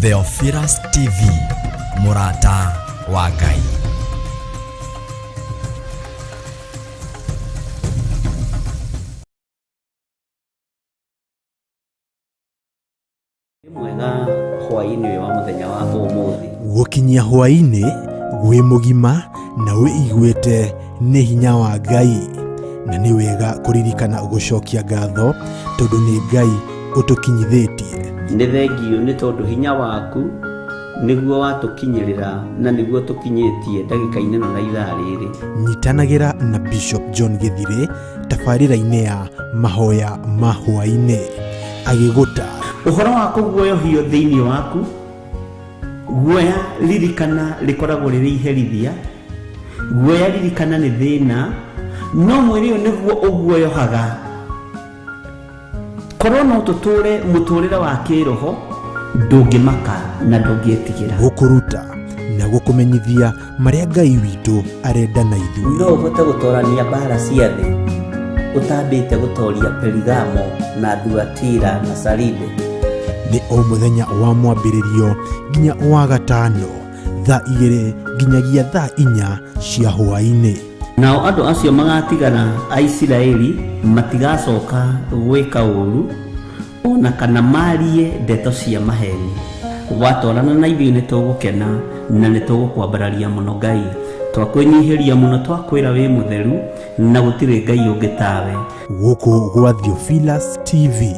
Theophilus TV, mũrata wa Ngai. Nĩ mwega hwaĩ-inĩ ũyũ wa mũthenya wa ũmũthĩ. Gũkinyia hwaĩ-inĩ wĩ mũgima na wĩiguĩte nĩ hinya wa Ngai, na nĩ wega kũririkana gũcokia ngatho tondũ nĩ Ngai ũtũkinyithĩtie. Nĩ thengiũ nĩ tondũ hinya waku nĩguo watũkinyĩrĩra na nĩguo tũkinyĩtie ndagĩka-inĩ ĩno na ithaa rĩrĩ. Nyitanagĩra na Bishop John Gĩthirĩ tabarĩra-inĩ ya mahoya ma hwaĩ-inĩ agĩgũta Ũhoro wa kũguoyohio thĩinĩ waku, guoya ririkana rĩkoragwo rĩrĩ iherithia, guoya ririkana nĩ thĩna, no mwĩrĩ ũyũ nĩguo ũguoyohaga. Korwo no tũtũre mũtũrĩre wa kĩroho, ndũngĩmaka na ndũngĩtigĩra. Gũkũruta na gũkũmenyithia marĩa Ngai witũ arenda na ithuĩ. No ũhote gũtorania mbara cia thĩ ũtambĩte gũtoria Perigamo na Thuatira na Saride? Nĩ o mũthenya wa mwambĩrĩrio nginya wa gatano thaa 2 nginyagia thaa 4 cia hwaĩ-inĩ. Nao andũ acio magatigara a Isiraeli matigacoka gwĩka ũũru o na kana maarie ndeto cia maheeni. Watwarana na ithuĩ nĩ tũgũkena na nĩ tũgũkwambararia mũno Ngai. Twakwĩnyihĩria mũno twakwĩra wĩ mũtheru na gũtirĩ Ngai ũngĩ tawe. Gũkũ gwa Theophilus TV,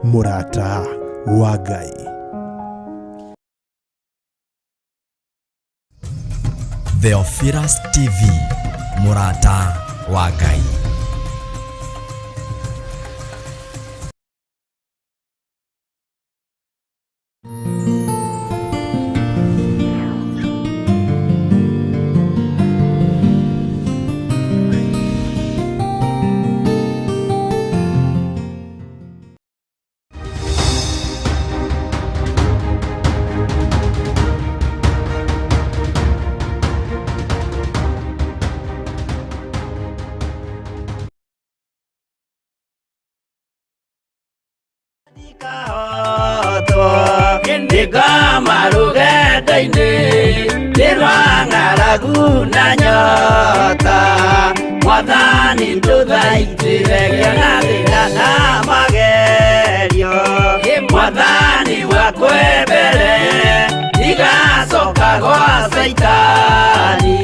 mũrata wa Ngai. Theophilus TV, mũrata wa Ngai. Ndigama rũgendo-inĩ nĩ rwa ng'aragu na nyota, Mwathani ndũthaitĩre ngĩona thĩna na magerio, Mwathani wakwembere ndigacoka gwa Caitani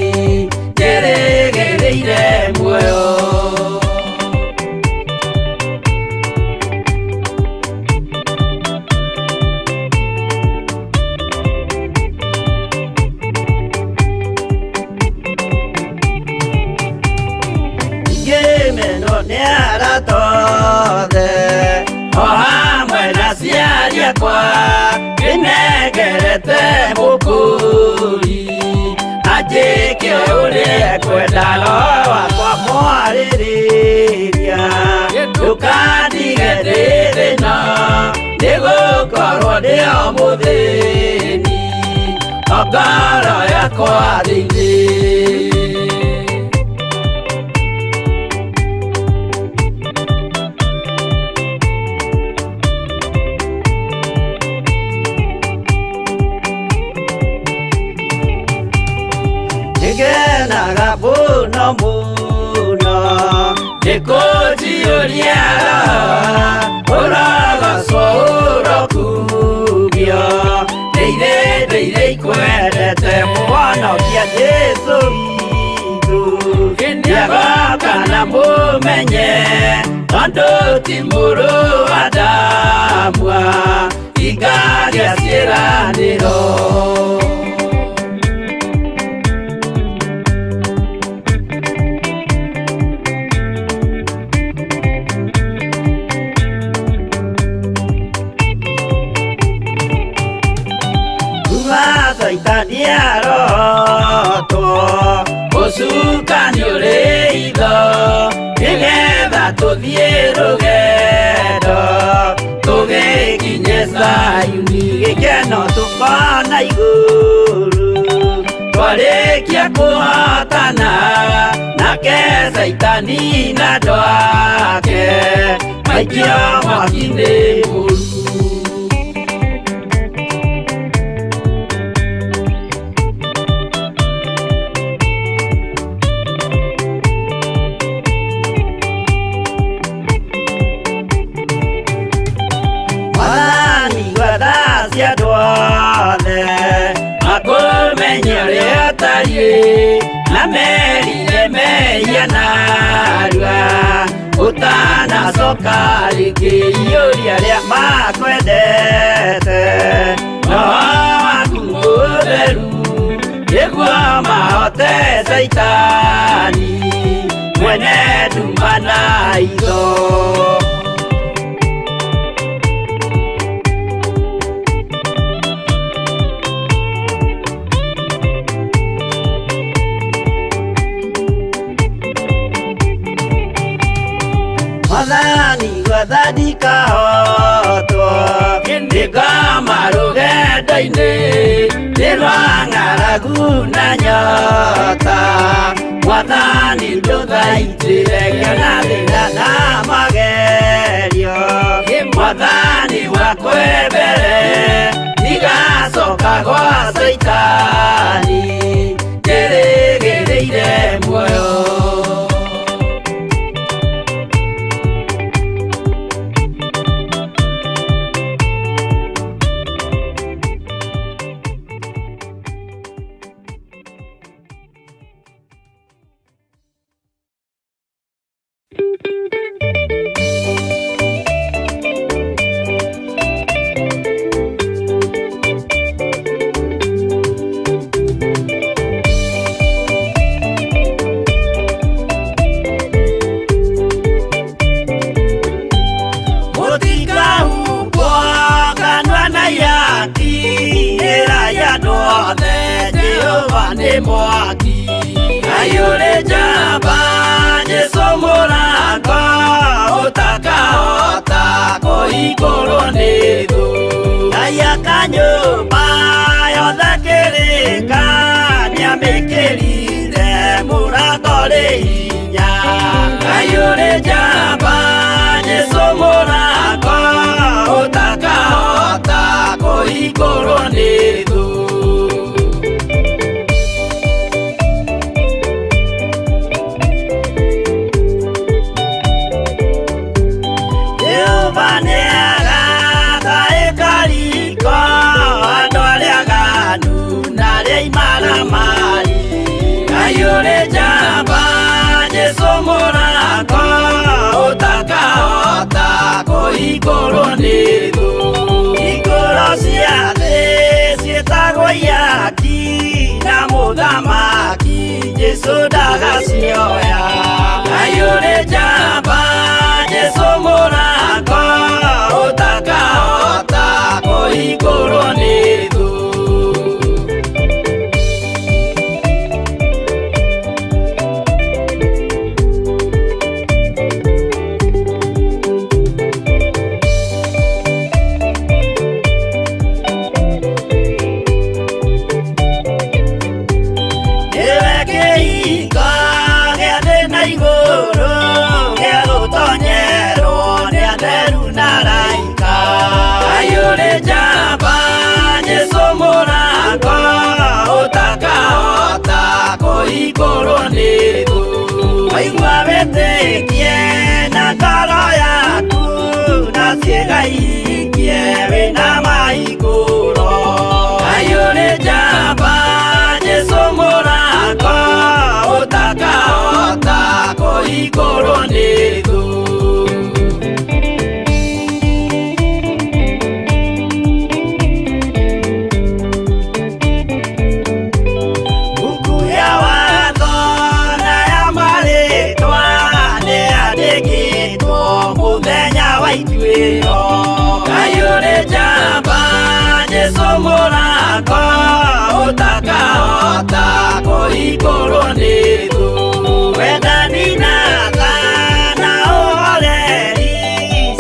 njĩrĩgĩrĩire muoyo. Ngĩmenwo nĩ arata othe o hamwe na aciari akwa, ndĩnengerete mũkũri anjĩke ũrĩa ekwenda, roho wakwa mwarĩrĩria ndũkandige ndĩ thĩna, nĩgũkorwo ndĩ o mũthĩni o ngoro yakwa thĩinĩ. Nĩngenaga mũno mũno nĩkũnjiyũria ũrogocwo ũrokugio ndĩire ndĩire ikwendete mũhonokia Jesũ witũ, nĩagoka na mũmenye tondũ ti mũrũ wa Adamu ingagĩa ciĩranĩro. Kuma Caitani arotwo ũcukani ũrĩ itho, nĩgetha tũthiĩ rũgendo tũgĩkinye Zayuni, gĩkeno tũkona igũrũ twarĩkia kũhotana nake Caitani na andũ ake maikio mwaki-inĩ mũru. Mamenye ũrĩa ũtariĩ na merire mehia narua ũtanacoka rĩngĩ iyũria arĩa makwendete roho waku mũtheru nĩguo mahote Caitani mwene nduma na itho. Mwathani gwatha ndikahotwo nĩngoma rũgendo-inĩ nĩ rwa ng'aragu na nyota Mwathani ndũthaitĩre ngĩona thĩna na magerio Mwathani wakwe mbere ndigacoka gwa Caitani njĩrĩgĩrĩire muoyo. Mwaki ayure jamba Jesu mũrango ũtakahota kũhingũrwo nĩ thũ Ngai akanyũmba yothe kĩrĩka nĩamĩkĩrire mũrango rĩ hinya Ayure jamba Jesu mũrango ũtakahota kũhingũrwo nĩ thũ. Ayure jamba Jesu mũrango ũtakahota kũhingũrwo nĩ thũ Ikũro cia thĩ ciĩtagwo ihaki na mũthamaki Jesu ndagacioya Ayure jamba Jesu mũrango ũtakahota kũhingũrwo nĩ thũ. Ũtakahota kũhingũrwo nĩ thũ Waigua wĩtĩkie na ngoro yaku na ciĩga ihingie wĩna mahingũro Ayure jamba Jesu mũrango ũtakahota kũhingũrwo nĩ thũ. Ayure jamba Jesu mũrango ũtakahota kũhingũrwo nĩ thũ Wendani na tha na ũhoreri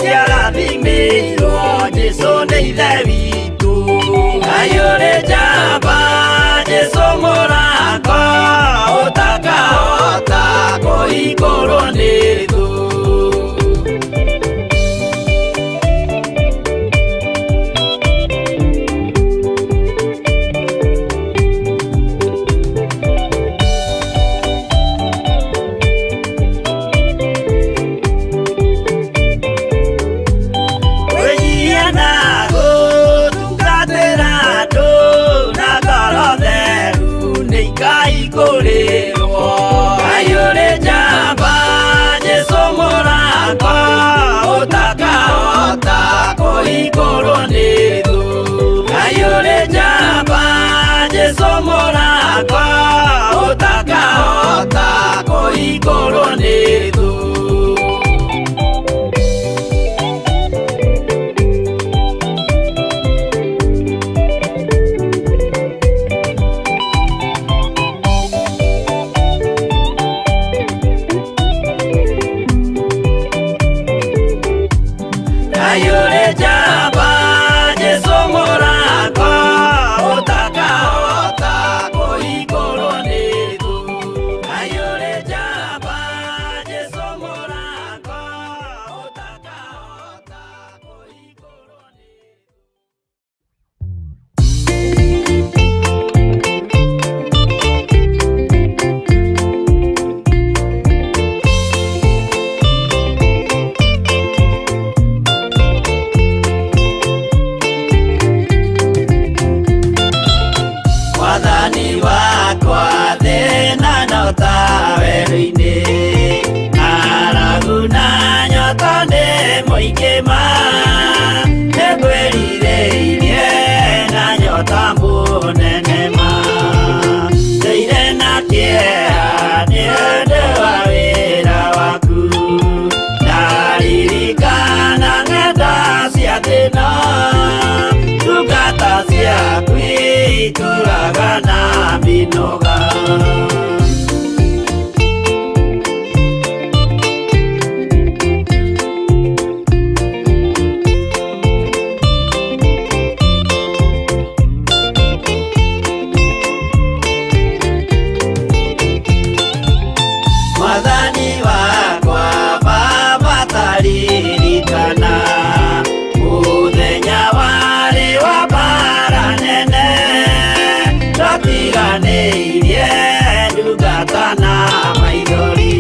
ciarathimĩirwo Jesu nĩ Ithe witũ Ayure jamba Jesu mũrango ũtakahota kũhingũrwo nĩ thũ. Wĩnyihia na gũtungatĩra andũ na ngoro theru Kũhingũrwo nĩ thũ. Ngai ũrĩ njamba, Jesũ mũrakwa, ũtakahota kũhingũrwo nĩ thũ. Ngai ũrĩ njamba, Jesũ mũrakwa, ũtakahota kũhingũrwo nĩ thũ. Ngai ũrĩ njamba, Jesũ mũrakwa, ũtakahota kũhingũrwo nĩ thũ. Mwathani wakwa thĩna no ta werũ-inĩ, ng'aragu na nyota nĩ mũingĩ ma, nĩngwĩrirĩirie na nyota mũnene ma. Ndũire na kĩeha nĩ ũndũ wa wĩra waku, ndaririkana ng'enda cia thĩna, ndungata ciaku itũraga na mĩnoga. Mwathani wakwa Baba taririkana mũthenya warĩ wa mbara nene, ndatiganĩirie ndungata na maithori.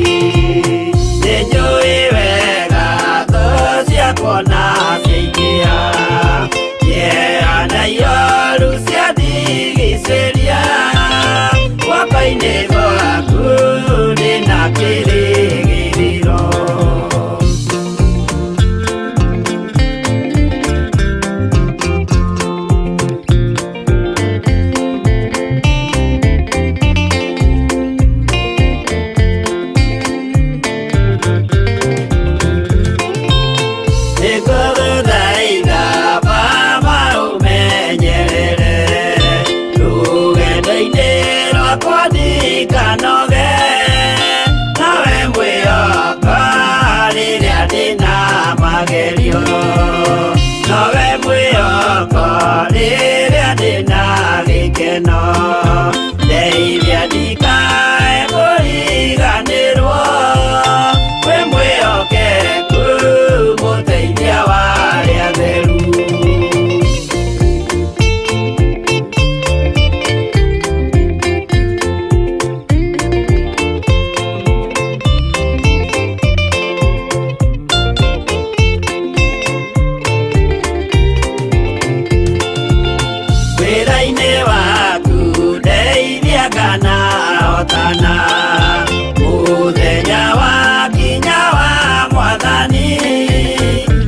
Nĩnjũĩ wega thũ ciakwa na ciaingĩha, kĩeha na ioru ciandigicĩria, guoko-inĩ gwaku ndĩna kĩrĩgĩrĩro. Nĩngũgũthaitha Baba ũmenyerere rũgendo-inĩ rwakwa ndikanoge, nawe mwĩhoka rĩrĩa ndĩna magerio, nowe mwĩhoko rĩrĩa ndĩna gĩkeno, ndeithia ndikae kũriganĩrwo, wĩ mwĩhokeku mũteithia wa arĩa atheru. Wĩra-inĩ waku ndeithia kana hotana, mũthenya wakinya wa Mwathani,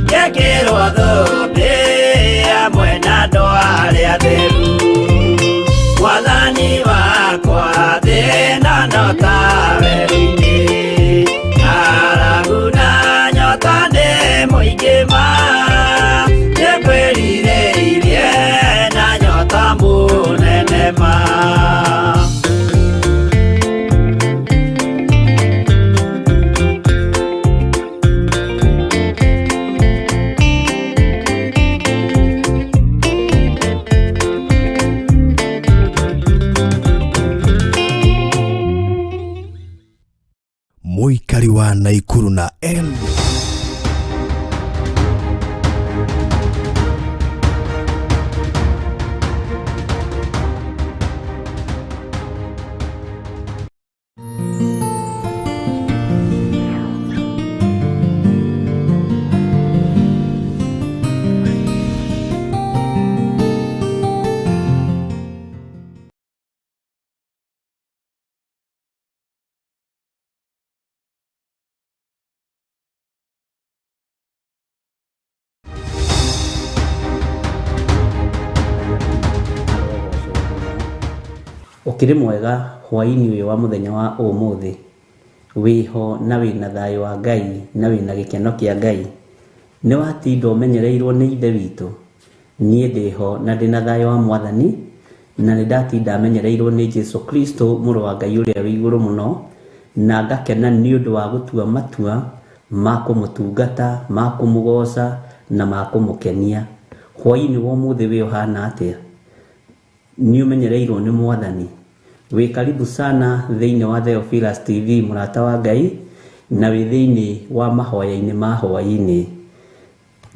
ngekĩrwo thũmbĩ hamwe na andũ arĩa atheru. Mwathani wakwa thĩna no ta werũ-inĩ, ng'aragu na nyota nĩ mũingĩ ma, nĩngwĩrirĩirie na nyota mũnene ma. Mũikari wa Naikuru na L Ũkĩrĩ mwega hwaĩ-inĩ ũyũ wa mũthenya wa ũmũthĩ? Wĩho na wĩna thayũ wa Ngai na wĩna gĩkeno kĩa Ngai? Nĩ watinda ũmenyereirwo nĩ Ithe witũ? Niĩ ndĩho na ndĩna thayũ wa Mwathani, na nĩ ndatinda menyereirwo nĩ Jesu Kristo mũrũ wa Ngai ũrĩa wĩ igũrũ mũno, na ngakena nĩ ũndũ wa gũtua matua ma kũmũtungata, ma kũmũgoca na ma kũmũkenia. Hwaĩ-inĩ wa ũmũthĩ wĩ ũhana atĩa? Nĩ ũmenyereirwo nĩ Mwathani? Wĩ karibu sana thĩinĩ wa Theophilus TV, mũrata wa Ngai, na wĩ thĩinĩ wa mahoya-inĩ ma hwaĩ-inĩ.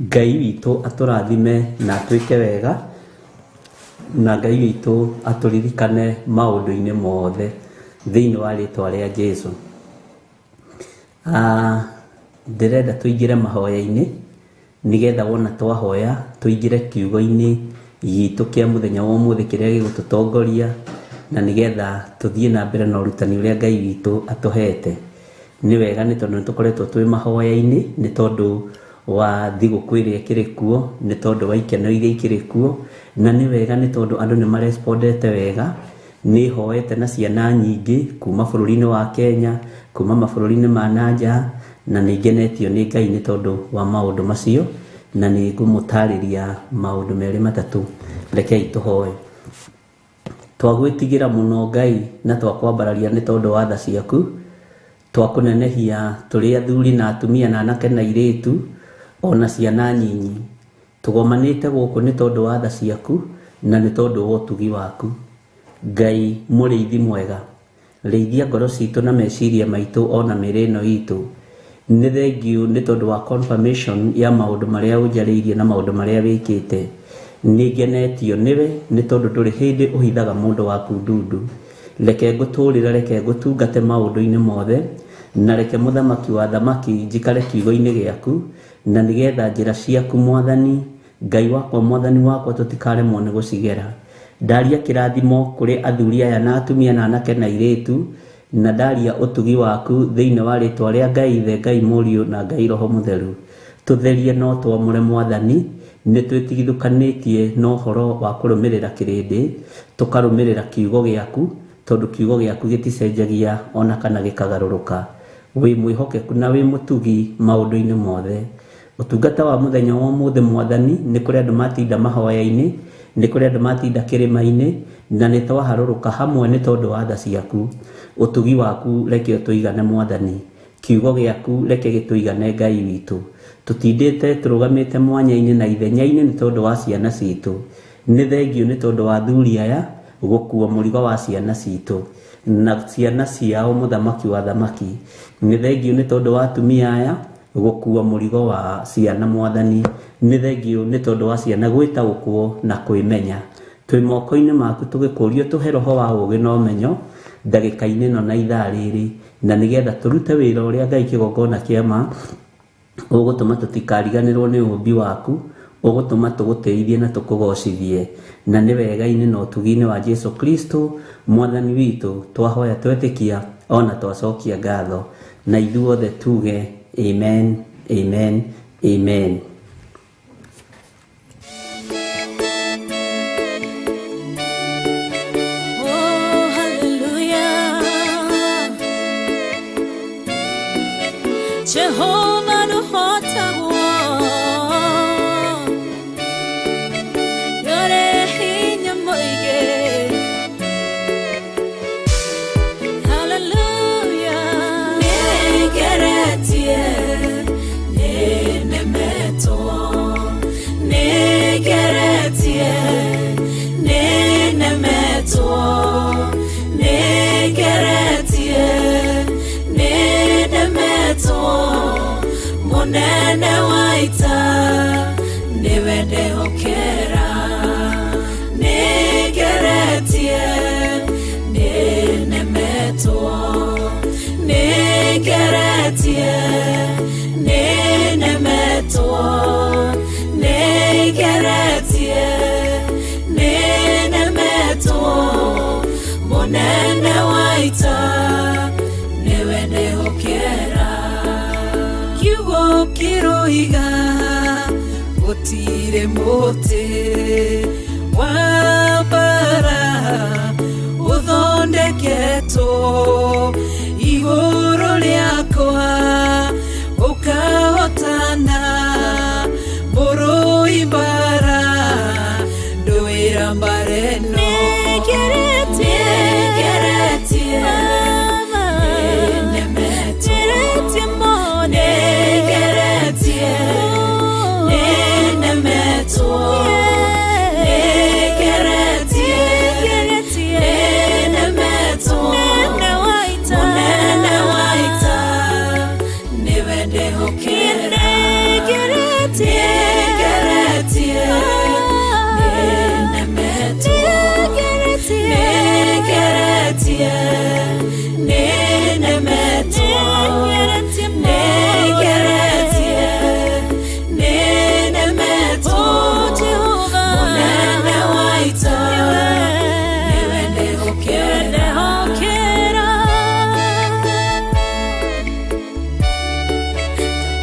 Ngai witũ atũrathime na atwĩke wega, na Ngai witũ atũririkane maũndũ-inĩ mothe thĩinĩ wa rĩtwa rĩa Jesu. Ndĩrenda tũingĩre mahoya-inĩ nĩgetha wona twahoya tũingĩre kiugo-inĩ gitũ kĩa mũthenya wa ũmũthĩ kĩrĩa gĩgũtũtongoria, na nĩgetha tũthiĩ na mbere na ũrutani ũrĩa Ngai witũ atũhete. Nĩ wega nĩ tondũ nĩ tũkoretwo twĩ mahoya-inĩ, nĩ tondũ wa thigũkũ ĩrĩa ĩkĩrĩ kuo, nĩ tondũ wa ikeno iria ikĩrĩ kuo, na nĩ wega nĩ tondũ andũ nĩ marespondete wega. Nĩ hoete na ciana nyingĩ kuma bũrũri-inĩ wa Kenya, kuma mabũrũri-inĩ ma na nja, na nĩ ngenetio nĩ Ngai nĩ tondũ wa maũndũ macio, na nĩ ngũmũtarĩria maũndũ merĩ matatũ. Rekei tũhoe. Twagwĩtigĩra mũno Ngai na twakwambararia nĩ tondũ wa tha ciaku, twakũnenehia tũrĩ athuri na atumia na anake na airĩtu ona ciana nyinyi. Tũgomanĩte gũkũ nĩ tondũ wa tha ciaku na nĩ tondũ wa ũtugi waku. Ngai mũrĩithi mwega, rĩithia ngoro citũ na meciria maitũ ona mĩĩrĩ ĩno itũ. Nĩ thengiũ nĩ tondũ wa confirmation ya maũndũ marĩa ũnjarĩirie na maũndũ marĩa wĩkĩte. Nĩ ngenetio nĩwe nĩ tondũ ndũrĩ hĩndĩ ũhithaga mũndũ waku ndundu. Reke ngũtũrĩre, reke ngũtungate maũndũ-inĩ mothe, na reke mũthamaki wa thamaki njikare kiugo-inĩ gĩaku, na nĩgetha njĩra ciaku Mwathani Ngai wakwa, Mwathani wakwa, tũtikaremwo nĩ gũcigera. Ndaria kĩrathimo kũrĩ athuri aya na atumia na anake na airĩtu, na ndaria ũtugi waku thĩinĩ wa rĩtwa rĩa Ngai Ithe, Ngai Mũriũ na Ngai Roho Mũtheru. Tũtherie no twamũre Mwathani, nĩ twĩtigithũkanĩtie na ũhoro wa kũrũmĩrĩra kĩrĩndĩ, tũkarũmĩrĩra kiugo gĩaku, tondũ kiugo gĩaku gĩticenjagia ona kana gĩkagarũrũka. Wĩ mwĩhokeku na wĩ mũtugi maũndũ-inĩ mothe. Ũtungata wa mũthenya wa ũmũthĩ Mwathani, nĩ kũrĩ andũ matinda mahoya-inĩ, nĩ kũrĩ andũ matinda kĩrĩma-inĩ, na nĩ twaharũrũka hamwe nĩ tondũ wa tha ciaku. Ũtugi waku reke ũtũigane Mwathani, kiugo gĩaku reke gĩtũigane Ngai witũ. Tũtindĩte tũrũgamĩte mwanya-inĩ na ithenya-inĩ nĩ tondũ wa ciana citũ. Nĩ thengiũ nĩ tondũ wa athuri aya gũkua mũrigo wa ciana citũ na ciana ciao mũthamaki wa thamaki. Nĩ thengiũ nĩ tondũ wa atumia aya gũkua mũrigo wa ciana Mwathani. Nĩ thengiũ nĩ tondũ wa ciana gwĩtaũkwo na kwĩmenya. Twĩ moko-inĩ maku tũgĩkũrio tũhe roho wa ũũgĩ na ũmenyo ndagĩka-inĩ ĩno na ithaa rĩrĩ, na nĩgetha tũrute wĩra ũrĩa Ngai kĩgongona kĩa ma ũgũtũma tũtikariganĩrwo nĩ ũũmbi waku, ũgũtũma tũgũtĩithie na tũkũgocithie, na nĩ wega-inĩ na ũtugi-inĩ wa Jesu Kristo Mwathani witũ twahoya twetĩkia ona twacokia ngatho, na ithuothe tuge amen, amen, amen. Oh, hallelujah. Jehovah nũhotagwo. Nĩũrĩ hinya mũingĩ. Hallelujah. Nĩngeretie, nĩnemetwo. Nĩngeretie, nĩnemetwo. Nĩngeretie, nĩnemetwo. Mũnene wa ita nĩwe ndehokera. Nĩngeretie, nĩnemetwo. Nĩngeretie, nĩnemetwo. Nĩngeretie, nĩnemetwo. Mũnene wa ita nĩwe ndehokera. Kiugo kĩroiga gũtirĩ mũtĩ wa mbara ũtho Wĩhoketwo igũrũ rĩakwa ũkahotana mũrũi mbara ndũĩra mbara ĩno. Nĩngeretie, nĩnemetwo. Nĩngeretie, nĩnemetwo. Nĩngeretie, nĩnemetwo. Mũnene wa ita nĩwe ndĩhokera. Nĩngeretie, nĩnemetwo. Nĩngeretie, nĩnemetwo. Nĩngeretie, nĩnemetwo. Mũnene wa ita nĩwe ndĩhokera.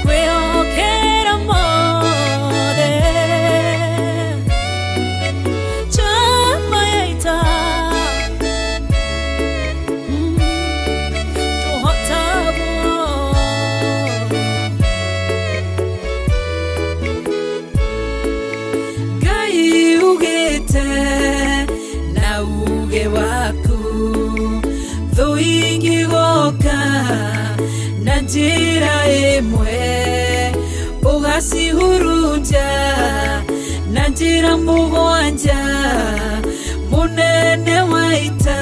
Kwĩhokera mothe chama ya ita tũhotagwo. Ngai ugĩte na uge waku thũ ingĩgoka na njĩra ĩmwe ũgacihurunja na njĩra mũgwanja. Mũnene wa ita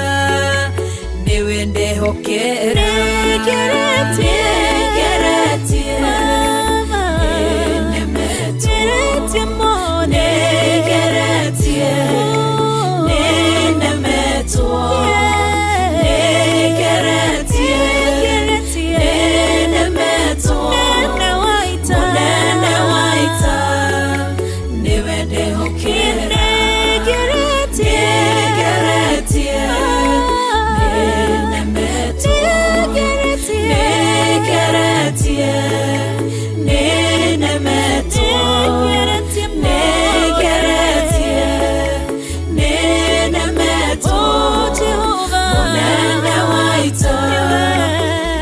nĩwe ndehokera. Nĩngeretie, Nĩngeretie, nĩnemetwo. Nĩngeretie, nĩnemetwo. Nĩngeretie, nĩnemetwo. Mũnene wa ita nĩwe ndehokera. Nĩngeretie, nĩnemetwo. Nĩngeretie, nĩnemetwo. Nĩngeretie, nĩnemetwo. Mũnene wa ita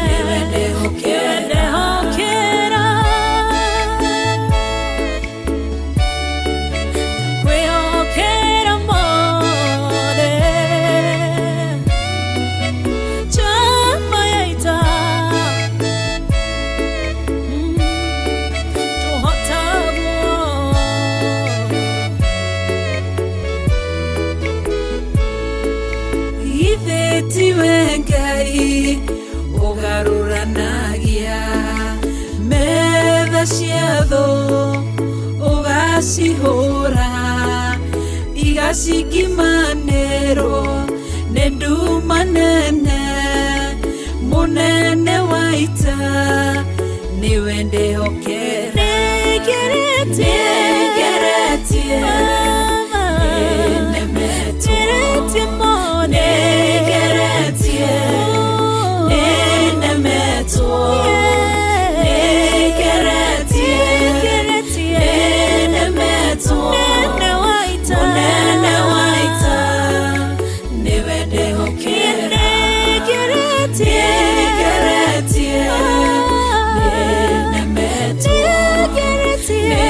nĩwe ndehokera. Kwĩhokera mothe chama ya ita tũhotagwo. Ithe tiwe Ngai ũgarũranagia metha cia thũ ũgacihũra igacingimanĩrwo nĩ nduma nene. Mũnene wa ita nĩwe ndĩhokera. Nĩngeretie, nĩnemetwo. Nĩngeretie, nĩnemetwo. Nĩngeretie, nĩnemetwo. Mũnene wa ita nĩwe ndĩhokera. Nĩngeretie, nĩnemetwo. Nĩngeretie,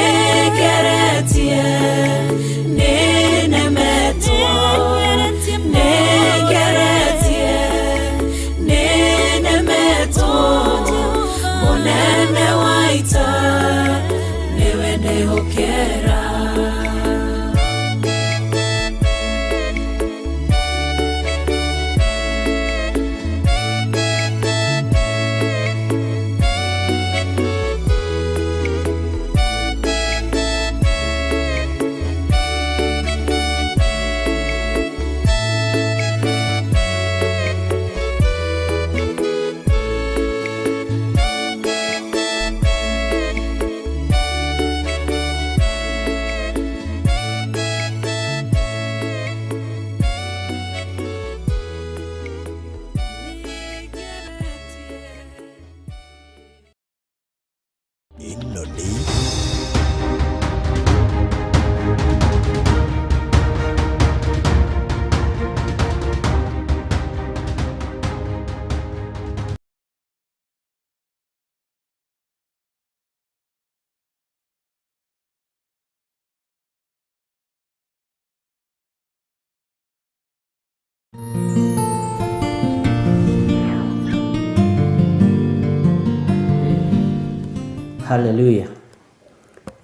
Haleluya.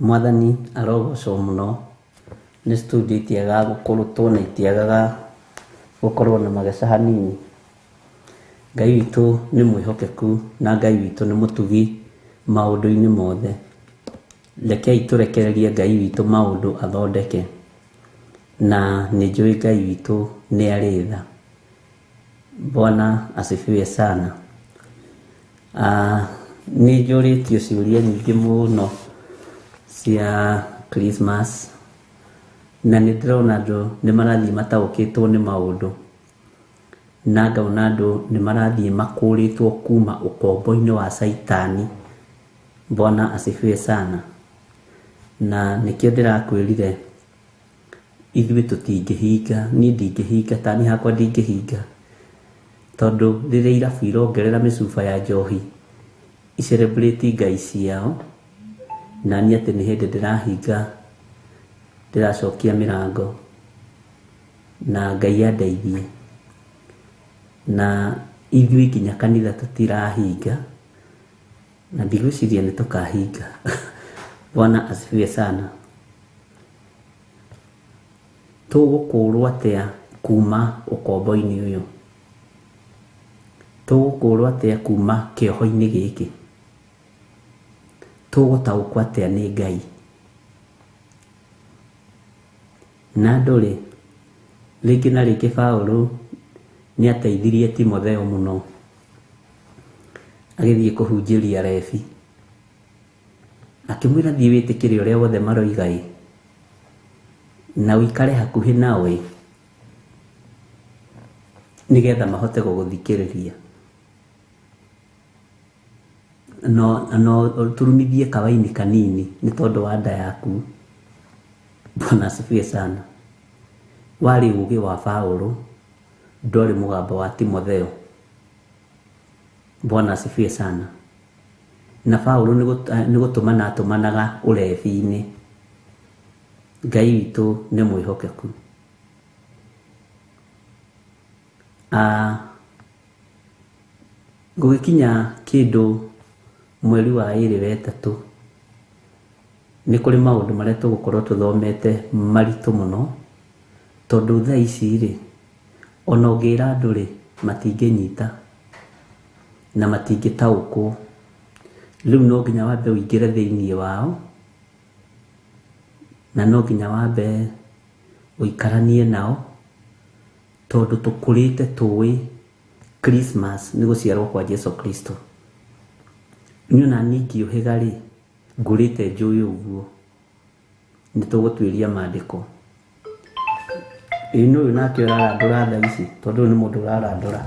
Mwathani arogocwo mũno. Nĩ studio itiagaga gũkũrũtwo na itiagaga gũkorwo na mageca hanini. Ngai witũ nĩ mwĩhokeku na Ngai witũ nĩ mũtugi maũndũ-inĩ mothe. Rekei tũrekererie Ngai witũ maũndũ athondeke, na nĩ njũĩ Ngai witũ nĩ arĩ tha. Bwana asifiwe sana. Nĩ njũrĩtio ciũria nyingĩ mũno cia Christmas, na nĩ ndĩrona andũ nĩ marathiĩ mataũkĩtwo nĩ maũndũ, na ngaona andũ nĩ marathiĩ makũrĩtwo kuma ũkombo-inĩ wa Caitani. Bwana asifiwe sana. Na nĩkĩo ndĩrakwĩrire ithuĩ tũtingĩhinga, niĩ ndingĩhinga, ta niĩ hakwa ndingĩhinga, tondũ rĩrĩa irabu irongerera mĩcuba ya njohi icelebrate ngai ciao, na niĩ atĩ nĩ hĩndĩ ndĩrahinga, ndĩracokia mĩrango, na Ngai andeithie. Na ithuĩ nginya kanitha tũtirahinga, na ndigwĩciria nĩ tũkahinga. Bwana asifiwe sana. Tũgũkũrwo atĩa kuma ũkombo-inĩ ũyũ? Tũgũkũrwo atĩa kuma kĩoho-inĩ gĩkĩ? Tũgũtaũkwo atĩa nĩ Ngai? Na andũ rĩ, rĩngĩ na rĩngĩ Paũlũ nĩ ateithirie Timotheo mũno agĩthiĩ kũhunjĩria Rebi, akĩmwĩra thiĩ wĩtĩkĩre ũrĩa wothe maroiga ĩ, na ũikare hakuhĩ nao ĩ, nĩgetha mahote gũgũthikĩrĩria. No turumithie kawaini kanini nĩ tondũ wa nda yaku. Bwana asifiwe sana. Warĩ ũgĩ wa Paũlũ, ndwarĩ mũgambo wa Timotheo. Bwana asifiwe sana. Na Paũlũ nĩ gũtũmana atũmanaga ũrebi-inĩ. Ngai witũ nĩ mwĩhokeku. Gũgĩkinya kĩndũ mweri wa 2 wa 3, nĩ kũrĩ maũndũ marĩa tũgũkorwo tũthomete maritũ mũno, tondũ thaa ici rĩ, ona ũngĩra andũ rĩ, matingĩnyita na matingĩtaũkwo. Rĩu no nginya wambe ũingĩre thĩinĩ wao, na no nginya wambe ũikaranie nao, tondũ tũkũrĩte tũĩ Christmas nĩ gũciarwo kwa Jesu Kristo. Niĩ ona niĩ ingĩũhĩga rĩ, ngũrĩte njũĩ ũguo. Nĩ tũgũtuĩria maandĩko. Ĩĩ nĩ ũyũ nake ũrarandũra thaa ici, tondũ ũyũ nĩ mũndũ ũrarandũra.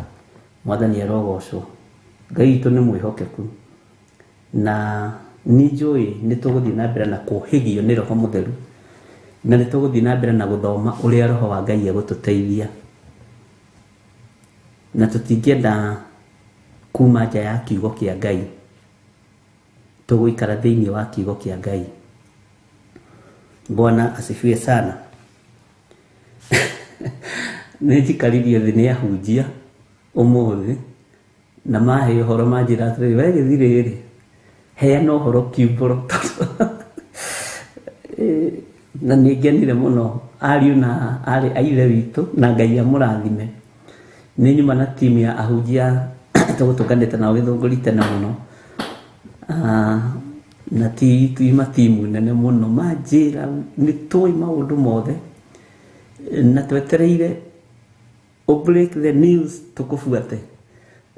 Mwathani arogocwo. Ngai witũ nĩ mwĩhokeku. Na nĩ njũĩ nĩ tũgũthiĩ na mbere na kũhĩgio nĩ Roho Mũtheru, na nĩ tũgũthiĩ na mbere na gũthoma ũrĩa Roho wa Ngai egũtũteithia. Na tũtingĩenda kuma nja ya kiugo kĩa Ngai, tũgũikara thĩinĩ wa kiugo kĩa Ngai. Bwana asifiwe sana. Nĩ njikaririe thĩ nĩ ahunjia ũmũthĩ, na mahe ũhoro manjĩra atĩrĩrĩ, we gĩthiĩ rĩrĩ, heana ũhoro kiumbũro. Na nĩ ngenire mũno ariũ na arĩ a ithe witũ, na Ngai amũrathime. Nĩ nyuma na timu ya ahunjia tũgũtũnganĩte nao Gĩthũngũri tene mũno. Na ti timu nene mũno, manjĩra nĩ tũĩ maũndũ mothe, na twetereire ũ break the news tũkũbuate.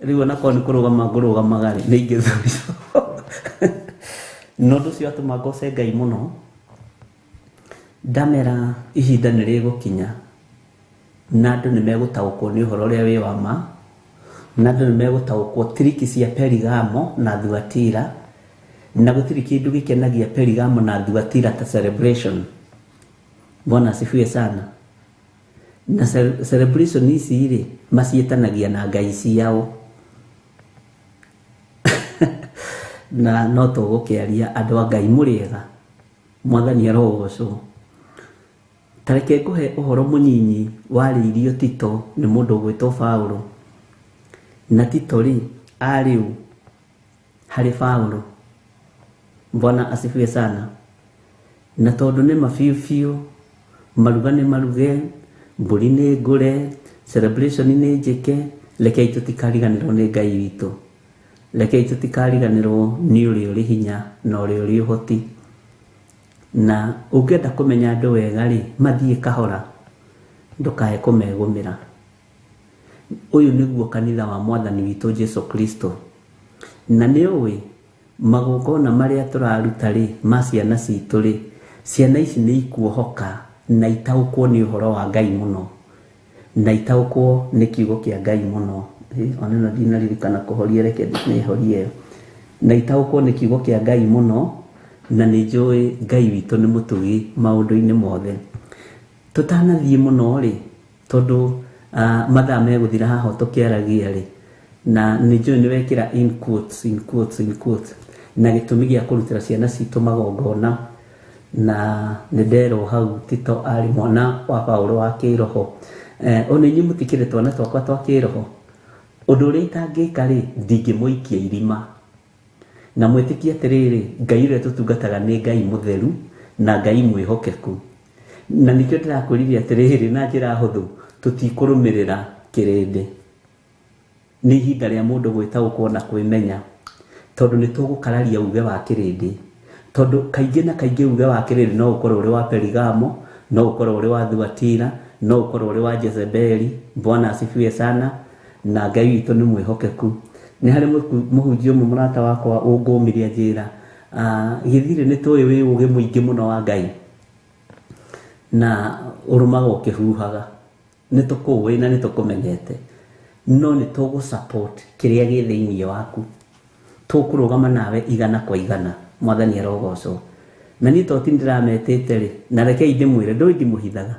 Rĩu onakorwo nĩ kũrũgama ngũrũgamaga rĩ, nĩ ingĩthurirwo. Na ũndũ ũcio watũma ngoce Ngai mũno. Ndamera ihinda nĩ rĩgũkinya, na andũ nĩ megũtaũkwo nĩ ũhoro ũrĩa wĩ wa ma, na andũ nĩ megũtaũkwo triki cia Perigamo na Thuatira, na gũtirĩ kĩndũ gĩkenagia Perigamo na Thuatira ta celebration. Bwana asifiwe sana. Na celebration ici rĩ, maciĩtanagia na ngai ciao. Na no tũgũkĩaria andũ a Ngai mũrĩega. Mwathani arogocwo. Ta reke ngũhe ũhoro mũnyinyi warĩirio Tito nĩ mũndũ ũgwĩtwo Paũlũ. Na Tito rĩ, arĩ ũ harĩ Paũlũ? Bwana asifiwe sana. Na tondũ nĩ mabiũ biũ, maruga nĩ maruge, mbũri nĩ ngũre, celebration nĩ njĩke, rekei tũtikariganĩrwo nĩ Ngai witũ. Rekei tũtikariganĩrwo nĩ ũrĩa ũrĩ hinya na ũrĩa ũrĩ ũhoti. Na ũngĩenda kũmenya andũ wega rĩ, mathiĩ kahora, ndũkae kũmegũmĩra. Ũyũ nĩguo kanitha wa Mwathani witũ Jesu Kristo. Na nĩ ũĩ magongona marĩa tũraruta rĩ, ma ciana citũ rĩ, ciana ici nĩ ikuohoka na itaũkwo nĩ ũhoro wa Ngai mũno, na itaũkwo nĩ kiugo kĩa Ngai mũno. Ona ĩno ndinaririkana kũhoria, reke nĩhorie ĩyo. Na itaũkwo nĩ kiugo kĩa Ngai mũno, na nĩ njũĩ Ngai witũ nĩ mũtugi maũndũ-inĩ mothe. Tũtanathiĩ mũno rĩ, tondũ mathaa megũthira haha tũkĩaragia rĩ, na nĩ njũĩ nĩ wekĩra in quotes, in quotes, in quotes, na gĩtũmi gĩa kũrutĩra ciana citũ magongona, na nĩ nderwo hau Tito arĩ mwana wa Paũlũ wa kĩroho. Ona inyuĩ mũtikĩrĩ twana twakwa twa kĩroho. Ũndũ ũrĩa itangĩka rĩ, ndingĩmũikia irima. Na mwĩtĩkie atĩrĩrĩ, Ngai ũrĩa tũtungataga nĩ Ngai mũtheru na Ngai mwĩhokeku. Na nĩkĩo ndĩrakwĩrire atĩrĩrĩ na njĩra hũthũ, tũtikũrũmĩrĩra kĩrĩndĩ. Nĩ ihinda rĩa mũndũ gwĩtaũkwo na kwĩmenya, tondũ nĩ tũgũkararia uge wa kĩrĩndĩ. Tondũ kaingĩ na kaingĩ uge wa kĩrĩndĩ no ũkorwo ũrĩ wa Perigamo, no ũkorwo ũrĩ wa Thuatira, no ũkorwo ũrĩ wa Jezebeli. Bwana asifiwe sana. Na Ngai witũ nĩ mwĩhokeku. Nĩ harĩ mũhunjia ũmwe mũrata wakwa ũngũmire anjĩra, gĩthirĩ nĩ tũĩ wĩ ũgĩ mũingĩ mũno wa Ngai, na ũrũmaga ũkĩhuhaga. Nĩ tũkũĩ na nĩ tũkũmenyete, no nĩ tũgũ support kĩrĩa gĩ thĩinĩ waku. Tũkũrũgama nawe igana kwa igana. Mwathani arogocwo. Na niĩ to ti ndĩrametĩte rĩ, na rekei ndĩmwĩre, ndũĩ ndimũhithaga.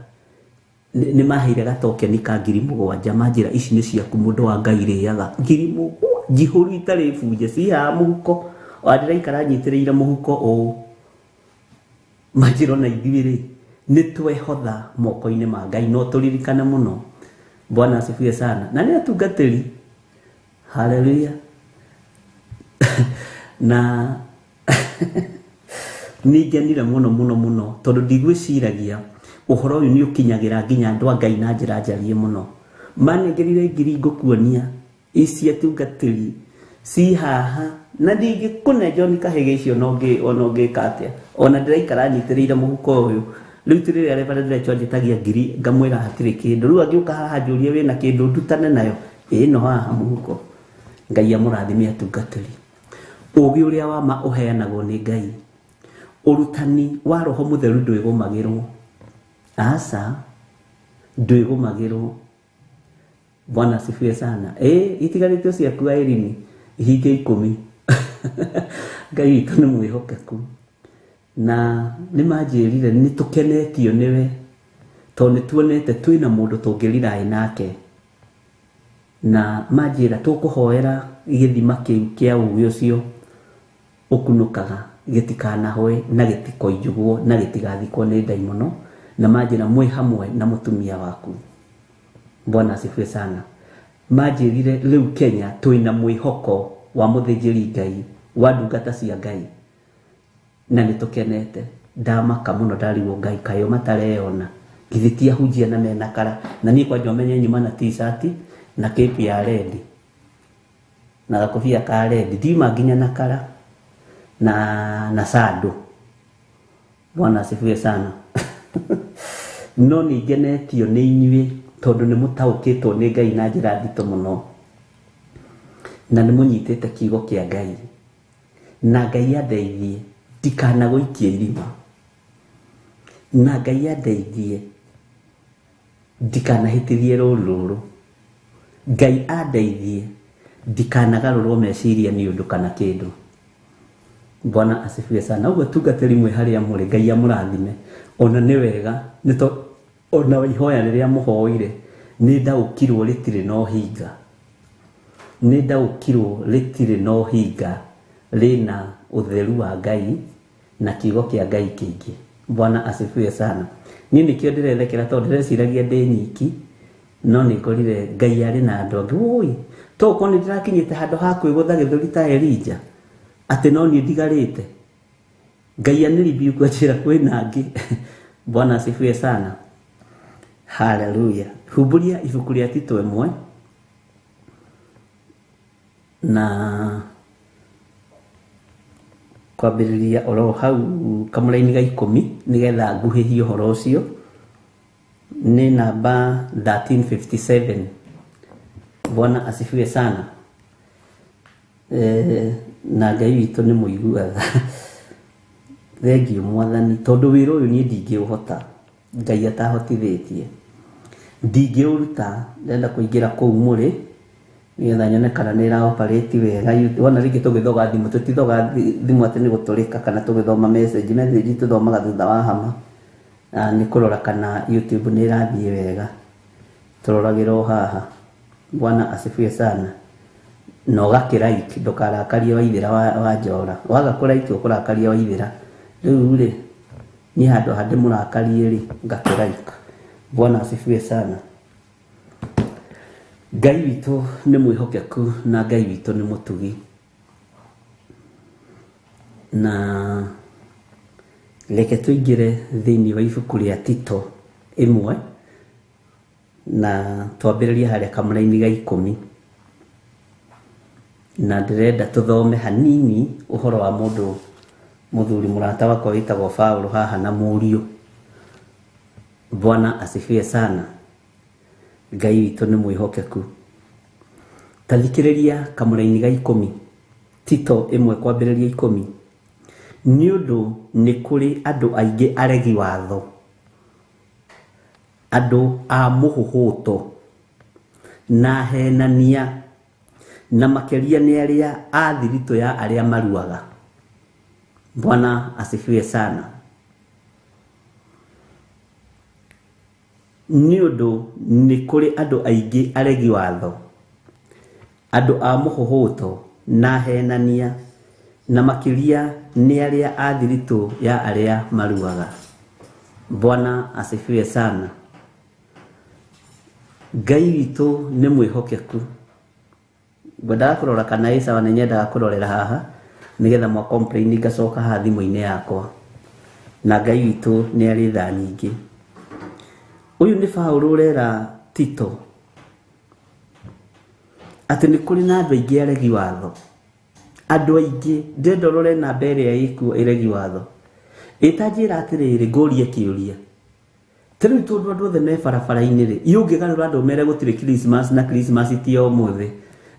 Nĩ maheire gatokeni ka 7,000, manjĩra ici nĩ ciaku mũndũ wa Ngai rĩaga. 7,000 njihũru itarĩ bunje, ci haha mũhuko. O ndĩraikara nyitĩrĩire mũhuko ũũ. Manjĩra ona ithuĩ rĩ, nĩ twehotha moko-inĩ ma Ngai, no tũririkane mũno. Bwana asifiwe sana. Na nĩ atungatĩri. Haleluya. Na nĩ ngenire mũno mũno mũno, tondũ ndigwĩciragia ũhoro ũyũ nĩ ũkinyagĩra nginya andũ a Ngai na njĩra njarie mũno. Manengerire ngiri ngũkuonia ici atungatĩri ci haha, na ndingĩkũne John Kahĩgĩ icio ona ũngĩka atĩa. Ona ndĩraikara nyitĩrĩire mũhuko ũyũ. Rĩu ti rĩrĩa Reverend Rachel anjĩtagia ngiri ngamwĩra hatirĩ kĩndũ. Rĩu angĩũka haha anjũrie wĩna kĩndũ ndutane nayo, ĩno haha mũhuko. Ngai amũrathime atungatĩri. Ũgĩ ũrĩa wa ma ũheanagwo nĩ Ngai. Ũrutani wa Roho Mũtheru ndwĩgũmagĩrwo. Aca, ndwĩgũmagĩrwo. Bwana asifiwe sana. Itigarĩtio ciaku Irene, ihinge 10. Ngai witũ nĩ mwĩhokeku. Na nĩ manjĩrire nĩ tũkenetio nĩwe, tondũ nĩ tuonete twĩna mũndũ tũngĩriraĩ nake. Na manjĩra tũkũhoera gĩthima kĩu kĩa ũgĩ ũcio ũkunũkaga, gĩtikanahũe na gĩtikoinjugwo na gĩtigathikwo nĩ ndaimono. Na manjĩra mwĩ hamwe na mũtumia waku. Bwana asifiwe sana. Manjĩrire rĩu Kenya twĩna mwĩhoko wa mũthĩnjĩri Ngai, wa ndungata cia Ngai, na nĩ tũkenete. Ndamaka mũno, ndarigwo Ngai kaĩ o matareyona, githĩ ti ahunjia na mena kara. Na niĩ kwanja ũmenye nyuma na t-shirt na cape ya red na gakobia ka red, ndiuma nginya na kara na sando. Bwana asifiwe sana. No nĩ ngenetio nĩ inyuĩ, tondũ nĩ mũtaũkĩtwo nĩ Ngai na njĩra nditũ mũno, na nĩ mũnyitĩte kiugo kĩa Ngai. Na Ngai andeithie ndikanagũikie irima, na Ngai andeithie ndikanahĩtithie rũru rũrũ. Ngai andeithie ndikanagarũrwo meciria nĩ ũndũ kana kĩndũ. Bwana asifiwe sana. Ũguo tungatĩri mwĩ harĩa mũrĩ, Ngai amũrathime. Ona nĩ wega, nĩ to ona ihoya rĩrĩa mũhoire nĩ ndaũkirwo rĩtirĩ na ũhinga. Nĩ ndaũkirwo rĩtirĩ na ũhinga, rĩna ũtheru wa Ngai na kiugo kĩa Ngai kĩingĩ. Bwana asifiwe sana. Niĩ nĩkĩo ndĩrethekera, tondũ ndĩreciragia ndĩ nyiki, no nĩ ngorire Ngai arĩ na andũ angĩ. Wũi, tokorwo nĩ ndĩrakinyĩte handũ ha kwĩgũtha gĩthũri ta Elijah, atĩ no niĩ ndigarĩte. Ngai anĩribiu anjĩra kwĩna angĩ. Bwana asifiwe sana. Haleluya. Humbũria ibuku rĩa Tito 1 na kwambĩrĩria oro hau kamũraini ga 10 nĩgetha nguhĩhie ũhoro ũcio. Nĩ namba 1357. Bwana asifiwe sana. Na Ngai witũ nĩ mũiguaga. Thengiũ Mwathani, tondũ wĩra ũyũ niĩ ndingĩũhota Ngai atahotithĩtie, ndingĩũruta. Ndĩrenda kũingĩra kũu mũrĩ nĩgetha nyone kana nĩ ĩra operate wega. Wona rĩngĩ tũgĩthoga thimũ, tũtithoga thimũ atĩ nĩ gũtũrĩka kana tũgĩthoma message. Message tũthomaga thutha wa hama. Nĩ kũrora kana YouTube nĩ ĩrathiĩ wega, tũroragĩra o haha. Bwana asifiwe sana. Na ũgakĩ like, ndũkarakarie Waithĩra wa Njora. Waga kũ like ũkũrakaria Waithĩra. Rĩu rĩ, niĩ handũ ha ndĩmũrakarie rĩ, ngakĩ like. Bwana asifiwe sana. Ngai witũ nĩ mwĩhokeku na Ngai witũ nĩ mũtugi. Na reke tũingĩre thĩinĩ wa ibuku rĩa Tito 1 na twambĩrĩrie harĩa kamũraini ga 10. Na ndĩrenda tũthome hanini ũhoro wa mũndũ mũthuri mũrata wakwa wĩtagwo Paũlũ haha na mũriũ. Bwana asifiwe sana. Ngai witũ nĩ mwĩhokeku. Ta thikĩrĩria kamũraini ga 10, Tito 1 kwambĩrĩria 10. Nĩ ũndũ nĩ kũrĩ andũ aingĩ aregi watho, andũ a mũhũhũto na henania, na makĩria nĩ arĩa a thiritũ ya arĩa maruaga. Bwana asifiwe sana. Nĩ ũndũ nĩ kũrĩ andũ aingĩ aregi watho, andũ a mũhũhũto na henania, na makĩria nĩ arĩa a thiritũ ya arĩa maruaga. Bwana asifiwe sana. Ngai witũ nĩ mwĩhokeku. Ngwendaga kũrora kana ĩ sawa, nĩ nyendaga kũrorera haha nĩgetha mwa complain ngacoka haha thimũ-inĩ yakwa. Na Ngai witũ nĩ arĩ tha nyingĩ. Ũyũ nĩ Paũlũ ũrera Tito atĩ nĩ kũrĩ na andũ aingĩ aregi watho. Andũ aingĩ, ndĩrenda ũrore namba ĩrĩa ĩkuo ĩregi watho. Ĩtanjĩra atĩrĩrĩ, ngũrie kĩũria. Ta rĩu tondũ andũ othe me barabara-inĩ rĩ, ĩ ũngĩgarũra andũ mere gũtirĩ Christmas na Christmas ti ya ũmũthĩ,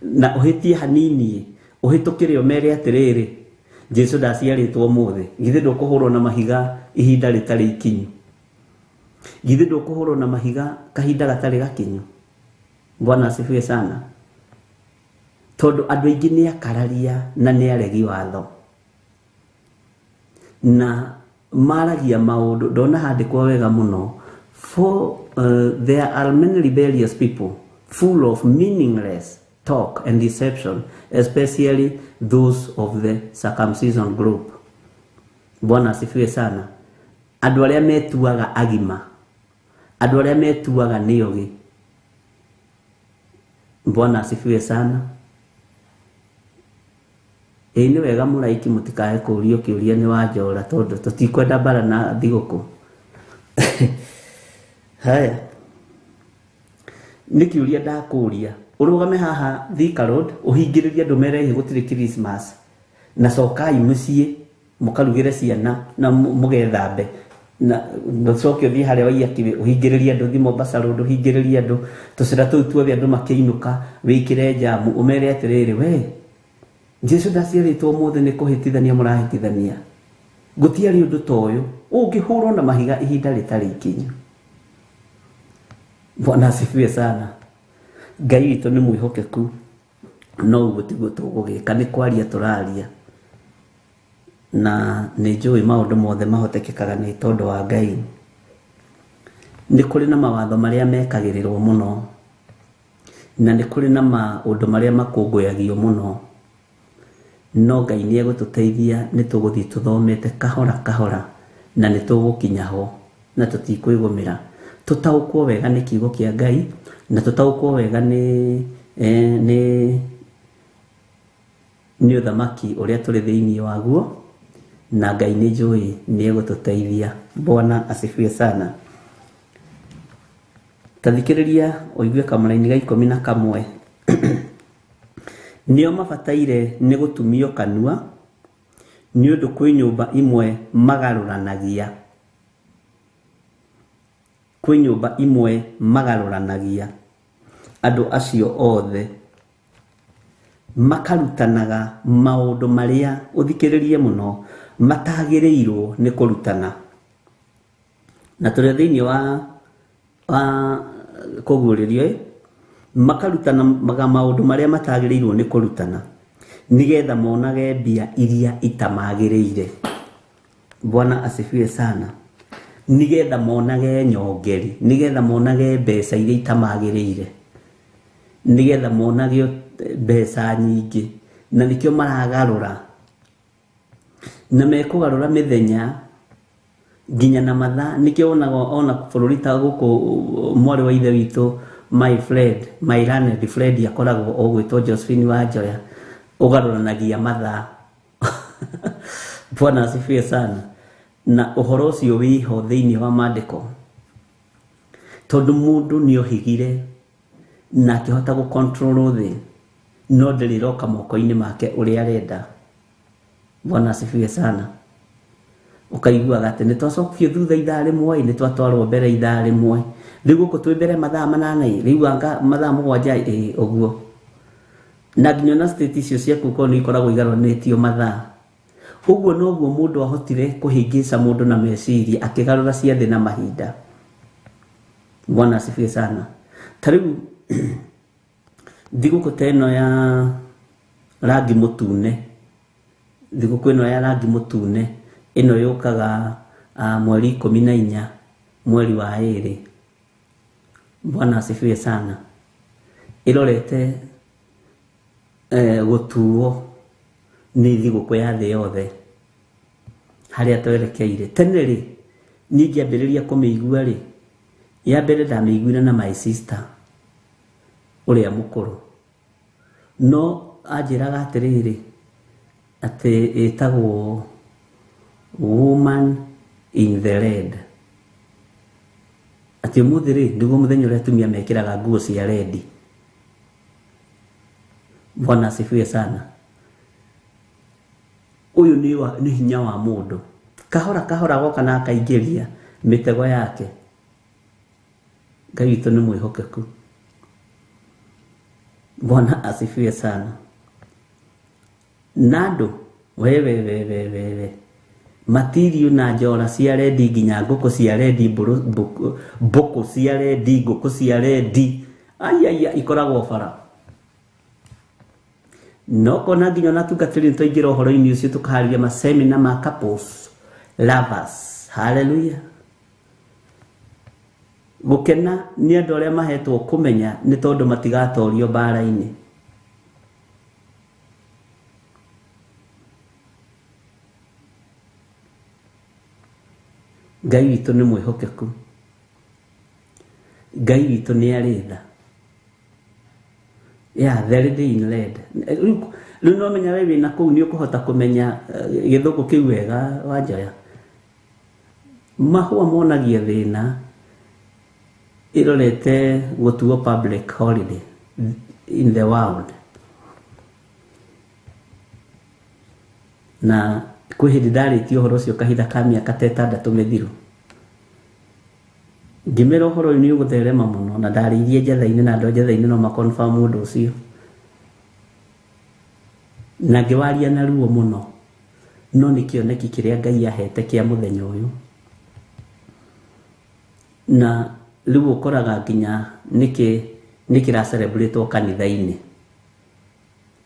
na ũhĩtie hanini, ũhĩtũkĩre ũmere atĩrĩrĩ, Jesũ ndaciarĩtwo ũmũthĩ, githĩ ndũkũhũrwo na mahiga ihinda rĩtarĩ ikinyu? Githĩ ndũkũhũrwo na mahiga kahinda gatarĩ gakinyu? Bwana asifiwe sana. Tondũ andũ aingĩ nĩ akararia na nĩ aregi watho, na maragia maũndũ ndona handĩkwo wega mũno. For there are many rebellious people full of meaningless talk and deception, especially those of the circumcision group. Bwana asifiwe sana. Andũ arĩa metuaga agima, andũ arĩa metuaga nĩ ogĩ. Bwana asifiwe sana. Ĩĩ nĩ wega mũraiki mũtikae kũũrio kĩũria nĩ wa Njora, tondũ tũtikwenda mbara na thigũkũ. Haya, nĩ kĩũria ndakũria. Ũrũgame haha Thika Road ũhingĩrĩrie andũ mere gũtirĩ Christmas, na cokai mũciĩ mũkarugĩre ciana na mũgethambe, na ũcoke ũthiĩ harĩa Waiyaki ũhingĩrĩrie andũ, ũthiĩ Mombasa Road ũhingĩrĩrie andũ, tũcĩra tũu tuothe andũ makĩinũka, wĩkĩre njamu ũmere atĩrĩrĩ, we Jesũ ndaciarĩtwo ũmũthĩ, nĩ kũhĩtithania mũrahĩtithania. Gũtiarĩ ũndũ ta ũyũ, ũngĩhũrwo na mahiga ihinda rĩtarĩ ikinyu. Bwana asifiwe sana. Ngai witũ nĩ mwĩhokeku, no ũguo tiguo tũgũgĩka, nĩ kwaria tũraria. Na nĩ njũĩ maũndũ mothe mahotekekaga nĩ tondũ wa Ngai. Nĩ kũrĩ na mawatho marĩa mekagĩrĩrwo mũno, na nĩ kũrĩ na maũndũ marĩa makũngũyagio mũno. No Ngai nĩ egũtũteithia, nĩ tũgũthiĩ tũthomete kahora kahora, na nĩ tũgũkinya ho, na tũtikwĩgũmĩra. Tũtaũkwo wega nĩ kiugo kĩa Ngai, na tũtaũkwo wega nĩ nĩ ũthamaki ũrĩa tũrĩ thĩinĩ waguo, Na Ngai nĩ njũĩ nĩ egũtũteithia. Bwana asifiwe sana. Ta thikĩrĩria ũigue kamũraini ga 11. Nĩo mabataire nĩ gũtumio kanua, nĩ ũndũ kwĩ nyũmba imwe magarũranagia. Kwĩ nyũmba imwe magarũranagia andũ acio othe, makarutanaga maũndũ marĩa ũthikĩrĩrie mũno matagĩrĩirwo nĩ kũrutana. Na tũrĩ thĩinĩ wa kũguũrĩrio, makarutanaga maũndũ marĩa matagĩrĩirwo nĩ kũrutana nĩgetha monage mbia iria itamagĩrĩire. Bwana asifiwe sana. Nĩgetha monage nyongeri, nĩgetha monage mbeca iria itamagĩrĩire, nĩgetha monage mbeca nyingĩ, na nĩkĩo maragarũra. Na mekũgarũra mĩthenya nginya na mathaa. Nĩkĩo wonaga ona bũrũri ta gũkũ mwarĩ wa ithe witũ my friend, my learned friend akoragwo ũgwĩtwo Josephine Wanjoya, ũgarũranagia mathaa. Bwana asifiwe sana. Na ũhoro ũcio wĩho thĩinĩ wa maandĩko, tondũ mũndũ nĩohĩgire na akĩhota gũ control thĩ, no ndĩrĩ ĩroka moko-inĩ make ũrĩa arenda. Bwana asifiwe sana. Ũkaiguaga atĩ nĩ twacokio thutha ithaa rĩmwe, nĩ twatwarwo mbere ithaa rĩmwe, rĩu gũkũ twĩ mbere mathaa 8, rĩu anga mathaa 7, ũguo. Na nginya ona state icio ciaku korwo nĩ ikoragwo igarũranĩtio mathaa. Ũguo noguo mũndũ ahotire kũhĩngĩca mũndũ na meciria, akĩgarũra ciathĩ na mahinda. Bwana asifiwe sana. Ta rĩu thigũkũ ta ĩno ya rangi mũtune, thigũkũ ĩno ya rangi mũtune ĩno yũkaga mweri 14 mweri wa 2. Bwana asifiwe sana. Ĩrorete gũtuo nĩ thigũkũ ya thĩ yothe harĩa twerekeire. Tene rĩ, niĩ ngĩambĩrĩria kũmĩigua rĩ, ya mbere ndamĩiguire na my sister ũrĩa mũkũrũ, no anjĩraga atĩrĩrĩ, atĩ ĩtagwo Woman in the Red, atĩ ũmũthĩ rĩ nĩguo mũthenya ũrĩa atumia mekĩraga nguo cia rendi. Bwana asifiwe sana. Ũyũ nĩ hinya wa mũndũ, kahora kahora goka na akaingĩria mĩtego yake. Ngai witũ nĩ mwĩhokeku. Bwana asifiwe sana. Na andũ wewe matirio na njora cia rendi, nginya ngũkũ cia rendi, mbũkũ cia rendi, ngũkũ cia rendi, aiaia ikoragwo bara. No kona nginya ona tungatĩri nĩtwaingĩra ũhoro-inĩ ũcio, tũkaharĩria masemina ma couples lovers. Hallelujah. Gũkena nĩ andũ arĩa mahetwo kũmenya nĩ tondũ matigatorio mbara-inĩ. Ngai witũ nĩ mwĩhokeku. Ngai witũ nĩ arĩ tha. Yeah, the lady in red. Rĩu no menya we wĩna kũu nĩ ũkũhota kũmenya gĩthũngũ kĩu wega Wanjoya. Mahũa monagia thĩna ĩrorete gũtuo public holiday in the world. Na kwĩ hĩndĩ ndarĩtie ũhoro ũcio kahinda ka mĩaka ta 6 mĩthiru. Ngĩmera ũhoro ũyũ nĩ ũgũtherema mũno, na ndarĩirie njetha-inĩ, na andũ a njetha-inĩ no ma confirm ũndũ ũcio. Na ngĩwaria na ruo mũno, no nĩ kĩoneki kĩrĩa Ngai ahete kĩa mũthenya ũyũ. Na rĩu ũkoraga nginya nĩkĩ nĩ kĩra kanitha-inĩ.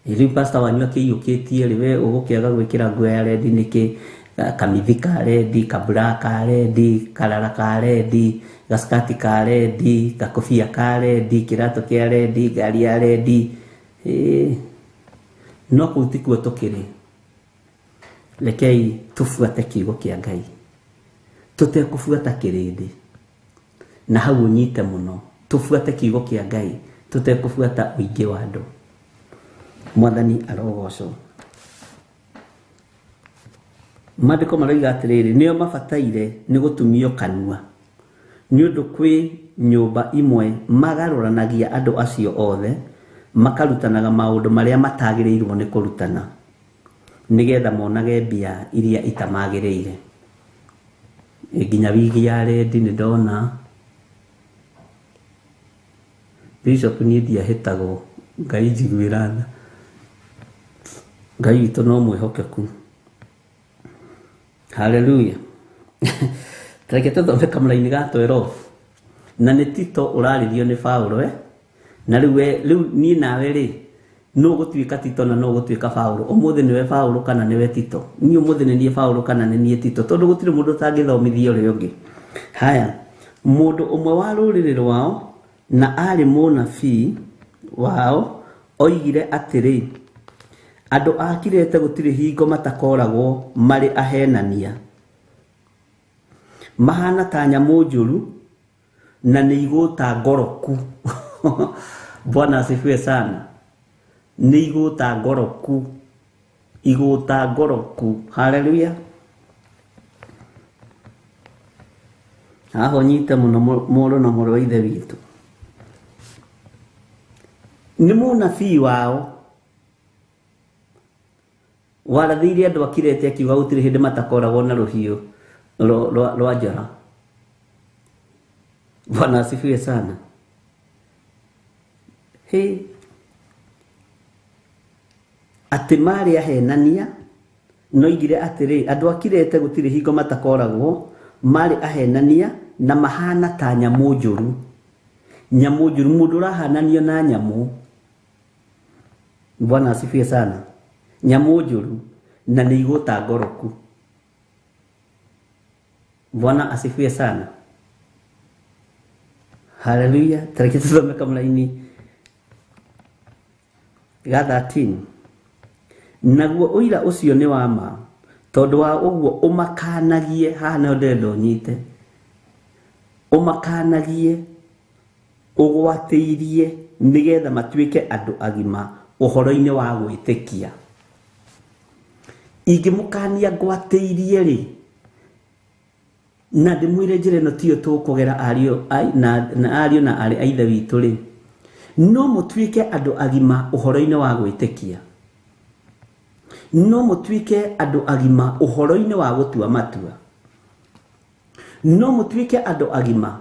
Rĩu pastor wanyu akĩiyũkĩtie rĩ, we ũgũkĩaga gwĩkĩra nguo ya rendi nĩkĩ? Kamithi ka rendi, kabura ka rendi, karara ka rendi, gaskati ka rendi, gakobia ka rendi, kĩratũ kĩa rendi, ngari ya rendi. No kũu tikuo tũkĩrĩ. Rekei tũbuate kiugo kĩa Ngai, tũtekũbuata kĩrĩndĩ. Na hau ũnyite mũno, tũbuate kiugo kĩa Ngai, tũtekũbuata ũingĩ wa andũ. Mwathani arogocwo. Maandĩko maroiga atĩrĩrĩ, nĩo mabataire nĩ gũtumio kanua, nĩ ũndũ kwĩ nyũmba imwe magarũranagia andũ acio othe, makarutanaga maũndũ marĩa matagĩrĩirwo nĩ kũrutana, nĩgetha monage mbia iria itamagĩrĩire. Nginya wigi ya rendi nĩ ndona Bishop niĩ ndiahĩtagwo, Ngai njiguĩra tha. Ngai witũ no mwĩhokeku. Haleluya. Tareke tũthome kamũraini ga 12. Na nĩ Tito ũrarĩrio nĩ Paulo, na rĩu rĩu niĩ nawe rĩ, nũ gũtuĩka Tito na nũ gũtuĩka Paulo? Ũmũthĩ nĩwe Paulo kana nĩwe Tito? Niĩ ũmũthĩ nĩ niĩ Paulo kana nĩ niĩ Tito? Tondũ gũtirĩ mũndũ ũtangĩthomithia ũrĩa ũngĩ. Haya, mũndũ ũmwe wa rũrĩrĩ rwao na arĩ mũnabii wao oigire atĩrĩ, andũ a Kirete gũtirĩ hingo matakoragwo marĩ ahenania, mahana ta nyamũ njũru na nĩ igũta ngoroku. Bwana asifiwe sana. Nĩ igũta ngoroku, igũta ngoroku. Haleluya. Haha ũnyite mũno mũrũ na mũrũ wa ithe witũ. Nĩ mũnabii wao warathĩire andũ a Kirete akiuga gũtirĩ hĩndĩ matakoragwo na rũhiũ rwa njora. Bwana asifiwe sana. He, atĩ marĩ ahenania, noigire atĩrĩ, andũ a Kirete gũtirĩ hingo matakoragwo marĩ ahenania na mahana ta nyamũ njũru. Nyamũ njũru, mũndũ ũrahananio na nyamũ. Bwana asifiwe sana. Nyamũ njũru na nĩ igũta ngoroku. Bwana asifiwe sana. Haleluya. Tareke tũthome kamũraini ga 13. Naguo ũira ũcio nĩ wa ma, tondũ wa ũguo ũmakanagie. Haha nĩho ndĩrenda ũnyite. Ũmakanagie ũgwatĩirie nĩgetha matuĩke andũ agima ũhoro-inĩ wa gwĩtĩkia. Ingĩmũkania ngwatĩirie rĩ, na ndĩmwĩre njĩra ĩno tiyo tũkũgera ariũ na ariũ na aarĩ a ithe witũ rĩ, no mũtuĩke andũ agima ũhoro-inĩ wa gwĩtĩkia. No mũtuĩke andũ agima ũhoro-inĩ wa gũtua matua. No mũtuĩke andũ agima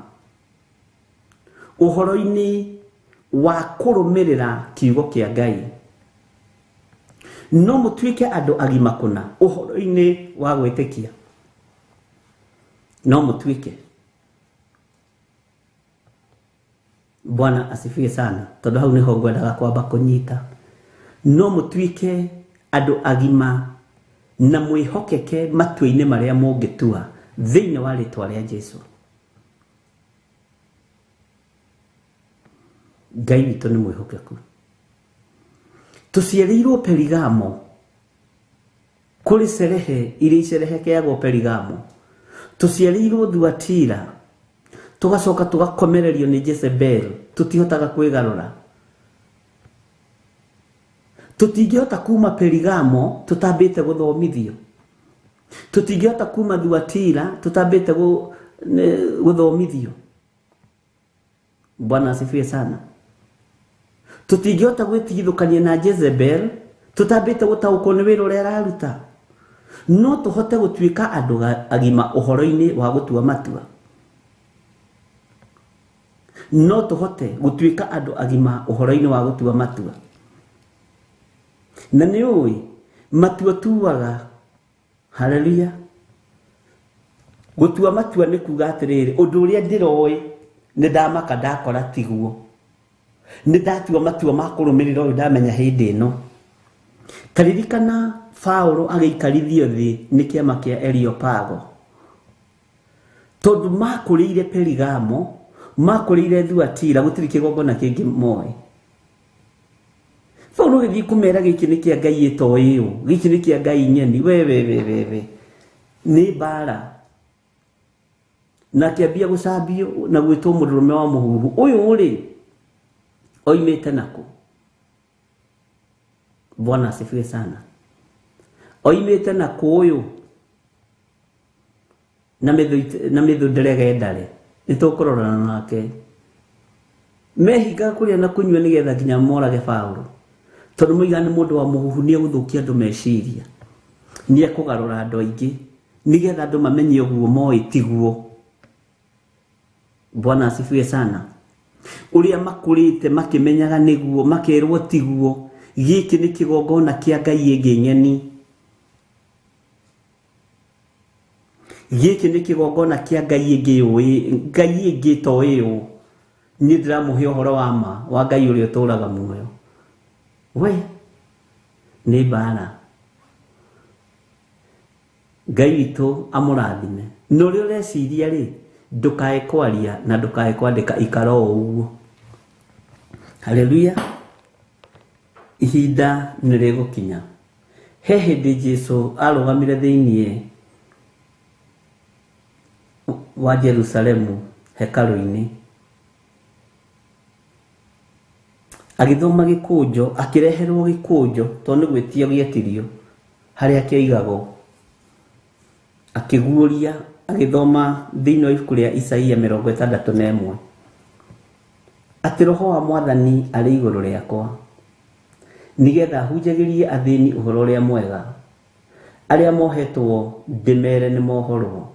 ũhoro-inĩ wa kũrũmĩrĩra kiugo kĩa Ngai. No mũtuĩke andũ agima kũna ũhoro-inĩ wa gwĩtĩkia. No mũtuĩke. Bwana asifiwe sana. Tondũ hau nĩho ngwendaga kwamba kũnyita. No mũtuĩke andũ agima na mwĩhokeke matua-inĩ marĩa mũngĩtua thĩinĩ wa rĩtwa rĩa Jesũ. Ngai witũ nĩ mwĩhokeku. Tũciarĩirwo Perigamo, kũrĩ cerehe iria icerehekeagwo Perigamo. Tũciarĩirwo Thuatira, tũgacoka tũgakomererio nĩ Jezebel, tũtihotaga kwĩgarũra. Tũtingĩhota kuma Perigamo tũtambĩte gũthomithio. Tũtingĩhota kuma Thuatira tũtambĩte gũthomithio. Bwana asifiwe sana. Tũtingĩhota gwĩtigithũkania na Jezebel tũtambĩte gũtaũkwo nĩ wĩra ũrĩa araruta. No tũhote gũtuĩka andũ agima ũhoro-inĩ wa gũtua matua. No tũhote gũtuĩka andũ agima ũhoro-inĩ wa gũtua matua. Na nĩ ũĩ matua tuaga. Haleluya. Gũtua matua nĩ kuga atĩrĩrĩ, ũndũ ũrĩa ndĩroĩ nĩ ndamaka ndakora tiguo. Nĩ ndatua matua ma kũrũmĩrĩra ũyũ ndamenya hĩndĩ ĩno. Taririkana Paulo agĩikarithio thĩ nĩ kĩama kĩa Areopago. Tondũ makũrĩire Perigamo, makũrĩire Thuatira, gũtirĩ kĩgongona kĩngĩ moĩ. Paulo agĩthiĩ kũmera gĩkĩ nĩ kĩa Ngai ĩtoĩ ũũ, gĩkĩ nĩ kĩa Ngai nyeni, we we we we we. Nĩ mbara. Na akĩambia gũcambio na gwĩtwo mũndũrũme wa mũhuhu. Ũyũ rĩ, oimĩte nakũ? Bwana asifiwe sana. Oimĩte nakũ ũyũ? na mĩthũ nderege ndare nĩ tũkũrorana nake. Mehingaga kũrĩa na kũnyua nĩgetha nginya morage Paũlũ, tondũ moigaga nĩ mũndũ wa mũhuhu, nĩ egũthũkia andũ meciria, nĩ ekũgarũra andũ aingĩ nĩgetha andũ mamenye ũguo moĩ tiguo. Bwana asifiwe sana. Ũrĩa makũrĩte makĩmenyaga nĩguo, makerwo tiguo, gĩkĩ nĩ kĩgongona kĩa Ngai ĩngĩ ng'eni, gĩkĩ nĩ kĩgongona kĩa Ngai ĩngĩ yũĩ, Ngai ĩngĩ toĩ ũũ. Niĩ ndĩramũhe ũhoro wa ma wa Ngai ũrĩa ũtũũraga muoyo. We nĩ mbara. Ngai witũ amũrathime. Na ũrĩa ũreciria rĩ, ndũkae kwaria na ndũkae kwandĩka, ikara o ũguo. Haleluya. Ihinda nĩ rĩgũkinya. He hĩndĩ Jesũ arũgamire thĩiniĩ wa Jerusalemu hekarũ-inĩ, agĩthoma gĩkũnjo, akĩreherwo gĩkũnjo tondũ nĩ gwĩtio gĩetirio harĩa kĩaigagwo, akĩguũria, agĩthoma thĩinĩ wa ibuku rĩa Isaia 61 atĩ Roho wa Mwathani arĩ igũrũ rĩakwa, nĩgetha hunjagĩrie athĩni ũhoro ũrĩa mwega, arĩa mohetwo ndĩmere nĩ mohorwo,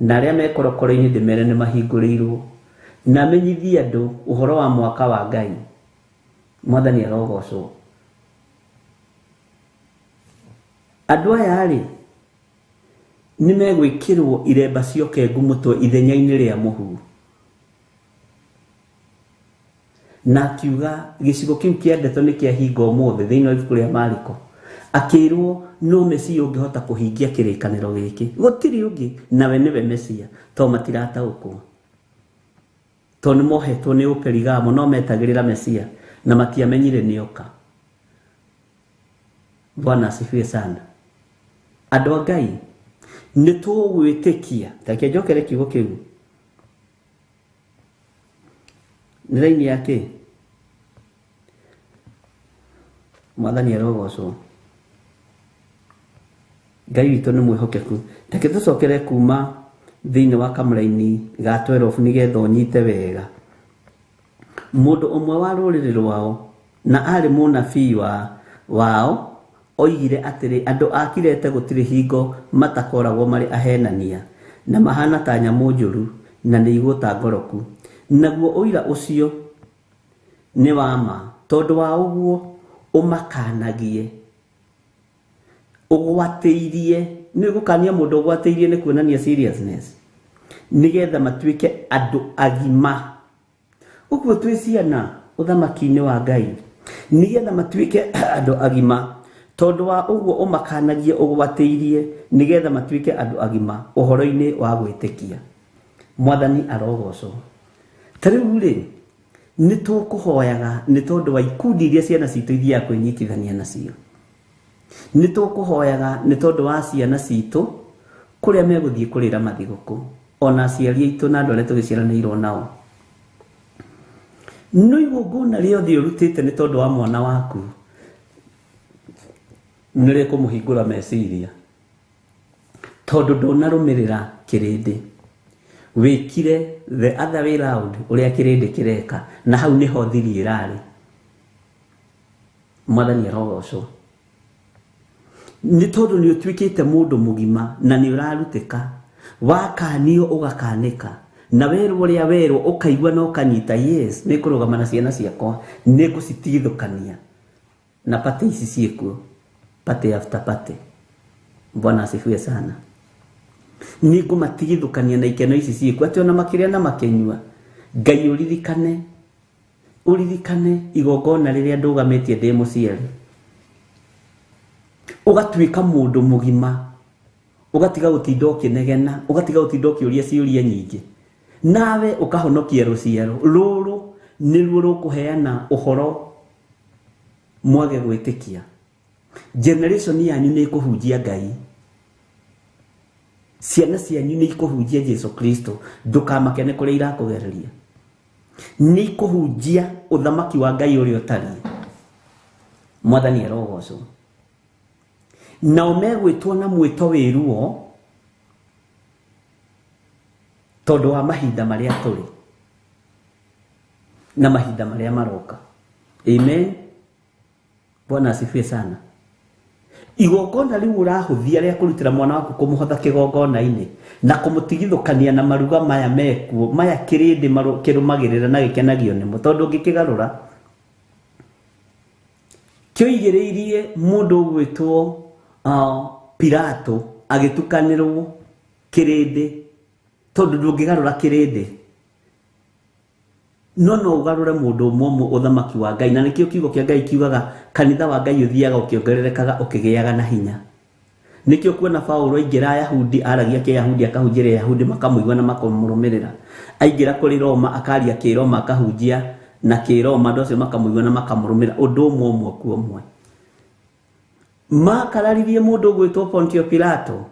na arĩa me korokoro-inĩ ndĩmere nĩ mahingũrĩirwo, na menyithie andũ ũhoro wa mwaka wa Ngai. Mwathani arogocwo. Andũ aya rĩ, nĩ megwĩkĩrwo iremba cia ũkengu mũtwe ithenya-inĩ rĩa mũhu. Na akiuga gĩcigo kĩu kĩa ndeto nĩ kĩahinga ũmũthĩ thĩinĩ wa ibuku rĩa Mariko. Akĩrwo no Mesia ũngĩhota kũhingia kĩrĩkanĩro gĩkĩ, gũtirĩ ũngĩ, nawe nĩwe Mesia, tondũ matirataũkwo, tondũ nĩ mohetwo nĩ ũperigamo, no metagĩrĩra Mesia na matiamenyire nĩoka. Bwana asifiwe sana. Andũ a Ngai, nĩ tũgwĩtĩkia. Reke njokere kiugo kĩu. Nĩ raini ya kĩ? Mwathani arogocwo. Ngai witũ nĩ mwĩhokeku. Reke tũcokere kuma thĩinĩ wa kamũraini ga 12 nĩgetha ũnyite wega. Mũndũ ũmwe wa rũrĩrĩ rwao na arĩ mũnabii wao oigire atĩrĩ, andũ a Kirete gũtirĩ hingo matakoragwo marĩ ahenania, na mahana ta nyamũ njũru, na nĩ igũta ngoroku. Naguo ũira ũcio nĩ wa ma, tondũ wa ũguo ũmakanagie ũgwatĩirie. Nĩ gũkania mũndũ ũgwatĩirie nĩ kuonania seriousness, nĩgetha matuĩke andũ agima. Ũguo twĩ ciana ũthamaki-inĩ wa Ngai, nĩgetha matuĩke andũ agima, tondũ wa ũguo ũmakanagie ũgwatĩirie, nĩgetha matuĩke andũ agima ũhoro-inĩ wa gwĩtĩkia. Mwathani arogocwo. Ta rĩu rĩ, nĩ tũkũhoyaga nĩ tondũ wa ikundi iria ciana citũ ithiaga kwĩnyitithania nacio. Nĩ tũkũhoyaga nĩ tondũ wa ciana citũ kũrĩa megũthiĩ kũrĩra mathigũkũ, ona aciari aitũ na andũ arĩa tũgĩciaranĩirwo nao. No igongona rĩothe ũrutĩte nĩ tondũ wa mwana waku nĩ rĩkũmũhingũra meciria, tondũ ndũnarũmĩrĩra kĩrĩndĩ, wĩkire the other way round ũrĩa kĩrĩndĩ kĩreka, na hau nĩho thiri ĩrarĩ. Mwathani arogocwo. Nĩ tondũ nĩ ũtuĩkĩte mũndũ mũgima na nĩ ũrarutĩka, wakanio ũgakanĩka, na werwo ũrĩa werwo ũkaigua na ũkanyita, yes, nĩ ngũrũgama na ciana ciakwa, nĩ ngũcitigithũkania na party ici ciĩkuo, party after party. Bwana asifiwe sana. Nĩ ngũmatigithũkania na ikeno ici ciĩkuo, atĩ ona makĩrĩa na makĩnyua, Ngai ũririkane, ũririkane igongona rĩrĩa ndũgamĩtie ndĩ mũciari. Ũgatuĩka mũndũ mũgima, ũgatiga gũtinda ũkĩnegena, ũgatiga gũtinda ũkĩũria ciũria nyingĩ, nawe ũkahonokia rũciaro rũrũ nĩruo rũkũheana ũhoro mwage gwĩtĩkia. Generation yanyu nĩ ĩkũhunjia Ngai, ciana cianyu nĩ ikũhunjia Jesu Kristo, ndũkamake nĩ kũrĩa irakũgereria, nĩ ikũhunjia ũthamaki wa Ngai ũrĩa ũtariĩ. Mwathani arogocwo. Nao megwĩtwo na mwĩto wĩ ruo, Tondũ wa mahinda marĩa tũrĩ na mahinda marĩa maroka. Amen. Bwana asifiwe sana. Igongona rĩu ũrahũthia rĩa kũrutĩra mwana waku kũmũhotha kĩgongona-inĩ na kũmũtigithũkania na maruga maya mekuo maya kĩrĩndĩ kĩrũmagĩrĩra na gĩkenagio nĩmo, tondũ ũngĩkĩgarũra kĩoigĩrĩirie mũndũ ũgwĩtwo Pilato agĩtukanĩrwo kĩrĩndĩ, tondũ ndũngĩgarũra kĩrĩndĩ no no ũgarũre mũndũ ũmwe ũmwe ũthamaki wa Ngai. Na nĩkĩo kiugo kĩa Ngai kiugaga kanitha wa Ngai ũthiaga ũkĩongererekaga ũkĩgĩaga na hinya. Nĩkĩo kuona Paulo aingĩra Ayahudi aragia kĩyahudi akahunjĩria Ayahudi makamũigua na makamũrũmĩrĩra. Aingĩra kũrĩ Roma akaria kĩroma akahunjia na kĩroma andũ acio makamũigua na makamũrũmĩrĩra, ũndũ ũmwe ũmwe ku ũmwe. Makararirie mũndũ ũgwĩtwo Pontio Pilato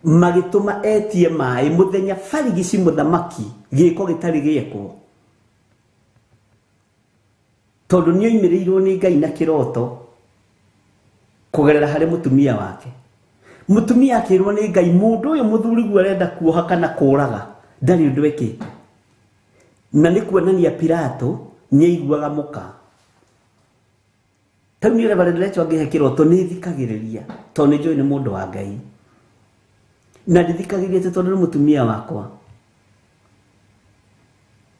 magĩtũma etie maĩ mũthenya barigici mũthamaki gĩko gĩtarĩ gĩekwo, tondũ nĩoimĩrĩirwo nĩ Ngai na kĩroto kũgerera harĩ mũtumia wake. Mũtumia akĩrwo nĩ Ngai mũndũ ũyũ mũthuriguo arenda kuoha kana kũraga ndarĩ ũndũ ekĩte. Na nĩ kuonania Pilato nĩaiguaga mũka. Tarĩu niĩ Reverend Rachel angĩhe kĩroto nĩthikagĩrĩria tondũ nĩnjũĩ nĩ mũndũ wa Ngai, na ndithikagĩrĩria tondũ nĩ mũtumia wakwa.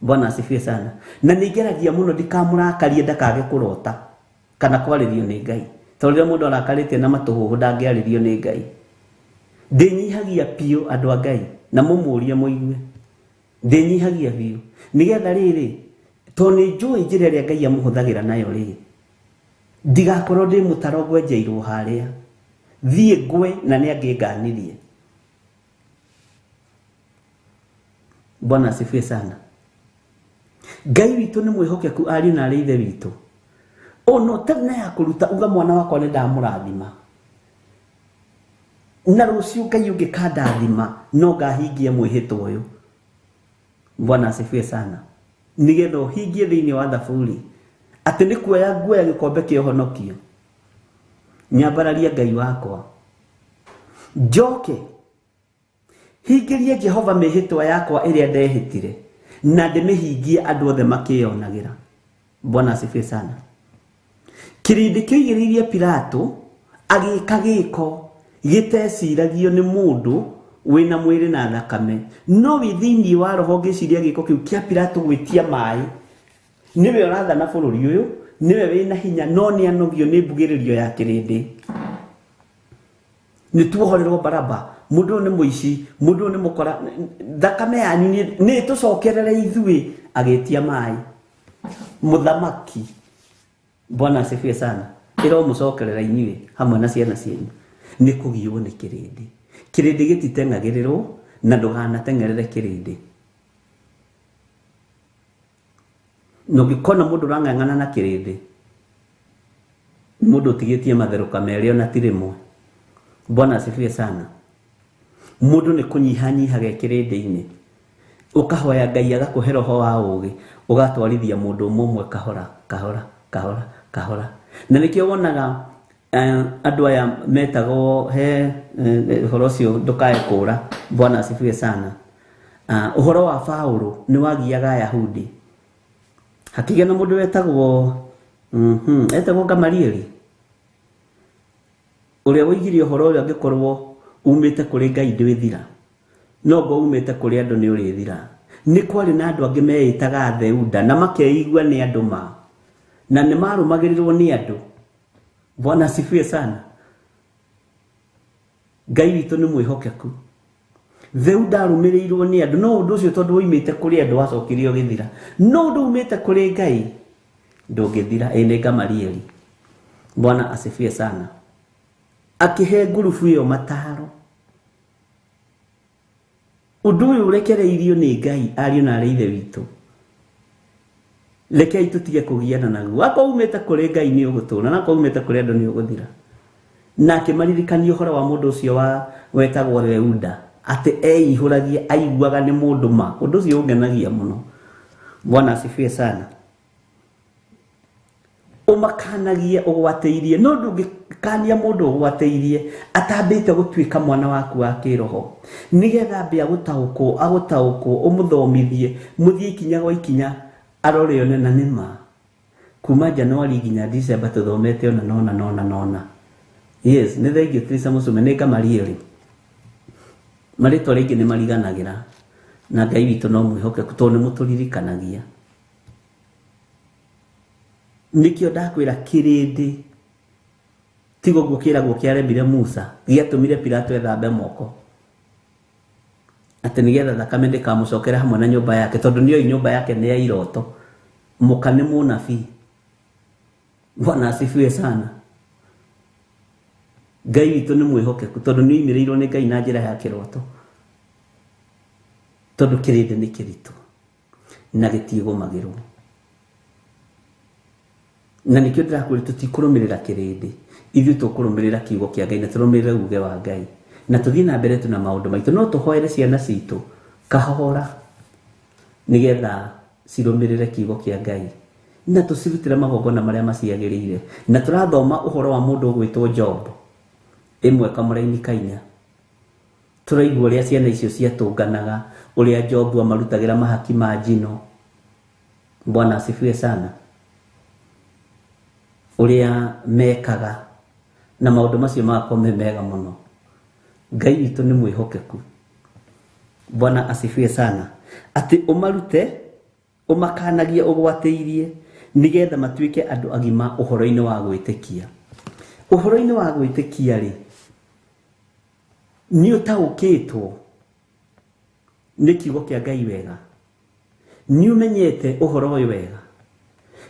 Bwana asifiwe sana. Na nĩngeragia mũno ndikamũrakarie ndakage kũrota kana kwarĩrio nĩ Ngai, tondũ rĩrĩa mũndũ arakarĩte na matũhũhũ ndangĩarĩrio nĩ Ngai. Ndĩnyihagia biũ andũ a Ngai na mũmũrie mũigue, ndĩnyihagia biũ nĩgetha rĩrĩ, tondũ nĩnjũĩ njĩra ĩrĩa Ngai amũhũthagĩra nayo rĩ, ndigakorwo ndĩ mũtaro ngwenjeirwo harĩa thiĩ ngwe na nĩ angĩnganirie. Bwana asifiwe sana. Ngai witũ nĩ mwĩhokeku ariũ na arĩ ithe witũ. Ona ũtarĩ na ya kũruta uga mwana wakwa nĩ ndamũrathima, na rũciũ Ngai ũngĩkandathima no ngahingia mwĩhĩtwa ũyũ. Bwana asifiwe sana. Nĩgetha ũhingie thĩinĩ wa thaburi atĩ nĩ kuoya nguoya gĩkombe kĩa ũhonokio, nyambararia Ngai wakwa, njoke hingĩrie Jehova mĩhĩtwa yakwa ĩrĩa ndehĩtire na ndĩmĩhingie andũ othe makĩyonagĩra. Bwana asifiwe sana. Kĩrĩndĩ kĩoigĩrĩirie Pilato agĩka gĩko gĩteciragio nĩ mũndũ wĩna mwĩrĩ na thakame, no wĩ thĩinĩ wa roho ngĩciria gĩko kĩu kĩa Pilato gwĩtia maĩ. Nĩwe ũrathana bũrũri ũyũ, nĩwe wĩna hinya, no nĩ anogio nĩ mbugĩrĩrio ya kĩrĩndĩ. Nĩ tuohorerwo Baraba, mũndũ ũyũ nĩ mũici, mũndũ ũyũ nĩ mũkora, thakame yanyu nĩ ĩtũcokerere ithuĩ. Agĩtia maĩ mũthamaki. Bwana asifiwe sana. Ĩromũcokerera inyuĩ hamwe na ciana cianyu. Nĩ kũgiũo nĩ kĩrĩndĩ. Kĩrĩndĩ gĩtiteng'agĩrĩrwo na ndũganateng'erere kĩrĩndĩ. Na ũngĩkona mũndũ ũrang'ang'ana na kĩrĩndĩ, nĩ mũndũ ũtigĩtie matherũka merĩ ona ti rĩmwe. Bwana asifiwe sana. Mũndũ nĩ kũnyihanyihaga kĩrĩndĩ-inĩ, ũkahoya Ngai agakũhe roho wa ũũgĩ, ũgatwarithia mũndũ ũmwe ũmwe kahora kahora kahora kahora. Na nĩkĩo wonaga andũ aya metagwo he ũhoro ũcio ndũkae kũra. Bwana asifiwe sana. Ũhoro wa Paulo nĩ wagiaga Ayahudi, hakĩgĩa na mũndũ wetagwo etagwo Gamalieli, ũrĩa woigire ũhoro ũyũ angĩkorwo umĩte kũrĩ Ngai ndwĩthira, no ngo umĩte kũrĩ andũ nĩ ũrĩthira. Nĩ kwarĩ na andũ angĩ meĩtaga Theuda na makeigua nĩ andũ ma, na nĩ marũmagĩrĩrwo nĩ andũ. Bwana asifiwe sana. Ngai witũ nĩ mwĩhokeku. Theuda arũmĩrĩirwo nĩ andũ, no ũndũ ũcio tondũ woimĩte kũrĩ andũ wacokire ũgĩthira, no ũndũ umĩte kũrĩ Ngai ndũngĩthira. Ĩ nĩ Gamalieli. Bwana asifiwe sana. Akĩhe ngurubu ĩyo mataro. Ũndũ ũyũ ũrekereirio nĩ Ngai ariũ na arĩ ithe witũ, rekei tũtige kũgiana naguo. Akorwo umĩte kũrĩ Ngai nĩ ũgũtũra, na akorwo umĩte kũrĩ andũ nĩ ũgũthira. Na akĩmaririkania ũhoro wa mũndũ ũcio wa wetagwo Theuda, atĩ eihũragia aiguaga nĩ mũndũ ma. Ũndũ ũcio ũngenagia mũno. Bwana asifiwe sana. Ũmakanagie ũgwatĩirie, no ndũngĩkania mũndũ ũgwatĩirie atambĩte gũtuĩka mwana waku wa kĩroho, nĩgetha ambe agũtaũkwo, agũtaũkwo, ũmũthomithie, mũthiĩ ikinya gwa ikinya, arore one na nĩma. Kuma Januari nginya December tũthomete ona nona nona nona. Yes, nĩ thengiũ Teresa Mũcume, nĩ Gamalieli. Marĩtwa rĩngĩ nĩ mariganagĩra, na Ngai witũ no mwĩhokeku tondũ nĩ mũtũririkanagia. Nĩkĩo ndakwĩra kĩrĩndĩ tiga ũguo kĩragwo kĩaremire Musa, gĩatũmire Pilato ethambe moko atĩ nĩgetha thakame ndĩkamũcokere hamwe na nyũmba yake, tondũ nĩoĩ nyũmba yake nĩ ya iroto. Mũka nĩ mũnabii. Bwana asifiwe sana. Ngai witũ nĩ mwĩhokeku tondũ nĩ oimĩrĩirwo nĩ Ngai na njĩra ya kĩroto, tondũ kĩrĩndĩ nĩ kĩritũ na gĩtigũmagĩrwo. Na nĩkĩo ndĩrakwĩra tũtikũrũmĩrĩra kĩrĩndĩ, ithuĩ tũkũrũmĩrĩra kiugo kĩa Ngai na tũrũmĩrĩre uge wa Ngai na tũthiĩ na mbere tu na maũndũ maitũ. No tũhoere ciana citũ kahora nĩgetha cirũmĩrĩre kiugo kĩa Ngai na tũcirutĩre magongona marĩa maciagĩrĩire. Na tũrathoma ũhoro wa mũndũ ũgwĩtwo Job ĩmwe kamũraini kainya, tũraigua ũrĩa ciana icio ciatũnganaga, ũrĩa Job amarutagĩra mahaki ma njino. Bwana asifiwe sana. Ũrĩa mekaga na maũndũ macio magakorwo me mega mũno. Ngai witũ nĩ mwĩhokeku. Bwana asifiwe sana. Atĩ ũmarute, ũmakanagie ũgwatĩirie, nĩgetha matuĩke andũ agima ũhoro-inĩ wa gwĩtĩkia. Ũhoro-inĩ wa gwĩtĩkia rĩ, nĩ ũtaũkĩtwo nĩ kiugo kĩa Ngai wega, nĩ ũmenyete ũhoro ũyũ wega,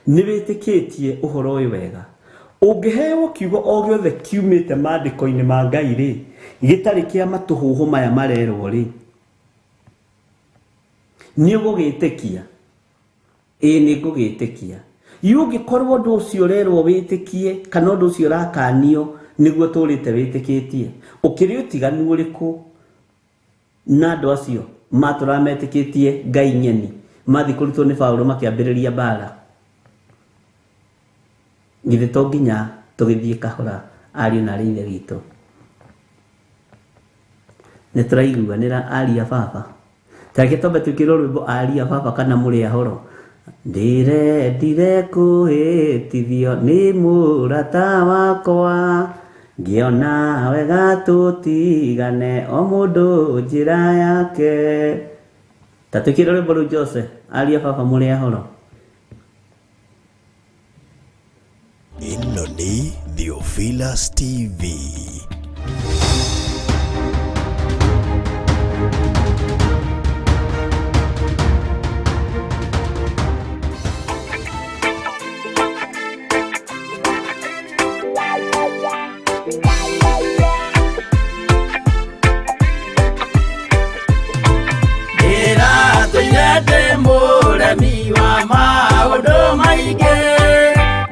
nĩ wĩtĩkĩtie ũhoro ũyũ wega. Ũngĩheo kiugo o gĩothe kiumĩte maandĩko-inĩ ma Ngai rĩ, gĩtarĩ kĩa matũhũhũ maya marerwo rĩ, nĩ ũgũgĩtĩkia? Ĩĩ, nĩ ngũgĩtĩkia. Yu ũngĩkorwo ũndũ ũcio ũrerwo wĩtĩkie kana ũndũ ũcio ũrakanio nĩguo tũrĩte wĩtĩkĩtie, ũkĩrĩ ũtiganu ũrĩkũ na andũ acio matũraga metĩkĩtie Ngai ng'eni, mathiĩ kũrutwo nĩ Paũlũ makĩambĩrĩria mbara? Githĩ to nginya tũgĩthiĩ kahora, ariũ na arĩ ithe witũ? Nĩ tũraiguanĩra aria baba? Tareke twambe twĩkĩrwo rwĩmbo aria baba kana mũrĩ ahoro. Ndĩrendire kũhĩtithio nĩ mũrata wakwa, ngĩona wega tũtigane o mũndũ njĩra yake. Ta twĩkĩre rwĩmbo rũu Jose, aria baba mũrĩ ahoro. Ĩno nĩ Theophilus TV. Ndĩratũire ndĩ mũremi wa maũndũ maingĩ,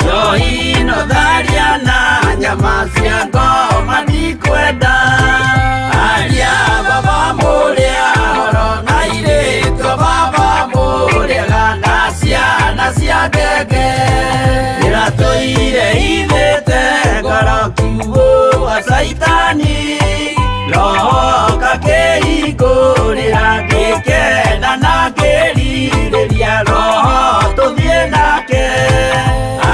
njohi no tharia na nyama cia ngoma ndikwenda. Aria baba mũrĩa horo na airĩtu a baba mũrĩega na ciana cia ngenge. Ndĩratũire ithĩte ngoro kiugo wa caitani, roho kakĩhingũrĩra ngĩkena na ngĩrirĩria roho tũthiĩ nake.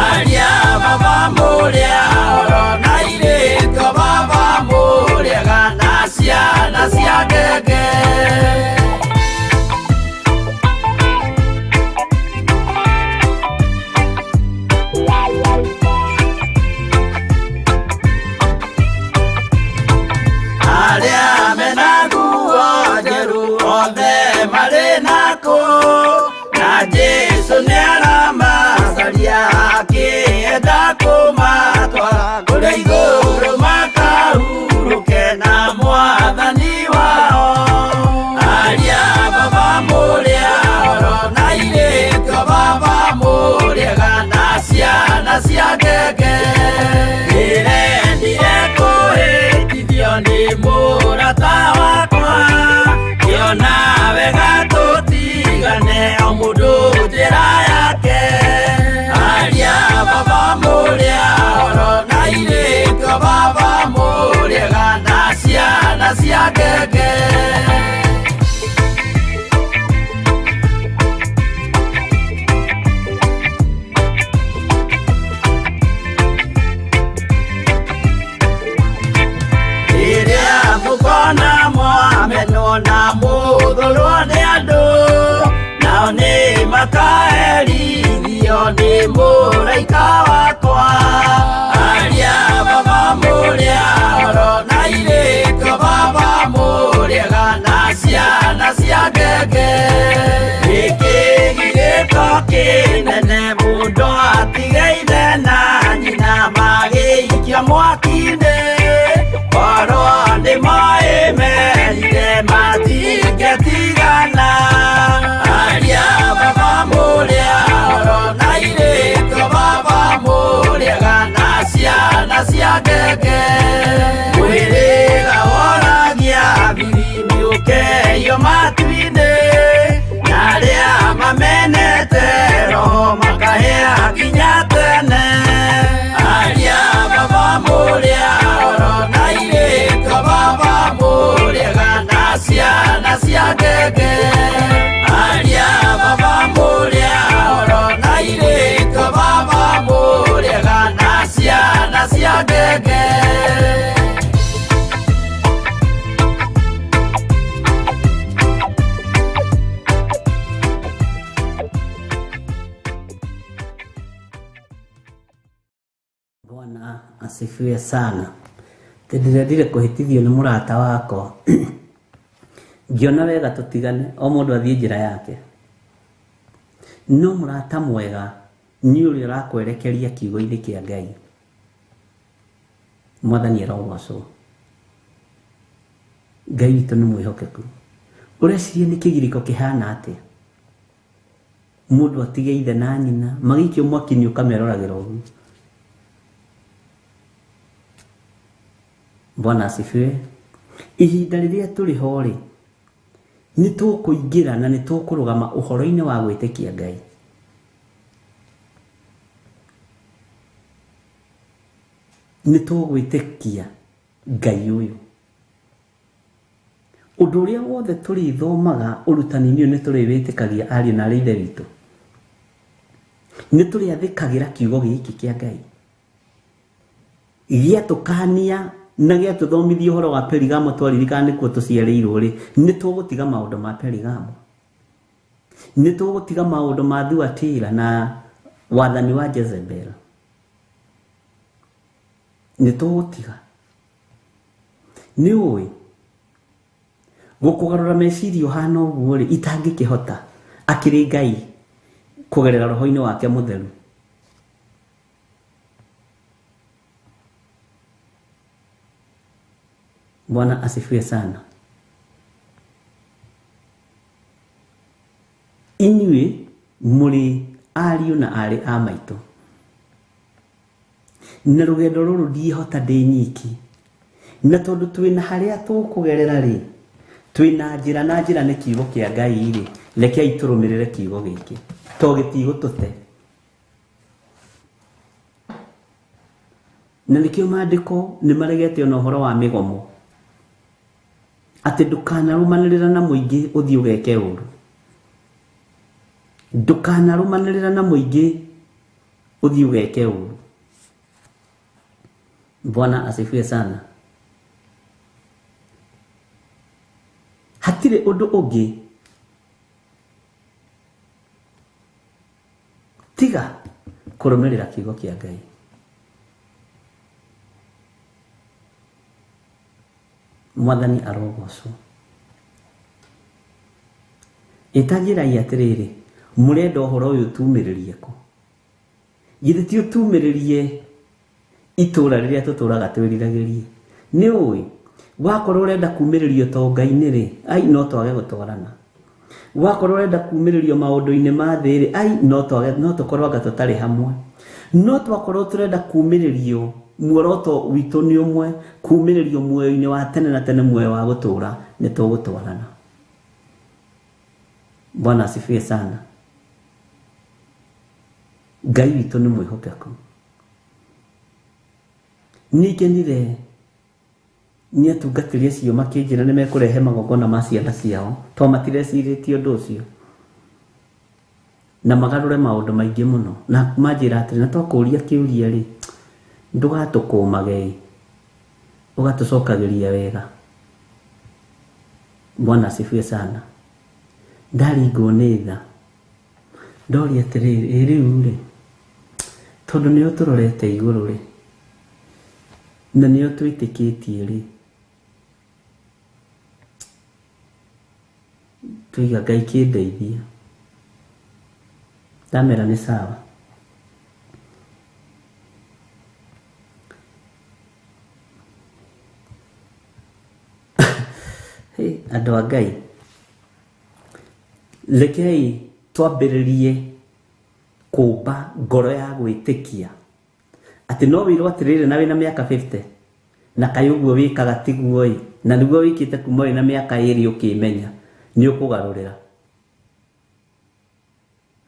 Aria baba mũrĩa horo na airĩtu a baba mũrĩega na ciana cia ngenge. Arĩa mena nguo njerũ othe marĩ nakũ, na Jesũ nĩaramacaria akĩenda kũmatwara kũrĩa igũrũ makahurũke na mwathani wao. Aria baba mũrĩa horo na airĩtu a baba mũrĩega na ciana cia ngenge. Ndĩrendire kũhĩtithio nĩ mũrata wakwa, ngĩona wega tũtigane o mũndũ njĩra yake. Aria cia ngenge. Mukona mwamenwo na muthurwo nĩ andũ, nao nĩ makaherithio nĩ mũraika wakwa. Aria baba mũrĩa oro na irĩko baba mũrĩega na ciana cia ngenge. Gĩkĩgirĩko kĩnene mũndũ atige ithe na nyina magĩikio mwaki-inĩ. Oro nĩ moĩ merire matingĩtigana. Aria baba mũrĩa oro na irĩko baba mũrĩega na ciana cia ngenge. Mwĩrĩga woragia bibi nĩũkeio matu-inĩ, na arĩa mamenete roho makahĩa nginya tene. Aria baba mũrĩa oro na irĩko baba mũrĩega na ciana cia ngenge. Aria baba mũrĩa oro na irĩko baba mũrĩega na ciana cia ngenge. Bwana asifiwe sana. Ndĩrendire kũhĩtithio nĩ mũrata wakwa. Ngĩona wega tũtigane, o mũndũ athiĩ njĩra yake. No mũrata mwega nĩ ũrĩa ũrakwerekeria kiugo-inĩ kĩa Ngai. Mwathani arogocwo. Ngai witũ nĩ mwĩhokeku. Ũreciria nĩ kĩgirĩko kĩhana atĩa? Mũndũ atige ithe na nyina, magĩikio mwaki-inĩ ũkameroragĩra ũguo. Bwana asifiwe. Ihinda rĩrĩa tũrĩ ho rĩ, nĩ tũkũingĩra na nĩ tũkũrũgama ũhoro-inĩ wa gwĩtĩkia Ngai. Nĩ tũgwĩtĩkia Ngai ũyũ. Ũndũ ũrĩa wothe tũrĩthomaga ũrutani-inĩ ũyũ nĩ tũrĩwĩtĩkagia ariũ na aarĩ a Ithe witũ. Nĩ tũrĩathĩkagĩra kiugo gĩkĩ kĩa Ngai. Gĩatũkania na gĩatũthomithia ũhoro wa Perigamo twaririkana nĩkuo tũciarĩirwo rĩ, nĩ tũgũtiga maũndũ ma Perigamo. Nĩ tũgũtiga maũndũ ma Thuatira na wathani wa Jezebel. Nĩ tũgũtiga. Nĩ ũĩ gũkũgarũra meciria ũhana ũguo rĩ, itangĩkĩhota akĩrĩ Ngai kũgerera roho-inĩ wake mũtheru. Bwana asifiwe sana. Inyuĩ mũrĩ ariũ na aarĩ a maitũ. Na rũgendo rũrũ ndiĩhota ndĩ nyiki. Na tondũ twĩna harĩa tũkũgerera rĩ, twĩna njĩra na njĩra nĩ kiugo kĩa Ngai rĩ, rekei tũrũmĩrĩre kiugo gĩkĩ to gĩtigũtũte. Na nĩkĩo maandĩko nĩ maregete ona ũhoro wa mĩgomo, atĩ ndũkanarũmanĩrĩra na mũingĩ ũthiĩ ũgeke ũru. Ndũkanarũmanĩrĩra na mũingĩ ũthiĩ ũgeke ũru. Bwana asifiwe sana. Hatirĩ ũndũ ũngĩ tiga kũrũmĩrĩra kiugo kĩa Ngai. Mwathani arogocwo. Ĩtanjĩrai atĩrĩrĩ, mũrenda ũhoro ũyũ tumĩrĩrie kũ? Githĩ ti ũtumĩrĩrie itũra rĩrĩa tũtũraga twĩriragĩrie? Nĩ ũĩ wakorwo ũrenda kumĩrĩrio ũtonga-inĩ rĩ, ai no twage gũtwarana. Wakorwo ũrenda kumĩrĩrio maũndũ-inĩ ma thĩ rĩ, ai no twage, no tũkorwo anga tũtarĩ hamwe. No twakorwo tũrenda kumĩrĩrio, muoroto witũ nĩ ũmwe, kumĩrĩrio muoyo-inĩ wa tene na tene, muoyo wa gũtũra, nĩ tũgũtwarana. Bwana asifiwe sana. Ngai witũ nĩ mwĩhokeku. Nĩ ngenire Nĩ atungatĩri acio makĩnjĩra nĩ mekũrehe magongona ma ciana ciao to matirecirĩtie ũndũ ũcio na magarũre maũndũ maingĩ mũno na manjĩra atĩrĩ na twakũria kĩũria rĩ ndũgatũkũmage ũgatũcokagĩria wega. Bwana asifiwe sana. Ndaringwo nĩ tha ndoria atĩrĩrĩ ĩ rĩu rĩ tondũ nĩo tũrorete igũrũ rĩ na nĩo twĩtĩkĩtie rĩ tuiga Ngai kĩndeithia ndamera nĩ sawa. Hey, andũ a Ngai rekei twambĩrĩrie kũmba ngoro ya gwĩtĩkia atĩ no wĩrwo atĩrĩrĩ na wĩna mĩaka 50 na kaĩ ũguo wĩkaga tiguo ĩ na nĩguo wĩkĩte kuma wĩna mĩaka 2 ũkĩmenya nĩ ũkũgarũrĩra.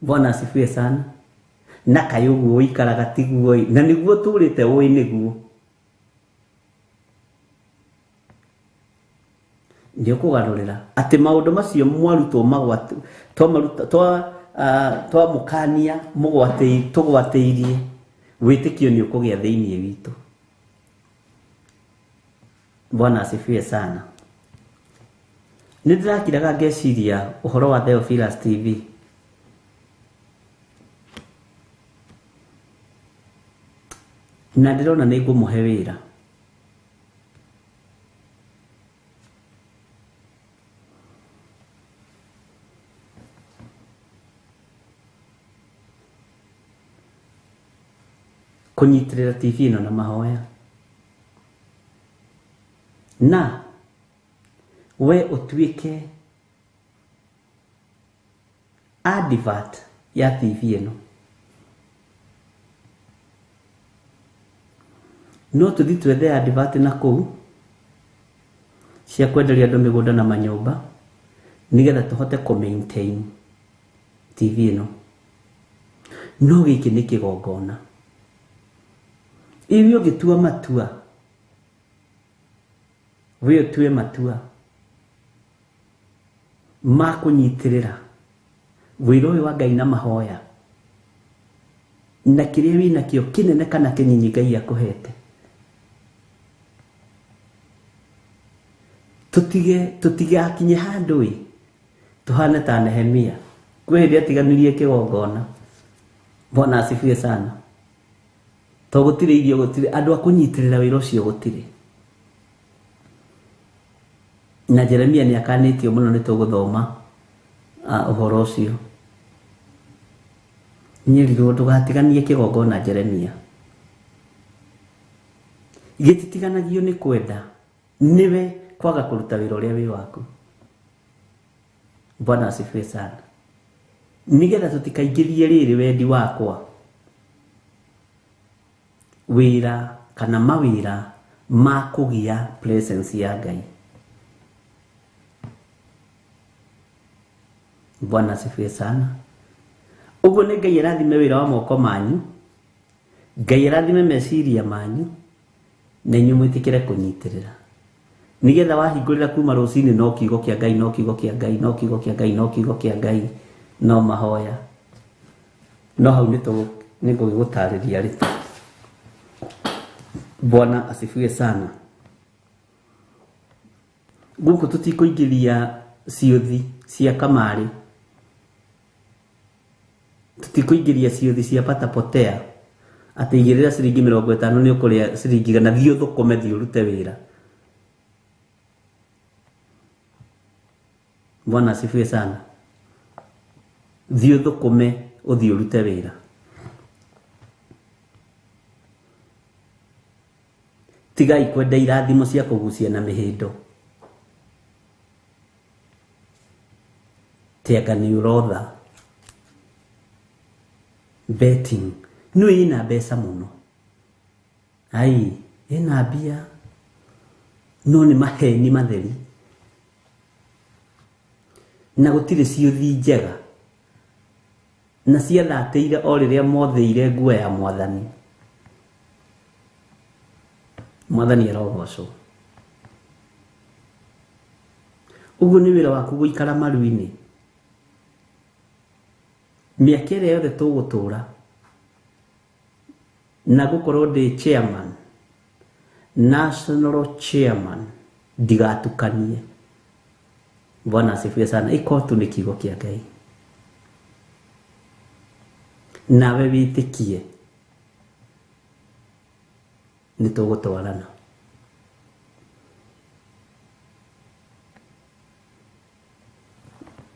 Bwana asifiwe sana. Na kaĩ ũguo ũikaraga tiguo ĩ na nĩguo tũrĩte ũĩ nĩguo nĩ ũkũgarũrĩra atĩ maũndũ macio mwarutwo magwati twamũkania tũgwatĩirie wĩtĩkio nĩ ũkũgĩa thĩinĩ witũ. Bwana asifiwe sana. Nĩ ndĩrakiraga ngeciria ũhoro wa Theophilus TV. Na ndĩrona nĩ ngũmũhe wĩra. Kũnyitĩrĩra TV ĩno na mahoya na we ũtuĩke advert ya TV ĩno. No tũthiĩ twethe advert na kũu cia kwenderia andũ mĩgũnda na manyũmba nĩgetha tũhote kũ maintain TV ĩno. No gĩkĩ nĩ kĩgongona. Iwe ũngĩtua matua we ũtue matua ma kũnyitĩrĩra wĩra ũyũ wa Ngai na mahoya na kĩrĩa wĩnakĩo kĩnene kana kĩnyinyi Ngai akũhete. Tũtigakinye handũ ĩ tũhane ta Nehemia kwĩ hĩndĩ atiganirie kĩgongona. Bwana asifiwe sana. To gũtirĩ irio gũtirĩ andũ a kũnyitĩrĩra wĩra ũcio gũtirĩ. Na Jeremia nĩ akanĩtio mũno nĩ tũgũthoma ũhoro ũcio. Nyerirwo ndũgatiganie kĩgongona Jeremia. Gĩtitiganagio nĩ kwenda nĩwe kwaga kũruta wĩra ũrĩa wĩ waku. Bwana asifiwe sana. Nĩgetha tũtikaingĩrie rĩrĩ wendi wakwa wĩra kana mawĩra ma kũgĩa presence ya Ngai. Bwana asifiwe sana. Ũguo nĩ Ngai arathime wĩra wa moko manyu, Ngai arathime meciria manyu, na inyuĩ mwĩtĩkĩre kũnyitĩrĩra nĩgetha wahingũrĩra kuma rũcinĩ no kiugo kĩa Ngai no kiugo kĩa Ngai no kiugo kĩa Ngai no kiugo kĩa Ngai no mahoya. No hau nĩ ngũgĩgũtarĩria rĩ. Bwana asifiwe sana. Gũkũ tũtikũingĩria ciũthi cia kamarĩ, tũtikũingĩria ciũthi cia patapotea atĩ igĩrĩra ciringi 50 nĩ ũkũrĩa ciringi 100 thiĩ ũthũkũme thiĩ ũrute wĩra. Bwana asifiwe sana. Thiĩ ũthũkũme ũthiĩ ũrute wĩra. Tigai kwenda irathimo cia kũgucia na mĩhĩndo. Tianga nĩ ũrotha. Betting nĩ ĩna mbeca mũno. Ai, ĩna mbia no nĩ maheni matheri na gũtirĩ ciũthi njega na ciathatĩire o rĩrĩa mothĩire nguo ya mwathani. Mwathani arogocwo. Ũguo nĩ wĩra waku gũikara maru-inĩ. Mĩaka ĩrĩa yothe tũgũtũra na gũkorwo ndĩ chairman, national chairman, ndigatukanie. Bwana asifiwe sana. Ikotu nĩ kiugo kĩa Ngai. Nawe wĩtĩkie nĩ tũgũtwarana.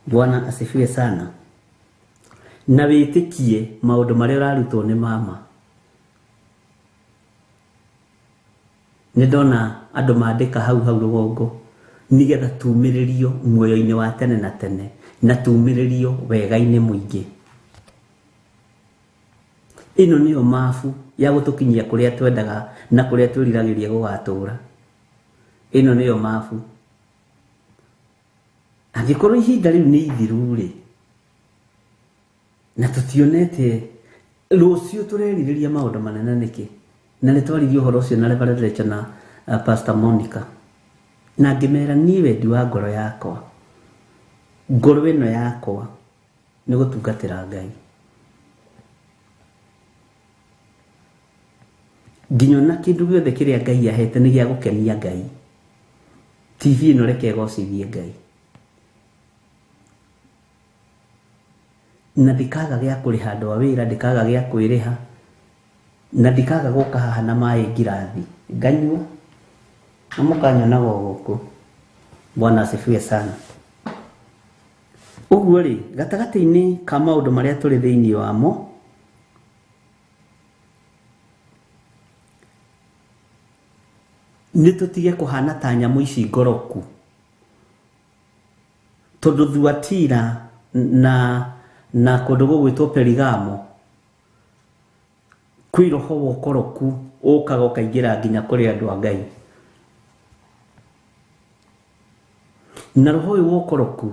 Bwana asifiwe sana. Na wĩtĩkie maũndũ marĩa ũrarutwo nĩ mama. Nĩ ndona andũ mandĩka hau hau rũgongo nĩgetha tumĩrĩrio muoyo-inĩ wa tene na tene na tumĩrĩrio wega-inĩ mũingĩ. Ĩno nĩyo mabu ya gũtũkinyia kũrĩa twendaga na kũrĩa twĩriragĩria gũgatũra. Ĩno nĩyo mabu. Angĩkorwo ihinda rĩu nĩ ithiru rĩ, na tũtionete rũciũ tũrerirĩria maũndũ manene nĩkĩ? Na nĩ twaririe ũhoro ũcio na Reverend Rachel na Pastor Monica, na ngĩmera niĩ wendi wa ngoro yakwa, ngoro ĩno yakwa nĩ gũtungatĩra Ngai. Nginya ona kĩndũ gĩothe kĩrĩa Ngai ahete nĩ gĩa gũkenia Ngai. TV ĩno reke ĩgocithie Ngai. Na ndikaga gĩa kũrĩha andũ a wĩra, ndikaga gĩa kwĩrĩha, na ndikaga gũka haha na maĩ ngirathi nganyua, na mũkanyonaga o gũkũ. Bwana asifiwe sana. Ũguo rĩ, gatagatĩ-inĩ ka maũndũ marĩa tũrĩ thĩinĩ wamo, nĩ tũtige kũhana ta nyamũ ici ngoroku. Tondũ Thuatira na kũndũ gũgwĩtwo Perigamo, kwĩ roho wa ũkoroku ũkaga ũkaingĩra nginya kũrĩ andũ a Ngai. Na roho ũyũ wa ũkoroku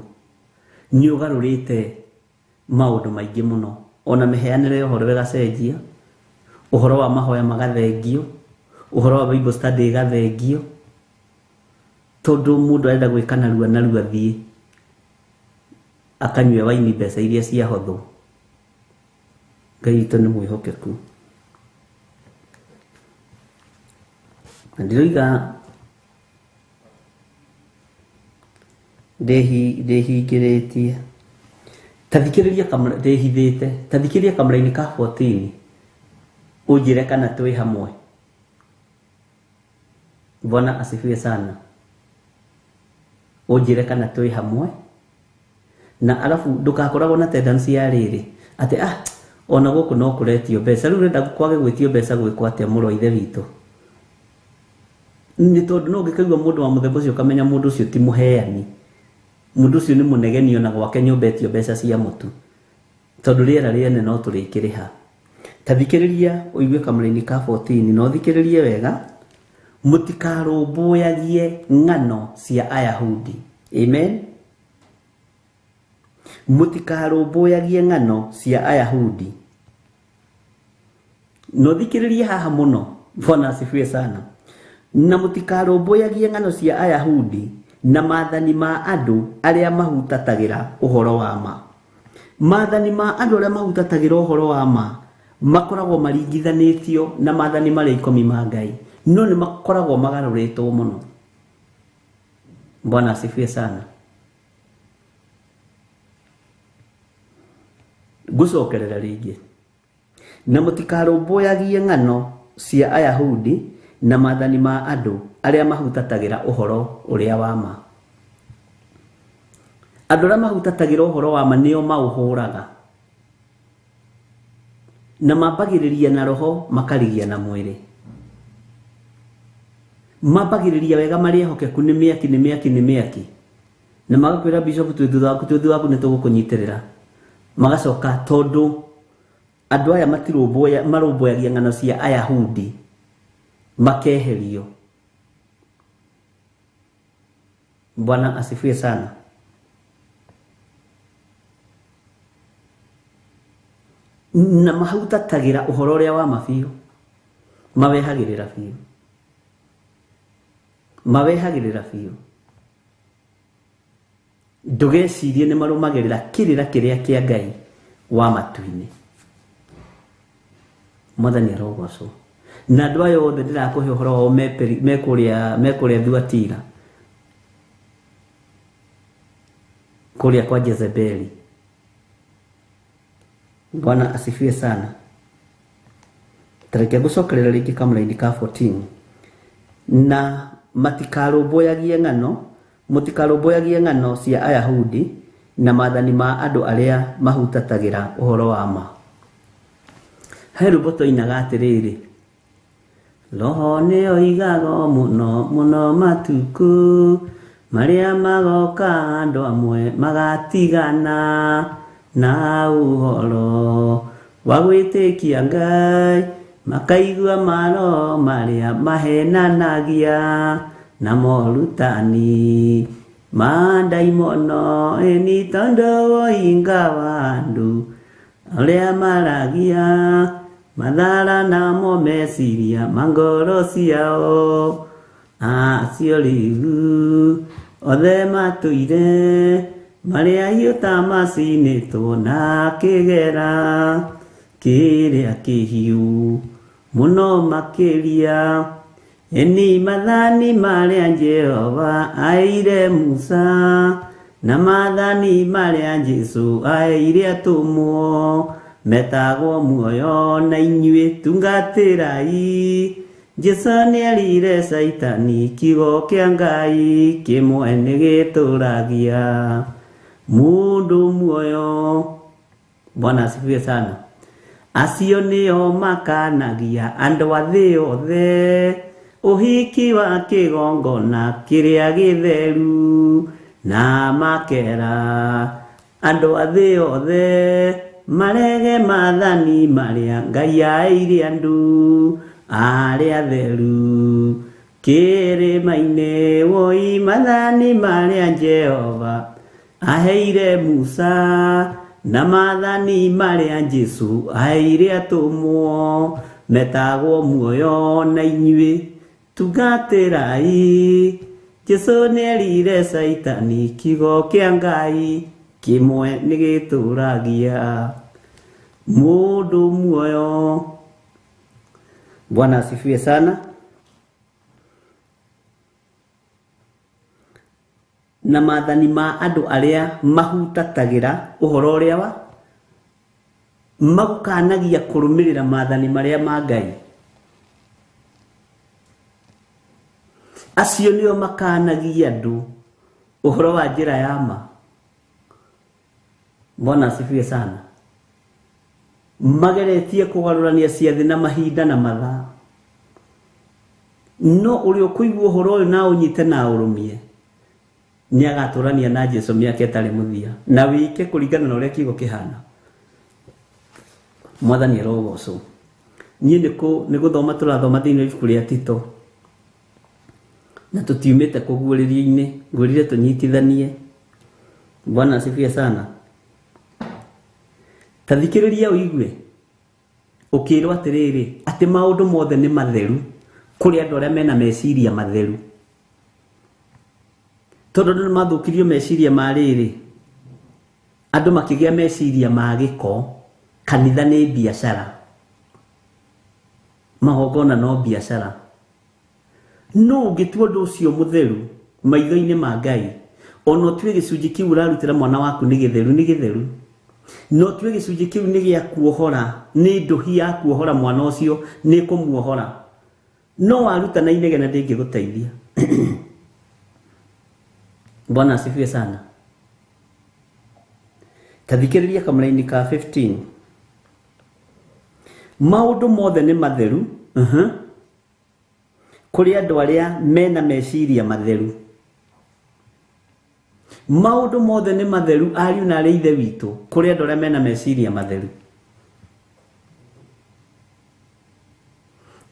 nĩ ũgarũrĩte maũndũ maingĩ mũno. Ona mĩheanĩre ya ũhoro ĩgacenjia, ũhoro wa mahoya magathengio, ũhoro wa Bible study ĩgathengio, tondũ mũndũ arenda gwĩka narua narua thiĩ akanyue waini mbeca iria ciahothwo. Ngai witũ nĩ mwĩhokeku. Na ndiroiga ndĩhingĩrĩtie. Ta thikĩrĩria kamũra, ndĩhithĩte. Ta thikĩrĩria kamũra-inĩ ka 14 ũnjĩre kana twĩ hamwe. Bwana asifiwe sana. Ũnjĩre kana twĩ hamwe. Na alafu ndũgakoragwo na tendency ya rĩrĩ atĩ ona gũkũ no kũretio mbeca. Rĩu ũrenda kwage gwĩtio mbeca gwĩkwo atĩa mũrũ wa ithe witũ? Nĩ tondũ no ũngĩkaigua mũndũ wa mũthemba ũcio ũkamenya mũndũ ũcio ti mũheani. Mũndũ ũcio nĩ mũnegeni ona gwake nyũmba etio mbeca cia mũtu. Tondũ rĩera rĩene no tũrĩkĩrĩha. Ta thikĩrĩria ũigue kamũra-inĩ ka 14 na ũthikĩrĩrie wega. Mũtikarũmbũyagie ng'ano cia Ayahudi. Amen. Mũtikarũmbũyagie ng'ano cia Ayahudi. Na ũthikĩrĩrie haha mũno. Bwana asifiwe sana. Na mũtikarũmbũyagie ng'ano cia Ayahudi na maathani ma andũ arĩa mahutatagĩra ũhoro wa ma. Maathani ma andũ arĩa mahutatagĩra ũhoro wa ma makoragwo maringithanĩtio na maathani marĩa ikũmi ma Ngai, no nĩ makoragwo magarũrĩtwo mũno. Bwana asifiwe sana. Ngũcokerera rĩngĩ. Na mũtikarũmbũyagie ng'ano cia Ayahudi na maathani ma andũ arĩa mahutatagĩra ũhoro ũrĩa wa ma. Andũ arĩa mahutatagĩra ũhoro wa ma nĩo maũhũraga. Na mambagĩrĩria na roho makarigia na mwĩrĩ. Mambagĩrĩria wega marĩ ehokeku nĩ mĩaki nĩ mĩaki nĩ mĩaki. Na magakwĩra bishop twĩ thutha waku, twĩ thutha waku nĩ tũgũkũnyitĩrĩra. Magacoka tondũ andũ aya marũmbũyagia ng'ano cia Ayahudi makeherio. Bwana asifiwe sana. Na mahutatagĩra ũhoro ũrĩa wa ma biũ. Mawehagĩrĩra biũ. Mawehagĩrĩra biũ. Ndũgecirie nĩ marũmagĩrĩra kĩrĩra kĩrĩa kĩa Ngai wa matu-inĩ. Mwathani arogocwo. Na andũ aya othe ndĩrakũhe ũhoro wao me kũrĩa Thuatira, kũrĩa kwa Jezebeli. Bwana asifiwe sana. Tareke ngũcokerera rĩngĩ kamũraini ka 14. Na matikarũmbũyagie ng'ano, mũtikarũmbũyagie ng'ano cia Ayahudi na maathani ma andũ arĩa mahutatagĩra ũhoro wa ma. He rwĩmbo twainaga atĩrĩrĩ, Roho nĩoigaga mũno mũno matukũ marĩa magoka andũ amwe magatigana na ũhoro wa gwĩtĩkia Ngai, makaigua maro marĩa mahenanagia na morutani ma ndaimono. Ĩni tondũ woinga wa andũ ũrĩa maragia mathara namo meciria ma ngoro ciao, acio rĩu othe matũire marĩ ahiũ ta macinĩtwo na kĩgera kĩrĩa kĩhiũ mũno makĩria. Ĩni maathani marĩa Jehova aheire Musa na maathani marĩa Jesũ aheire atũmwo metagwo muoyo, na inyuĩ tungatĩrai. Jesũ nĩerire Caitani kiugo kĩa Ngai kĩmwe nĩ gĩtũragia mũndũ muoyo. Bwana asifiwe sana. Acio nĩo makanagia andũ a thĩ othe ũhiki wa kĩgongona kĩrĩa gĩtheru, na makera andũ a thĩ othe marege maathani marĩa Ngai aheire andũ arĩa atheru kĩrĩma-inĩ. Woi maathani marĩa Jehova aheire Musa na maathani marĩa Jesũ aheire atũmwo metagwo muoyo, na inyuĩ tungatĩrai. Jesũ nĩerire Caitani kiugo kĩa Ngai kĩmwe nĩ gĩtũragia mũndũ muoyo. Bwana asifiwe sana. Na maathani ma andũ arĩa mahutatagĩra ũhoro ũrĩa wa magũkanagia kũrũmĩrĩra maathani marĩa ma Ngai, acio nĩo makanagia andũ ũhoro wa njĩra ya ma. Bwana asifiwe sana. Mageretie kũgarũrania ciathĩ na mahinda na mathaa, no ũrĩa ũkũigua ũhoro ũyũ na ũnyite na ũrũmie nĩ agatũrania na Jesũ mĩaka ĩtarĩ mũthia, na wĩke kũringana na ũrĩa kiugo kĩhana. Mwathani arogocwo. Niĩ nĩ gũthoma tũrathoma thĩinĩ wa ibuku rĩa Tito, na tũtiumĩte kũguũrĩrio-inĩ, ngwĩrire tũnyitithanie. Bwana asifiwe sana. Ta thikĩrĩria ũigue ũkĩrwo atĩrĩrĩ, atĩ maũndũ mothe nĩ matheru kũrĩ andũ arĩa mena meciria matheru, tondũ andũ nĩ mathũkirio meciria ma rĩrĩ, andũ makĩgĩa meciria ma gĩko. Kanitha nĩ biacara, magongona no biacara. No ũngĩtua ũndũ ũcio mũtheru maitho-inĩ ma Ngai, ona ũtue gĩcunjĩ kĩu ũrarutĩra mwana waku nĩ gĩtheru, nĩ gĩtheru. No ũtue gĩcunjĩ kĩu nĩ gĩa kuohora, nĩ ndũhi ya kuohora mwana ũcio, nĩ kũmuohora. No waruta na inegene ndĩngĩgũteithia. Bwana asifiwe sana. Ta thikĩrĩria kamũraini ka 15. Maũndũ mothe nĩ matheru kũrĩ andũ arĩa mena meciria matheru. Maũndũ mothe nĩ matheru, ariũ na arĩ ithe witũ, kũrĩ andũ arĩa mena meciria matheru.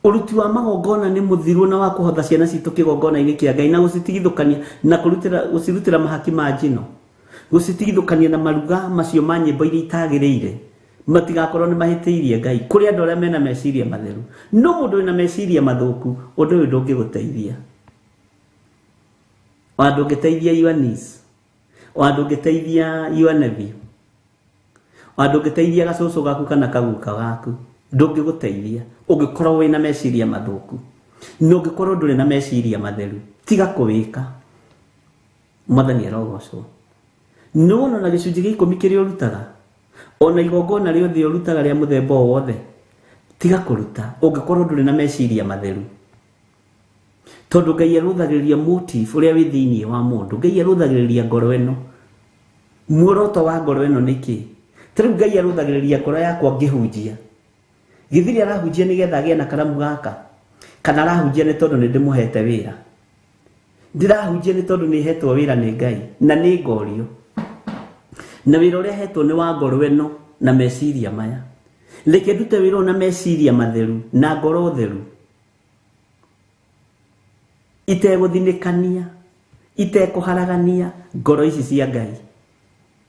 Ũruti wa magongona nĩ mũthiru na wa kũhotha ciana citũ kĩgongona-inĩ kĩa Ngai na gũcitigithũkania na gũcirutĩra mahaki ma njino, gũcitigithũkania na maruga macio ma nyĩmbo iria itagĩrĩire, matigakorwo nĩ mahĩtĩirie Ngai. Kũrĩ andũ arĩa mena meciria matheru. No mũndũ wĩna meciria mathũku, ũndũ ũyũ ndũngĩgũteithia, ona ndũngĩteithia your niece, Ona ndũngĩteithia your nephew. Ona ndũngĩteithia gacũcũ gaku kana kaguka gaku. Ndũngĩgũteithia ũngĩkorwo wĩna meciria mathũku. Na ũngĩkorwo ndũrĩ na meciria matheru, tiga kũwĩka. Mwathani arogocwo. Nĩwona ona gĩcunjĩ gĩa 10 kĩrĩa ũrutaga, ona igongona rĩothe ũrutaga rĩa mũthemba o wothe, tiga kũruta ũngĩkorwo ndũrĩ na meciria matheru. Tondũ Ngai arũthagĩrĩria motive ũrĩa wĩ thĩinĩ wa mũndũ. Ngai arũthagĩrĩria ngoro ĩno. Muoroto wa ngoro ĩno nĩ kĩ? Ta rĩu Ngai arũthagĩrĩria ngoro yakwa ngĩhunjia. Githiri arahunjia nĩgetha agĩe na karamu gaka? Kana arahunjia nĩ tondũ nĩ ndĩmũhete wĩra? Ndĩrahunjia nĩ tondũ nĩ hetwo wĩra nĩ Ngai na nĩ ngorio. Na wĩra ũrĩa hetwo nĩ wa ngoro ĩno na meciria maya. Reke ndute wĩra ũyũ na meciria matheru na ngoro theru. Itegũthinĩkania, itekũharagania ngoro ici cia Ngai.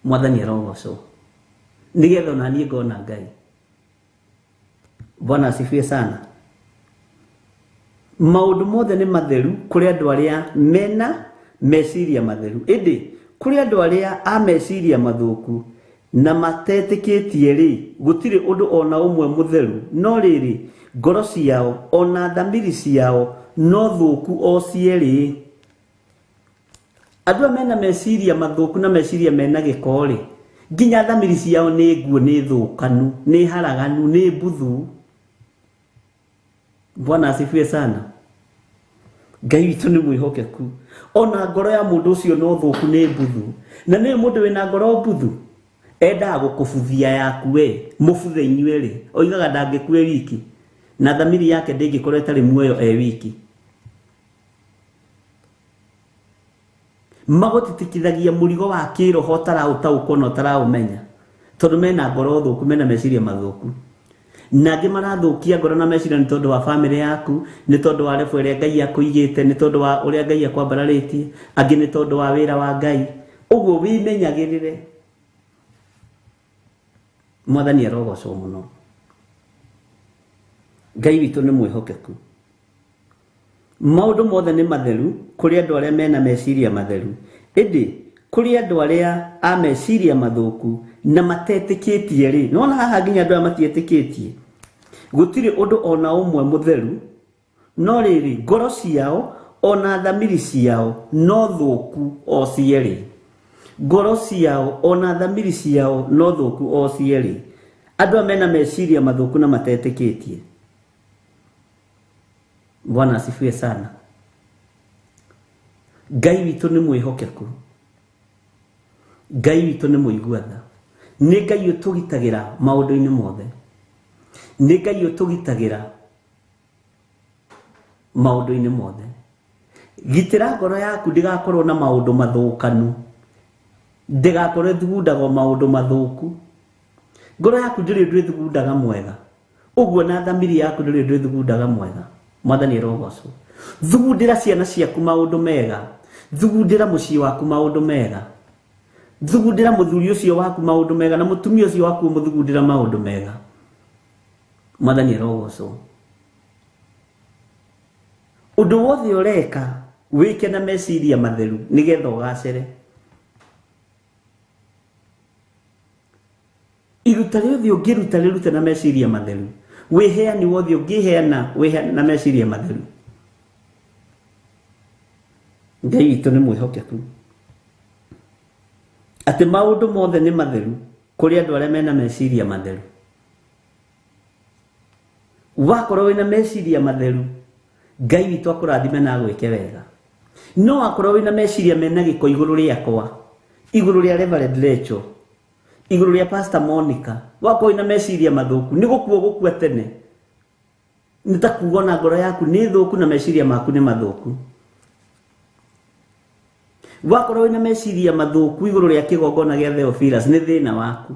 Mwathani arogocwo. Nĩgetha ona niĩ ngona Ngai. Bwana asifiwe sana. Maũndũ mothe nĩ matheru kũrĩ andũ arĩa mena meciria matheru. Ĩndĩ kũrĩ andũ arĩa a meciria mathũku na matetĩkĩtie rĩ, gũtirĩ ũndũ ona ũmwe mũtheru. No rĩrĩ, ngoro ciao ona thamiri ciao no thũku o cierĩ. Andũ aya mena meciria mathũku na meciria mena gĩko rĩ, nginya thamiri ciao nĩ nguũ, nĩ thũkanu, nĩ haraganu, nĩ mbuthu. Bwana asifiwe sana. Ngai witũ nĩ mwĩhokeku. Ona ngoro ya mũndũ ũcio no thũku, nĩ mbuthu. Na nĩ mũndũ wĩna ngoro mbuthu endaga gũkũbuthia yaku we, mũbuthe inyuĩ rĩ, oigaga ndangĩkue wiki, na thamiri yake ndĩngĩkorwo ĩtarĩ muoyo e wiki. Magũtitikithagia mũrigo wa kĩroho ũtaraũtaũkwo na ũtaraũmenya, tondũ mena ngoro thũku, mena meciria mathũku. Na angĩ marathũkia ngoro na meciria nĩ tondũ wa bamĩrĩ yaku, nĩ tondũ wa rebu ĩrĩa Ngai akũigĩte, nĩ tondũ wa ũrĩa Ngai akwambararĩtie, angĩ nĩ tondũ wa wĩra wa Ngai. Ũguo wĩmenyagĩrĩre. Mwathani arogocwo mũno. Ngai witũ nĩ mwĩhokeku. Maũndũ mothe nĩ matheru kũrĩ andũ arĩa mena meciria matheru. Ĩndĩ kũrĩ andũ arĩa a meciria mathũku na matetĩkĩtie rĩ, nĩwona haha nginya andũ aya matiĩtĩkĩtie, gũtirĩ ũndũ ona ũmwe mũtheru. No rĩrĩ, ngoro ciao ona thamiri ciao no thũku o cierĩ. Ngoro ciao ona thamiri ciao no thũku o cierĩ. Andũ aya mena meciria mathũku na matetĩkĩtie. Bwana asifiwe sana. Ngai witũ nĩ mwĩhokeku. Ngai witũ nĩ mũigua tha. Nĩ Ngai ũtũgitagĩra maũndũ-inĩ mothe. Nĩ Ngai ũtũgitagĩra maũndũ-inĩ mothe. Gitĩra ngoro yaku ndĩgakorwo na maũndũ mathũkanu, ndĩgakorwo ĩthugundaga maũndũ mathũku. Ngoro yaku ndĩrĩ ũndũ ĩthugundaga mwega, ũguo na thamiri yaku ndĩrĩ ũndũ ĩthugundaga mwega. Mwathani arogocwo. Thugundĩra ciana ciaku maũndũ mega, thugundĩra mũciĩ waku maũndũ mega, thugundĩra mũthuri ũcio waku maũndũ mega, na mũtumia ũcio waku mũthugundĩra maũndũ mega. Mwathani arogocwo. Ũndũ wothe ũreka wĩke na meciria matheru nĩgetha ũgacĩre. Iruta rĩothe ũngĩruta rĩrute na meciria matheru. Wĩheani wothe ũngĩheana wĩheane na meciria matheru. Ngai witũ nĩ mwĩhokeku. Atĩ maũndũ mothe nĩ matheru kũrĩ andũ arĩa mena meciria matheru. Wakorwo wĩna meciria matheru, Ngai witũ akũrathime na agwĩke wega. No wakorwo wĩna meciria mena gĩko igũrũ rĩakwa, igũrũ rĩa Reverend Rachel, igũrũ rĩa Pastor Monica, wakorwo wĩna meciria mathũku, nĩ gũkua gũkua tene. Nĩ ta kuga ona ngoro yaku nĩ thũku na meciria maku nĩ mathũku. Wakorwo wĩna meciria mathũku igũrũ rĩa kĩgongona gĩa Theophilus, nĩ thĩna waku.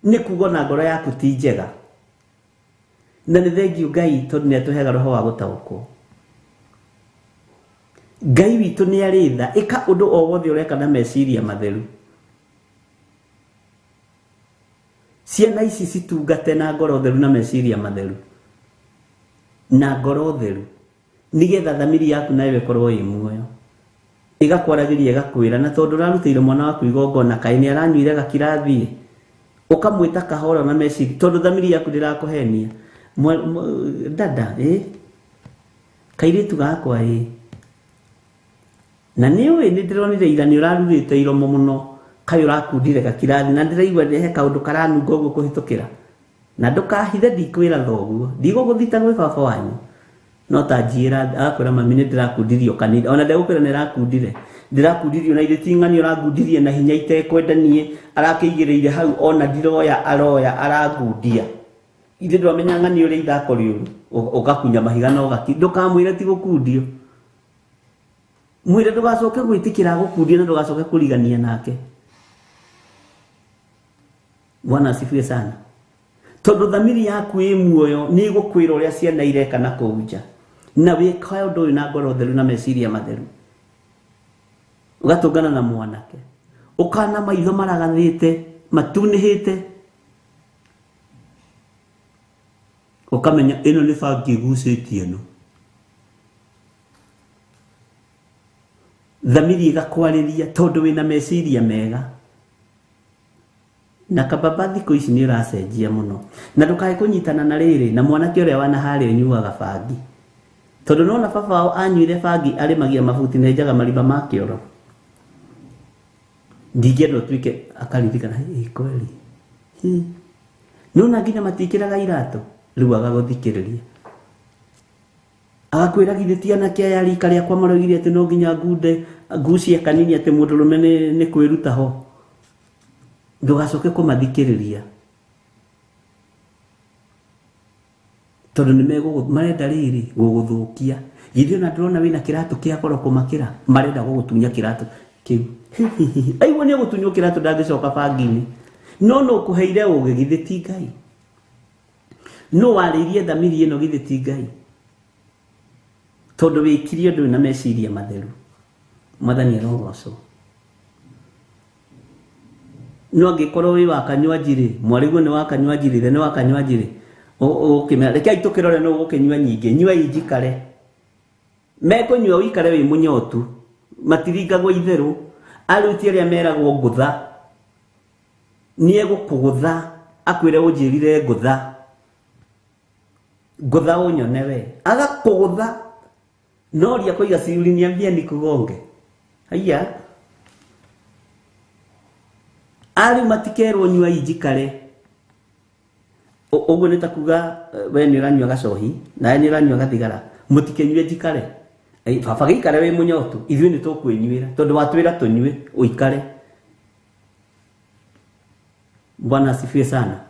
Nĩ kuga ona ngoro yaku ti njega. Na nĩ thengiũ Ngai tondũ nĩ atũheaga roho wa gũtaũkwo. Ngai witũ nĩ arĩ tha. Ĩka ũndũ o wothe ũreka na meciria matheru. Ciana ici citungate na ngoro theru na meciria matheru. Na ngoro theru. Nĩgetha thamiri yaku nayo ĩkorwo ĩ muoyo. Ĩgakwaragĩria ĩgakwĩra na tondũ ũrarutĩire mwana waku igongona kaĩ nĩ aranyuire gakirathi. Ũkamwĩta kahora na meciria tondũ thamiri yaku ndĩrakũhenia. Dada kairĩtu gakwa na nĩ ũĩ nĩ ndĩronire ira nĩ ũrarurĩte iromo mũno kaĩ ũrakundire gakirathi na ndĩraigua he kaũndũ karanunga ũguo kũhĩtũkĩra na ndũkahithe ndikwĩra thoguo ndigũgũthita gwĩ baba wanyu no ta njĩra agakwĩra mami nĩ ndĩrakundirio kanitha ona ndegũkwĩra nĩ ĩrakundire ndĩrakundirio na ithe ti ng'ani ũrangundirie na hinya itekwenda niĩ arakĩigĩrĩire hau ona ndiroya aroya arangundia ithe ndwamenya ng'ani ũrĩa ithako rĩũru ũgakunya mahiga na ũgaki ndũkamwĩre ti gũkundio mwĩre ndũgacoke gwĩtĩkĩra gũkundio na ndũgacoke kũrigania nake. Bwana asifiwe sana. Tondũ thamiri yaku ĩ muoyo nĩ ĩgũkwĩra ũrĩa ciana ireka na kũu nja na wĩka ũndũ ũyũ na ngoro theru na meciria matheru. Ũgatũngana na mwanake ũkana maitho maragathĩte matunĩhĩte ũkamenya ĩno nĩ bangi ĩgucĩtie ĩno. Thamiri ĩgakwarĩria tondũ wĩna meciria mega. Na kababa thikũ ici nĩ ũracenjia mũno na ndũkae kũnyitana na rĩrĩ na mwanake ũrĩa wana harĩa ũnyuaga bangi tondũ nona baba wao anyuire bangi arĩmagia mabuti na enjaga marima ma kĩoro. Ndingĩenda ũtuĩke akaririkana ĩ kweli nona nginya matikĩraga iratũ rĩu agagũthikĩrĩria agakwĩra githĩ ti anake aya rika rĩakwa maroigire atĩ no nginya ngunde ngucie kanini atĩ mũndũrũme nĩ kwĩruta ho. Ndũgacoke kũmathikĩrĩria tondũ nĩ marenda rĩrĩ gũgũthũkia. Githĩ ona ndĩrona wĩna kĩratũ kĩa goro kũmakĩra marenda gũgũtunya kĩratũ kĩu. Aigua nĩ ũgũtunywo kĩratũ ndangĩcoka bangi-inĩ no no kũheire ũgĩ githĩ ti Ngai no warĩirie thamiri ĩno githĩ ti Ngai tondũ wĩkirie ũndũ na meciria matheru. Mwathani arogocwo. No angĩkorwo wĩ wa kanyua njirĩ mwarĩguo nĩ wa kanyua njirĩ ithe nĩ wa kanyua njirĩ ũkĩmera rekei tũkĩrore no ũgũkĩnyua nyingĩ nyua injikare mekũnyua ũikare wĩ mũnyotu matiringagwo itherũ aruti arĩa meragwo ngũtha nĩ egũkũgũtha akwĩre ũnjĩrire ngũtha ngũtha ũnyone we agakũgũtha no ria kũiga si uliniambia nikugonge haiya ari matikerwo nyua injikare ũguo nĩ ta kuga we nĩ ũranyua gacohi nawe nĩ ũranyua gathigara mũtikenyue njikare baba gĩikare wĩ mũnyotu ithuĩ nĩ tũkwĩnyuĩra tondũ watwĩra tũnyue ũikare. Bwana asifiwe sana.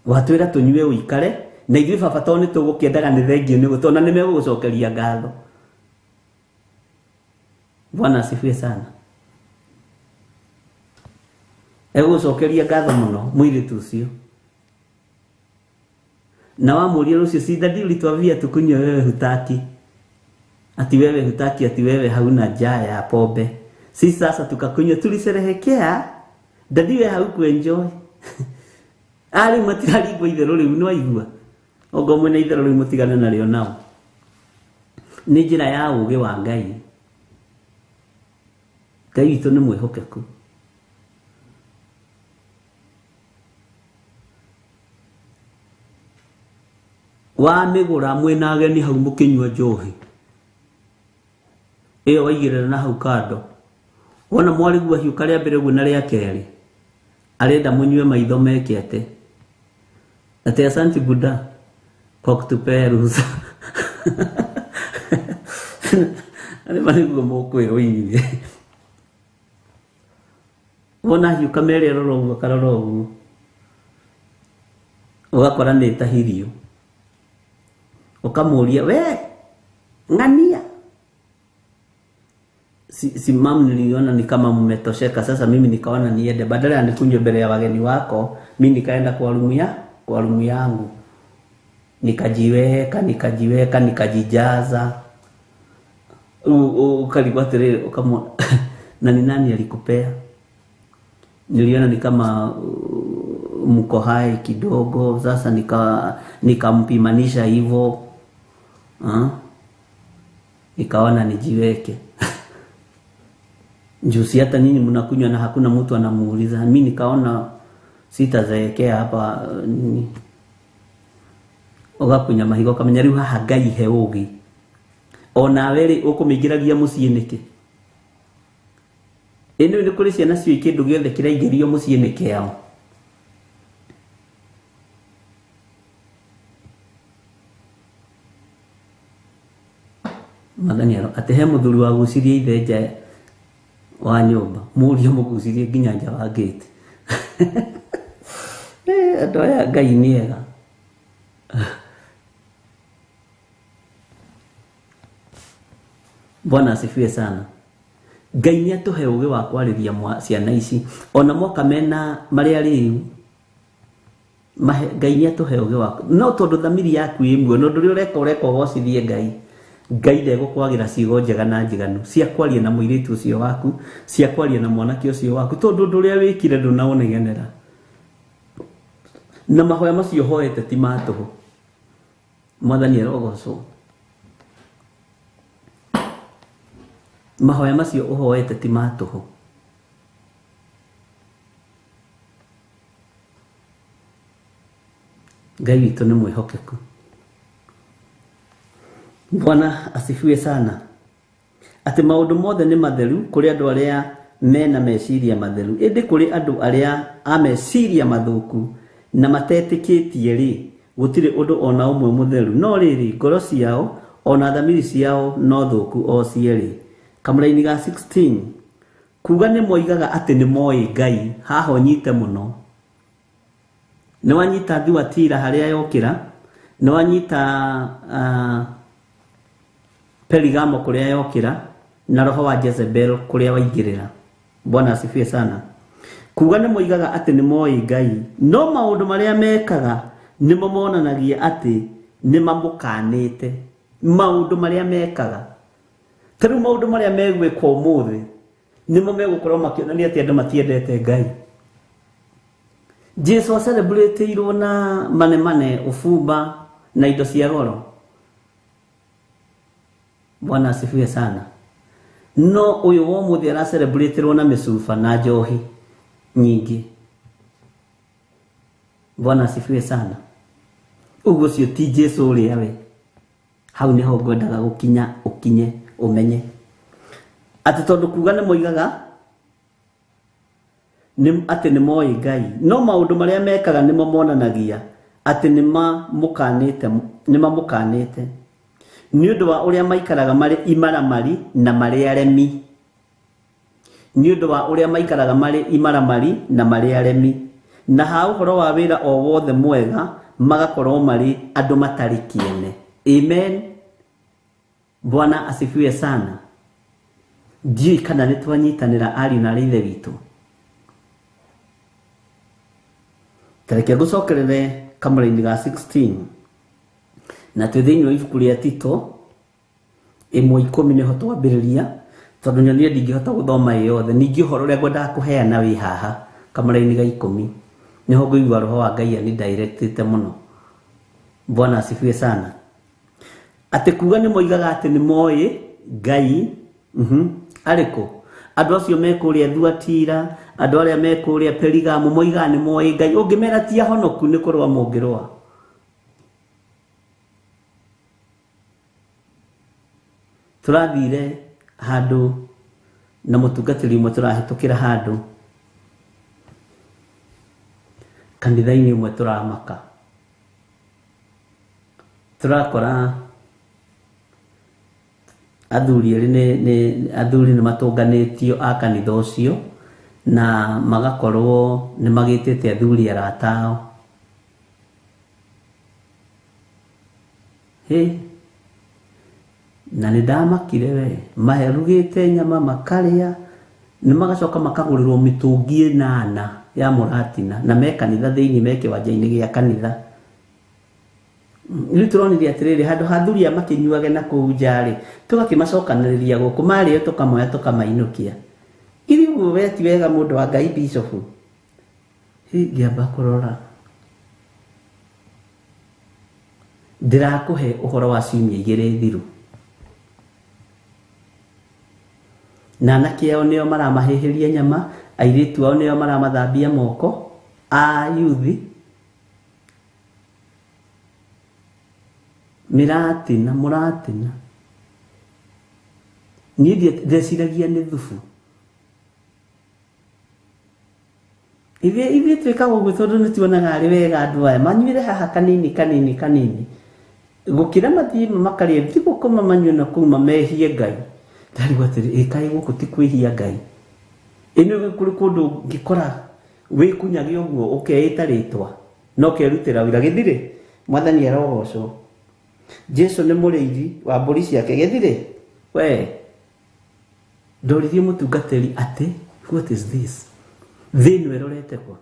Watwĩra tũnyue ũikare na ithuĩ baba tondũ nĩ tũgũkĩendaga nĩ thengio nĩ gũtona nĩ megũgũcokeria ngatho. Bwana asifiwe sana. Egũgũcokeria ngatho mũno mũirĩtu ũcio. Na wamũria rũciũ si dadi ulituambia tukunywe wewe hutaki ati wewe hutaki ati wewe hauna njaa ya pombe si sasa tukakunywa tulisherehekea dadi we haukuenjoy ari matiraringwo itherũ rĩu no aigua ongo mwena itherũ rĩu mũtigane narĩo nao. Nĩ njĩra ya ũũgĩ wa Ngai. Ngai witũ nĩ mwĩhokeku. Wamĩgũra mwĩna ageni hau mũkĩnyua njohi ĩyo waigĩrĩra na hau kando wona mwarĩguo hiũka rĩa mbere ũguo na rĩa kerĩ arenda mũnyue maitho meke atĩ atĩ asante Buddha kwa kutupea ruhusa. Arĩ marĩguo mũkwĩrwo inyuĩ wona hiũka merĩ arora ũguo akarora ũguo ũgakora nĩ ĩtahirio ukamũria we ng'ania si mam niliona ni kama mmetosheka sasa mimi nikaona niende badala ya nikunywe mbele ya wageni wako mimi nikaenda kwa rumu yangu nikajiweka nikajiweka nikajijaza ukaligwa atĩrĩrĩ ukamwona na ni nani alikupea niliona ni kama mko hai kidogo sasa nikampimanisha hivyo nikaona nijiweke. Juice hata nyinyi mnakunywa na hakuna mtu anamuuliza. Mimi nikaona sitazeekea hapa nini. Ugakunya mahigo kamenya riu haha Ngai he ugi. Ona we ri ukumiingiragia mucii niki? Ĩno nĩ kũrĩ ciana ciũĩ kĩndũ gĩothe kĩraingĩrio mũciĩ nĩ kĩao. Mwathani atĩ he mũthuri wagucirie ithe nja wa nyũmba, mũriũ mũgucirie nginya nja wa gate. Andũ aya Ngai nĩ ega. Bwana asifiwe sana. Ngai nĩ atũhe ũgĩ wa kwarĩria ciana ici ona moka mena marĩa rĩu Ngai nĩ atũhe ũgĩ wa no tondũ thamiri yaku ĩ muoyo no ndũrĩ ũreka ũreka ũgocithie Ngai. Ngai ndegũkwagĩra ciugo njega na njiganu cia kwaria na mũirĩtu ũcio waku, cia kwaria na mwanake ũcio waku, tondũ ũndũ ũrĩa wĩkire ndũnaũnegenera na mahoya macio hoete ti ma tũhũ. Mwathani arogocwo. Mahoya macio ũhoete ti ma tũhũ. Ngai witũ nĩ mwĩhokeku. Bwana asifiwe sana. Atĩ maũndũ mothe nĩ matheru kũrĩ andũ arĩa mena meciria matheru, ĩndĩ kũrĩ andũ arĩa a meciria mathũku na matetĩkĩtie rĩ, gũtirĩ ũndũ ona ũmwe mũtheru. No rĩrĩ, ngoro ciao ona thamiri ciao no thũku o cierĩ. Kamũraini ga 16 kuga nĩ moigaga atĩ nĩ moĩ Ngai, haha ũnyite mũno. Nĩ wanyita Thuatira harĩa yokĩra, nĩ wanyita Perigamo kũrĩa yokĩra, na roho wa Jezebel kũrĩa waingĩrĩra. Bwana asifiwe sana. Kuga nĩ moigaga atĩ nĩ moĩ Ngai, no maũndũ marĩa mekaga nĩmo monanagia atĩ nĩ mamũkanĩte. Maũndũ marĩa mekaga, ta rĩu maũndũ marĩa megwĩkwo ũmũthĩ nĩmo megũkorwo makĩonania atĩ andũ matiendete Ngai. Jesu acelebrateirwo na manemane, ũbumba na indo cia goro. Bwana asifiwe sana. No ũyũ wa ũmũthĩ aracelebrateirwo na mĩcuba na njohi nyingĩ. Bwana asifiwe sana. Ũguo ũcio ti Jesu ũrĩa we. Hau nĩho ngwendaga gũkinya, ũkinye ũmenye atĩ tondũ kuga nĩ moigaga atĩ nĩ moĩ Ngai, no maũndũ marĩa mekaga nĩmo monanagia atĩ nĩ mamũkanĩte nĩ ũndũ wa ũrĩa maikaraga marĩ imaramari na marĩ aremi. Nĩ ũndũ wa ũrĩa maikaraga marĩ imaramari na marĩ aremi, na ha ũhoro wa wĩra o wothe mwega magakorwo marĩ andũ matarĩ kĩene. Amen. Bwana asifiwe sana. Ndiũĩ kana nĩ twanyitanĩra ariũ na aarĩ ithe witũ. Tareke ngũcokerere kamũraini ga 16 na twĩ thĩinĩ wa ibuku rĩa Tito 1:10 nĩho twambĩrĩria, tondũ nyonire ndingĩhota gũthoma ĩ yothe. Ningĩ ũhoro ũrĩa ngwendaga kũheana wĩ haha kamũraini ga 10 nĩho ngũigua roho wa Ngai anidirectĩte mũno. Bwana asifiwe sana. Atĩ kuga nĩ moigaga atĩ nĩ moĩ Ngai, arĩkũ? Andũ acio me kũrĩa Thuatira, andũ arĩa me kũrĩa Perigamo moigaga nĩ moĩ Ngai. Ũngĩmera ti ahonoku nĩ kũrũa mũngĩrũa. Tũrathire handũ na mũtungatĩri ũmwe, tũrahĩtũkĩra handũ kanitha-inĩ ũmwe, tũramaka, tũrakora athuri erĩ nĩ athuri nĩ matũnganĩtio a kanitha ũcio na magakorwo nĩ magĩtĩte athuri arata ao. Hĩ, na nĩ ndamakire we, maherugĩte nyama makarĩa, nĩ magacoka makagũrĩrwo mĩtũngi 8 ya mũratina, na me kanitha thĩinĩ, me kĩwanja-inĩ gĩa kanitha. Rĩu tũronire atĩrĩrĩ, handũ ha athuri aya makĩnyuage na kũu nja rĩ, tũgakĩmacokanĩrĩria gũkũ, marĩo tũkamoya tũkamainũkia. Ithuĩ ũguo we ti wega mũndũ wa Ngai bishop. Hĩ, ngĩamba kũrora. Ndĩrakũhe ũhoro wa ciumia 2 thiru. Na anake ao nĩo maramahĩhĩria nyama, airĩtu ao nĩo maramathambia moko, a yuthi. Mĩratina, mũratina. Niĩ ndeciragia nĩ thubu. Ithuĩ twĩkaga ũguo tondũ nĩ tuonaga arĩ wega andũ aya manyuĩre haha kanini kanini kanini gũkĩra mathiĩ makarĩe ti gũkoma manyue na kũu mamehie Ngai. Ndarigwo atĩrĩ, ĩ kaĩ gũkũ ti kwĩhia Ngai? Ĩno kũrĩ kũndũ ũngĩkora wĩkunyage ũguo ũkeĩta rĩtwa na ũkerutĩra wĩra gĩthirĩ. Mwathani arogocwo. Jesu nĩ mũrĩithi wa mbũri ciake gĩthirĩ. We ndoririe mũtungatĩri atĩ what is this? Thĩ ĩno ĩrorete kwa?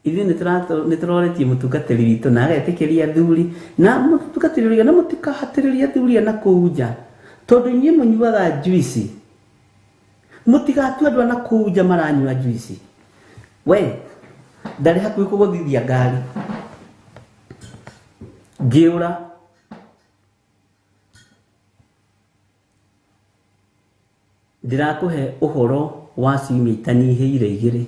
Ithuĩ nĩ tũroretie mũtungatĩri witũ na agetĩkĩria athuri na mũtungatĩri ũrĩa na mũtikahatĩrĩrie athuri na kũu nja tondũ inyuĩ mũnyuaga juici. Mũtigatue andũ a na kũu nja maranyua juici. We ndarĩ hakuhĩ kũgũthithia ngari. Ngĩũra. Ndĩrakũhe ũhoro wa ciumia itanyihĩire igĩrĩ.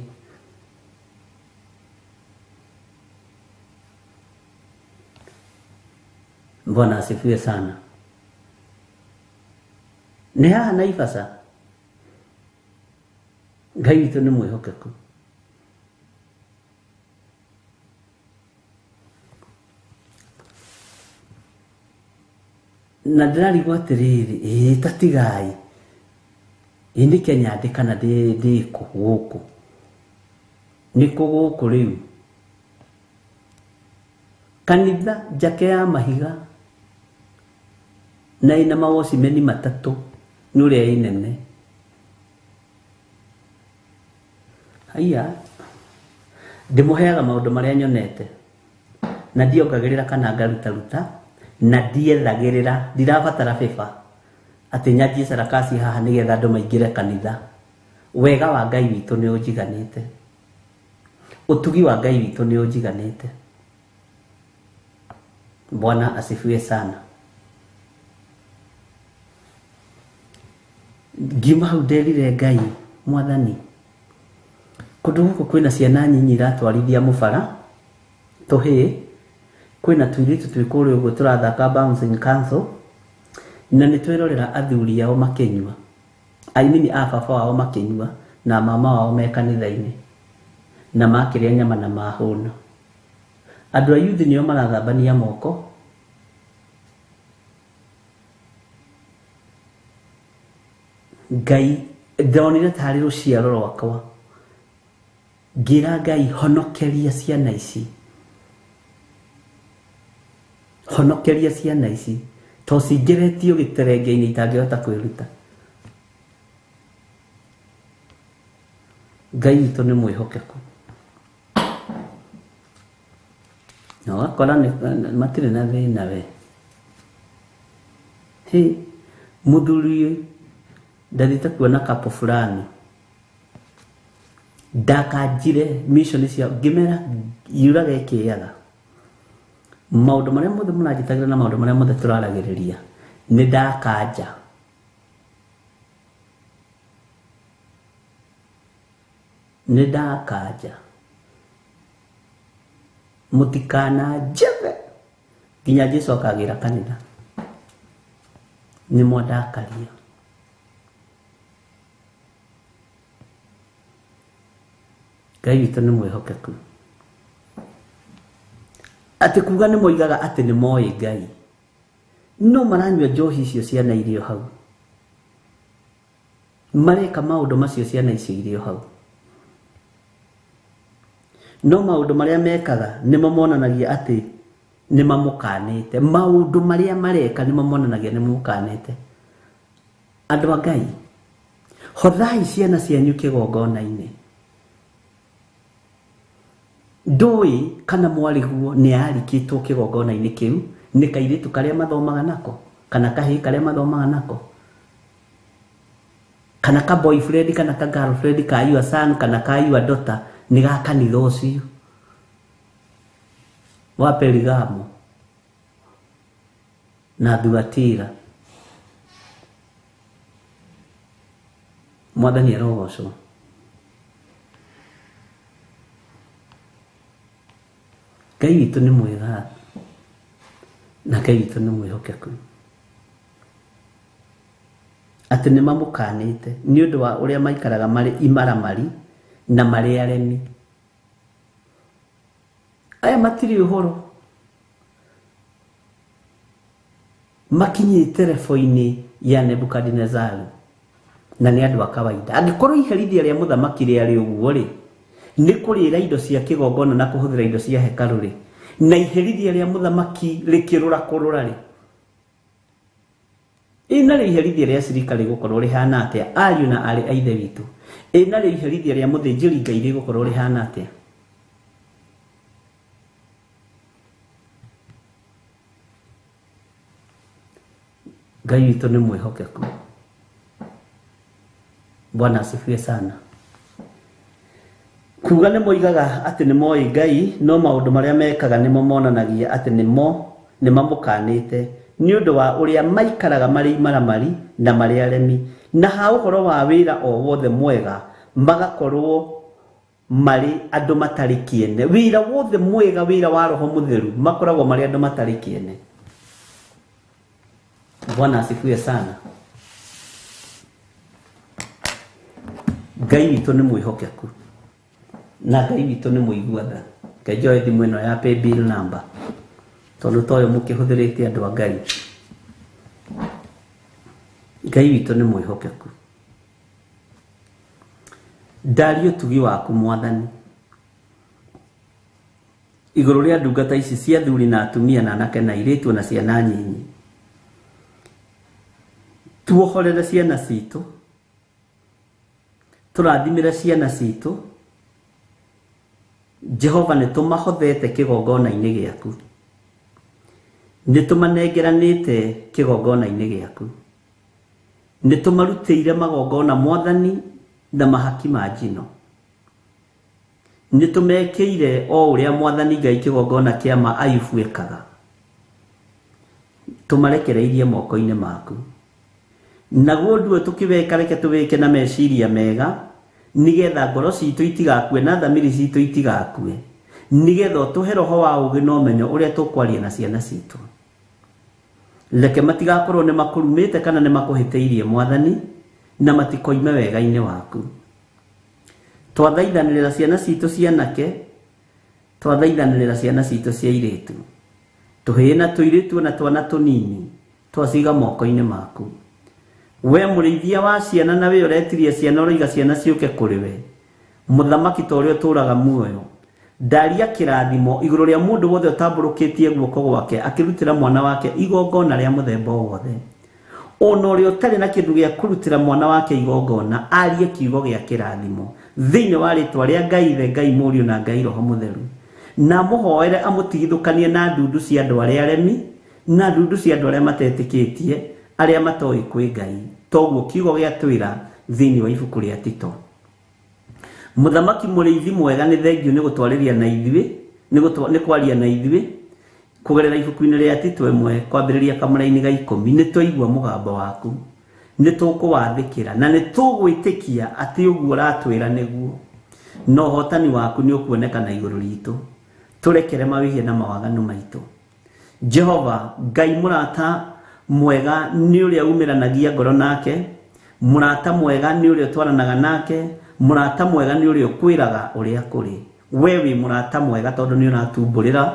Bwana asifiwe sana. Nĩ haha Naivasha. Ngai witũ nĩ mwĩhokeku. Na ndĩrarigwo atĩrĩrĩ, ĩĩ ta tigai. Ĩ nĩ Kenya ndĩ kana ndĩ kũ gũkũ? Nĩ kũ gũkũ rĩu? Kanitha njake ya mahiga na ĩna mawocimeni matatũ nĩ ũrĩa ĩ nene. Haiya, ndĩmũheaga maũndũ marĩa nyonete na ndiongagĩrĩra kana ngarutaruta na ndiethagĩrĩra, ndirabatara bĩba atĩ nyanjie sarakasi haha nĩgetha andũ maingĩre kanitha. Wega wa Ngai witũ nĩ ũnjiganĩte. Ũtugi wa Ngai witũ nĩ ũnjiganĩte. Bwana asifiwe sana. Ngiuma hau nderire Ngai, Mwathani, kũndũ gũkũ kwĩna ciana nyinyi iratwarithia mũbara tũhĩĩ, kwĩna tũirĩtu twĩ kũrĩa ũguo tũrathaka bouncing castle, na nĩ twerorera athuri ao makĩnyua, I mean a baba wao makĩnyua na mama wao me kanitha-inĩ na makĩrĩa nyama na mahũna. Andũ a yuthi nĩo marathambania moko. Ngai ndonire tarĩ rũciaro rwakwa. Ngĩra Ngai honokeria ciana ici. Honokeria ciana ici to cingĩretio gĩterenge-inĩ itangĩhota kwĩruta. Ngai witũ nĩ mwĩhokeku. Na ũgakora matirĩ na thĩna we. Hĩ, mũthuri ndathiĩte kuona kapo fulani. Ndakanjire mission ciao ngĩmera yuraga ĩkĩaga. Maũndũ marĩa mothe mũranjĩtagĩra na maũndũ marĩa mothe tũraragĩrĩria nĩ ndakanja. Nĩ ndakanja. Mũtikananjethe nginya Jesũ akagĩra kanitha. Nĩ mwandakaria. Ngai witũ nĩ mwĩhokeku. Atĩ kuga nĩ moigaga atĩ nĩ moĩ Ngai, no maranyua njohi icio ciana irio hau. Mareka maũndũ macio ciana icio irio hau. No maũndũ marĩa mekaga nĩmo monanagia atĩ nĩ mamũkanĩte. Maũndũ marĩa mareka nĩmo monanagia nĩ mamũkanĩte. Andũ a Ngai, hothai ciana cianyu kĩgongona-inĩ. Ndũĩ kana mwarĩguo nĩ arikĩtwo kĩgongona-inĩ kĩu nĩ kairĩtu karĩa mathomaga nako kana kahĩĩ karĩa mathomaga nako kana ka boyfriend kana ka girlfriend ka your son kana ka your daughter nĩ ga kanitha ũcio wa Perigamo na Thuatira. Mwathani arogocwo. Ngai witũ nĩ mwega na Ngai witũ nĩ mwĩhokeku, atĩ nĩ mamũkanĩte nĩ ũndũ wa ũrĩa maikaraga marĩ imaramari na marĩ aremi. Aya matirĩ ũhoro, makinyĩte rebo-inĩ ya Nebukadinezaru na nĩ andũ a kawaida. Angĩkorwo iherithia rĩa mũthamaki rĩarĩ ũguo rĩ, nĩ kũrĩra indo cia kĩgongona na kũhũthĩra indo cia hekarũ rĩ, na iherithia rĩa mũthamaki rĩkĩrũra kũrũra rĩ, ĩ narĩo iherithia rĩa cirika rĩgũkorwo rĩhana atĩa, ariũ na aarĩ a Ithe witũ? Ĩ narĩo iherithia rĩa mũthĩnjĩri Ngai rĩgũkorwo rĩhana atĩa? Ngai witũ nĩ mwĩhokeku. Bwana asifiwe sana. Kuga nĩ moigaga atĩ nĩ moĩ Ngai, no maũndũ marĩa mekaga nĩmo monanagia atĩ nĩmo nĩ mamũkanĩte nĩ ũndũ wa ũrĩa maikaraga marĩ imaramari na marĩ aremi, na ha ũhoro wa wĩra o wothe mwega magakorwo marĩ andũ matarĩ kĩene. Wĩra wothe mwega, wĩra wa Roho Mũtheru, makoragwo marĩ andũ matarĩ kĩene. Bwana asifiwe sana. Ngai witũ nĩ mwĩhokeku na Ngai witũ nĩ mũigua tha. Ngai njoe thimũ ĩno ya paybill number tondũ toyo mũkĩhũthĩrĩte andũ a Ngai. Ngai witũ nĩ mwĩhokeku. Ndaria ũtugi waku Mwathani igũrũ rĩa ndungata ici cia athuri na atumia na anake na airĩtu na ciana nyinyi. Tuohorere ciana citũ, tũrathimĩre ciana citũ. Jehova, nĩ tũmahothete kĩgongona-inĩ gĩaku, nĩ tũmanengeranĩte kĩgongona-inĩ gĩaku, nĩ tũmarutĩire magongona Mwathani na mahaki ma njino, nĩ tũmekĩire o ũrĩa Mwathani Ngai kĩgongona kĩa ma Ayubu ekaga, tũmarekereirie moko-inĩ maku. Naguo ũndũ ũyũ tũkĩweka, reke tũwĩke na meciria mega, nĩgetha ngoro citũ itigakue na thamiri citũ itigakue, nĩgetha ũtũhe roho wa ũũgĩ na ũmenyo ũrĩa tũkwaria na ciana citũ. Reke matigakorwo nĩ makũrumĩte kana nĩ makũhĩtĩirie Mwathani, na matikoime wega-inĩ waku. Twathaithanĩrĩra ciana citũ cianake, twathaithanĩrĩra ciana citũ cia airĩtu, tũhĩĩ na tũirĩtu na twana tũnini, twaciga moko-inĩ maku. We mũrĩithia wa ciana na we ũretirie ciana ũroiga ciana ciũke kũrĩ we, mũthamaki ta ũrĩa ũtũũraga muoyo, ndaria kĩrathimo igũrũ rĩa mũndũ wothe ũtambũrũkĩtie guoko gwake akĩrutĩra mwana wake igongona rĩa mũthemba o wothe, ona ũrĩa ũtarĩ na kĩndũ gĩa kũrutĩra mwana wake igongona, arie kiugo gĩa kĩrathimo thĩinĩ wa rĩtwa rĩa Ngai Ithe, Ngai Mũriũ na Ngai Roho Mũtheru, na amũhoere amũtigithũkanie na ndundu cia andũ arĩa aremi na ndundu cia andũ arĩa matetĩkĩtie, arĩa matoĩ kwĩ Ngai. Toguo kiugo gĩa twĩra thĩinĩ wa ibuku rĩa Tito. Mũthamaki mũrĩithi mwega, nĩ thengiũ nĩ gũtwarĩria na ithuĩ, nĩ kwaria na ithuĩ kũgerera ibuku-inĩ rĩa Tito ĩmwe kwambĩrĩria kamũra-inĩ ga 10. Nĩ twaigua mũgambo waku, nĩ tũkũwathĩkĩra na nĩ tũgwĩtĩkia atĩ ũguo ũratwĩra nĩguo, na ũhotani waku nĩ ũkuonekana igũrũ ritũ. Tũrekere mawĩhia na mawaganu maitũ. Jehova Ngai mũrata mwega nĩ ũrĩa umĩranagia ngoro nake, mũrata mwega nĩ ũrĩa ũtwaranaga nake, mũrata mwega nĩ ũrĩa ũkwĩraga ũrĩa kũrĩ. We wĩ mũrata mwega tondũ nĩ ũratumbũrĩra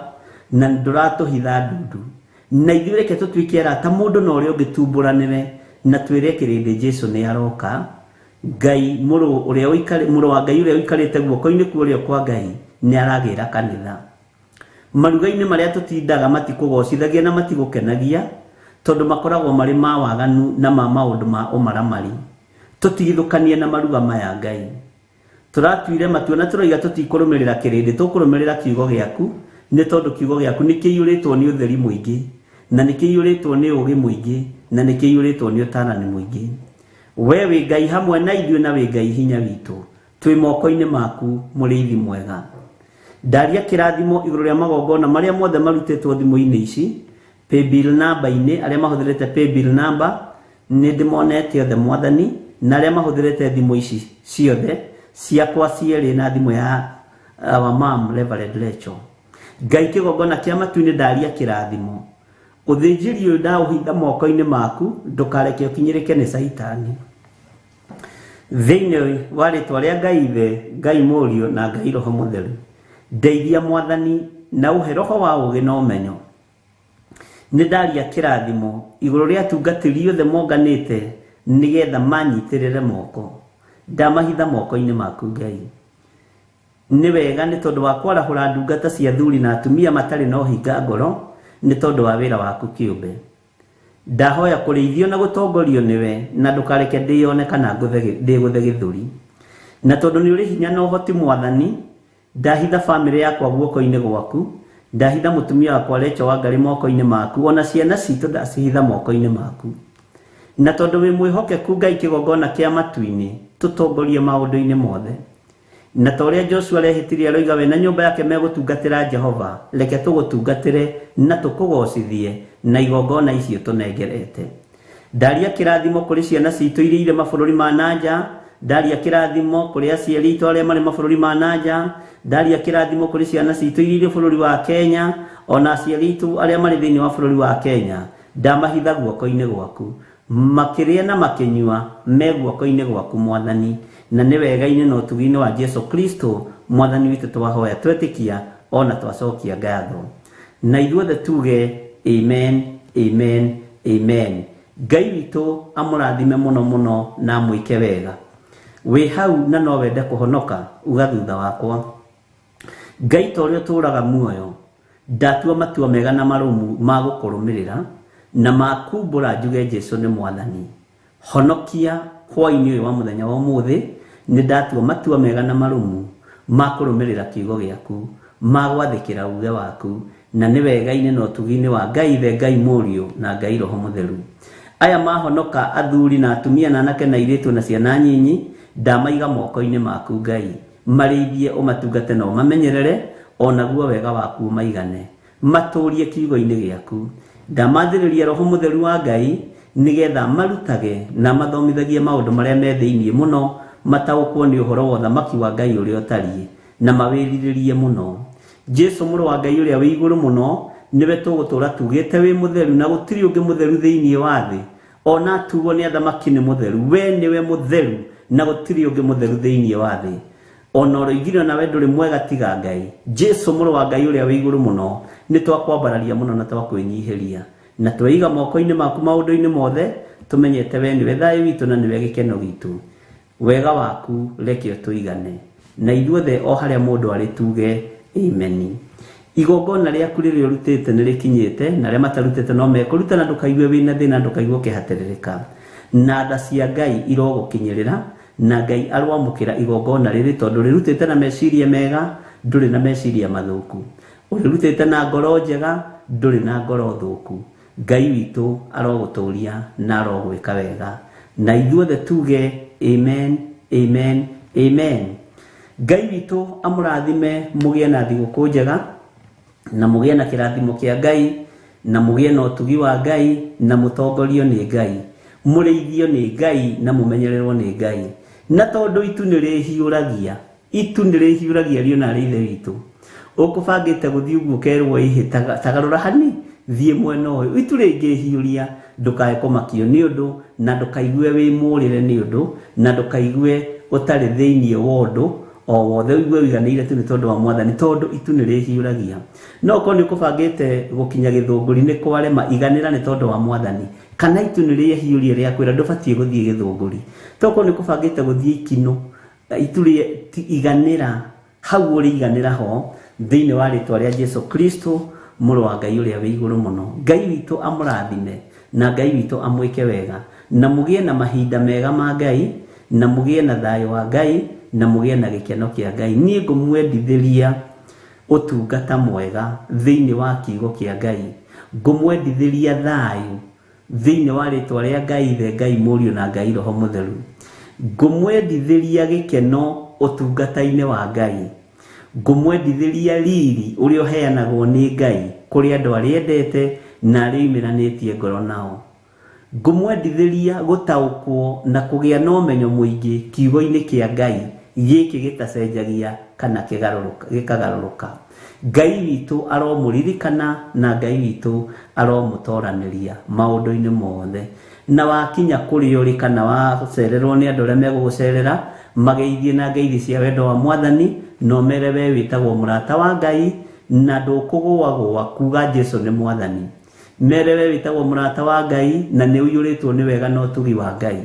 na ndũratũhitha ndundu, na ithuĩ reke tũtuĩke arata mũndũ na ũrĩa ũngĩ, tumbũranĩre na twĩre kĩrĩndĩ Jesu nĩ aroka. Ngai mũrũ ũrĩa ũikari, mũrũ wa Ngai ũrĩa ũikarĩte guoko-inĩ kwa ũrĩo kwa Ngai nĩ aragĩra kanitha. Maruga-inĩ marĩa tũtindaga matikũgocithagia na matigũkenagia, tondũ makoragwo marĩ ma waganu na ma maũndũ ma ũmaramari. Tũtigithũkanie na maruga maya Ngai. Tũratuire matua na tũroiga tũtikũrũmĩrĩra kĩrĩndĩ, tũkũrũmĩrĩra kiugo gĩaku, nĩ tondũ kiugo gĩaku nĩ kĩiyũrĩtwo nĩ ũtheri mũingĩ, na nĩ kĩiyũrĩtwo nĩ ũũgĩ mũingĩ, na nĩ kĩiyũrĩtwo nĩ ũtaarani mũingĩ. We wĩ Ngai hamwe na ithuĩ na wĩ Ngai hinya witũ. Twĩ moko-inĩ maku mũrĩithi mwega. Ndaria kĩrathimo igũrũ rĩa magongona marĩa mothe marutĩtwo thimũ-inĩ ici, paybill number-inĩ, arĩa mahũthĩrĩte paybill number nĩ ndĩmonete othe Mwathani, Na arĩa mahũthĩrĩte thimũ ici ciothe ciakwa cierĩ na thimũ ya our mom Reverend Rachel. Ngai kĩgongona kĩa matu-inĩ ndaria kĩrathimo. Ũthĩnjĩri ũyũ ndaũhitha moko-inĩ maku, ndũkareke ũkinyĩrĩke nĩ Caitani. Thĩinĩ wa rĩtwa rĩa Ngai Ithe, Ngai Mũriũ na Ngai Roho Mũtheru, ndeithia Mwathani na ũhe roho wa ũũgĩ na ũmenyo. Nĩ ndaria kĩrathimo igũrũ rĩa atungatĩri othe monganĩte nĩgetha manyitĩrĩre moko. Ndamahitha moko-inĩ maku Ngai. Nĩ wega nĩ tondũ wa kwarahũra ndungata cia athuri na atumia matarĩ na ũhinga ngoro nĩ tondũ wa wĩra waku kĩũmbe. Ndahoya kũrĩithio na gũtongorio nĩwe na ndũkareke ndĩyone kana ndĩgũthe gĩthũri. Na tondũ nĩ ũrĩ hinya na ũhoti Mwathani, ndahitha bamĩrĩ yakwa guoko-inĩ gwaku, ndahitha mũtumia wakwa Rachel Wangari moko-inĩ maku, ona ciana citũ ndacihitha moko-inĩ maku. Na tondũ wĩ mwĩhokeku Ngai kĩgongona kĩa matu-inĩ, tũtongorie maũndũ-inĩ mothe. Na ta ũrĩa Joshua arehĩtire aroiga we na nyũmba yake megũtungatĩra Jehova, reke tũgũtungatĩre na tũkũgocithie na igongona icio tũnengerete. Ndaria kĩrathimo kũrĩ ciana citũ iria irĩ mabũrũri ma nanja, ndaria kĩrathimo kũrĩ aciari aitũ arĩa marĩ mabũrũri ma nanja, ndaria kĩrathimo kũrĩ ciana citũ iria irĩ bũrũri wa Kenya, ona aciari aitũ arĩa marĩ thĩinĩ wa bũrũri wa Kenya, ndamahitha guoko-inĩ gwaku. Makĩrĩa na makĩnyua me guoko-inĩ gwaku Mwathani, na nĩ wega-inĩ na ũtugi-inĩ wa Jesu Kristo Mwathani witũ twahoya twetĩkia ona twacokia ngatho. Na ithuothe tuge amen, amen, amen. Ngai witũ amũrathime mũno mũno na amwĩke wega. Wĩ hau na no wende kũhonoka, uga thutha wakwa. Ngai ta ũrĩa ũtũũraga muoyo, ndatua matua mega na marũmu ma gũkũrũmĩrĩra na makumbũra njuge Jesu nĩ Mwathani. Honokia hwaĩ-inĩ ũyũ wa mũthenya wa ũmũthĩ, nĩ ndatua matua mega na marũmu ma kũrũmĩrĩra kiugo gĩaku, ma gwathĩkĩra uge waku, na nĩ wega-inĩ na ũtugi-inĩ wa Ngai Ithe, Ngai Mũriũ na Ngai Roho Mũtheru. Aya mahonoka athuri na atumia na anake na airĩtu na ciana nyinyi, ndamaiga moko-inĩ maku Ngai. Marĩithie ũmatungate na ũmamenyerere, onaguo wega waku ũmaigane. Matũrie kiugo-inĩ gĩaku. Ndamathĩrĩria Roho Mũtheru wa Ngai nĩgetha marutage na mathomithagie maũndũ marĩa me thĩinĩ mũno, mataũkwo nĩ ũhoro wa ũthamaki wa Ngai ũrĩa ũtariĩ, na mawĩrirĩrie mũno. Jesu mũrũ wa Ngai ũrĩa wĩ igũrũ mũno, nĩwe tũgũtũũra tugĩte wĩ mũtheru na gũtirĩ ũngĩ mũtheru thĩinĩ wa thĩ. Ona tugo nĩ athamaki nĩ mũtheru, we nĩwe mũtheru na gũtirĩ ũngĩ mũtheru thĩinĩ wa thĩ. Ona ũroigire nawe ndũrĩ mwega tiga Ngai. Jesu mũrũ wa Ngai ũrĩa wĩ igũrũ mũno, nĩ twakwambararia mũno na twakwĩnyihĩria. Na tweiga moko-inĩ maku maũndũ-inĩ mothe, tũmenyete we nĩwe thayũ witũ na nĩwe gĩkeno gitũ. Wega waku reke ũtũigane. Na ithuothe o harĩa mũndũ arĩ tuge amen. Igongona rĩaku rĩrĩa ũrutĩte nĩ rĩkinyĩte, na arĩa matarutĩte no mekũruta, na ndũkaigue wĩna thĩna, ndũkaigue ũkĩhatĩrĩrĩka. Na tha cia Ngai irogũkinyĩrĩra, na Ngai arwamũkĩra igongona rĩrĩ tondũ rĩrutĩte na meciria mega, ndũrĩ na meciria mathũku. Ũrĩrutĩte na ngoro njega, ndũrĩ na ngoro thũku. Ngai witũ arogũtũria na arogwĩka wega. Na ithuothe tuge amen, amen, amen. Ngai witũ amũrathime mũgĩe na thigũkũ njega, na mũgĩe na kĩrathimo kĩa Ngai, na mũgĩe na ũtugi wa Ngai, na mũtongorio nĩ Ngai, mũrĩithio nĩ Ngai, na mũmenyererwo nĩ Ngai. Na tondũ itu nĩ rĩhiũragia, itu nĩ rĩhiũragia rĩona rĩ Ithe witũ. Ũkũbangĩte gũthiĩ ũguo ũkerwo ĩhĩ, tagarũra hani, thiĩ mwena ũyũ. Itu rĩngĩhiũria, ndũkae kũmakio nĩ ũndũ, na ndũkaigue wĩ mũrĩre nĩ ũndũ, na ndũkaigue ũtarĩ thĩinĩ wa ũndũ o wothe, ũigue ũiganĩire tu nĩ tondũ wa Mwathani, tondũ itu nĩ rĩhiũragia. No okorwo nĩ ũkũbangĩte gũkinya gĩthũngũri nĩ kwarema, iganĩra nĩ tondũ wa Mwathani. Kana itu nĩ rĩhiũria rĩakwĩra ndũbatiĩ gũthiĩ gĩthũngũri. Tokorwo nĩ ũkũbangĩte gũthiĩ ikinũ, itu rĩ iganĩra, hau ũrĩ iganĩra ho, thĩinĩ wa rĩtwa rĩa Jesu Kristo mũrũ wa Ngai ũrĩa wĩ igũrũ mũno. Ngai witũ amũrathime, na Ngai witũ amwĩke wega, na mũgĩe na mahinda mega ma Ngai, na mũgĩe na thayũ wa Ngai, na mũgĩe na gĩkeno kĩa Ngai. Niĩ ngũmwendithĩria ũtungata mwega thĩinĩ wa kiugo kĩa Ngai. Ngũmwendithĩria thayũ thĩinĩ wa rĩtwa rĩa Ngai Ithe, Ngai Mũriũ na Ngai Roho Mũtheru. Ngũmwendithĩria gĩkeno ũtungata-inĩ wa Ngai. Ngũmwendithĩria riri ũrĩa ũheanagwo nĩ Ngai kũrĩ andũ arĩa endete na arĩa oimĩranĩtie ngoro nao. Ngũmwendithĩria gũtaũkwo na kũgĩa na ũmenyo mũingĩ kiugo-inĩ kĩa Ngai gĩkĩ gĩtacenjagia kana gĩkagarũrũka. Ngai witũ aromũririkana na Ngai witũ aromũtoranĩria maũndũ-inĩ mothe. Na wakinya kũrĩa ũrĩ kana wacererwo nĩ andũ arĩa megũgũcerera, mageithie na ngeithi cia wendo wa Mwathani, na ũmere we wĩtagwo mũrata wa Ngai na ndũkũgũagũa kuga Jesu nĩ Mwathani. Mere we wĩtagwo mũrata wa Ngai na nĩ ũiyũrĩtwo nĩ wega na ũtugi wa Ngai.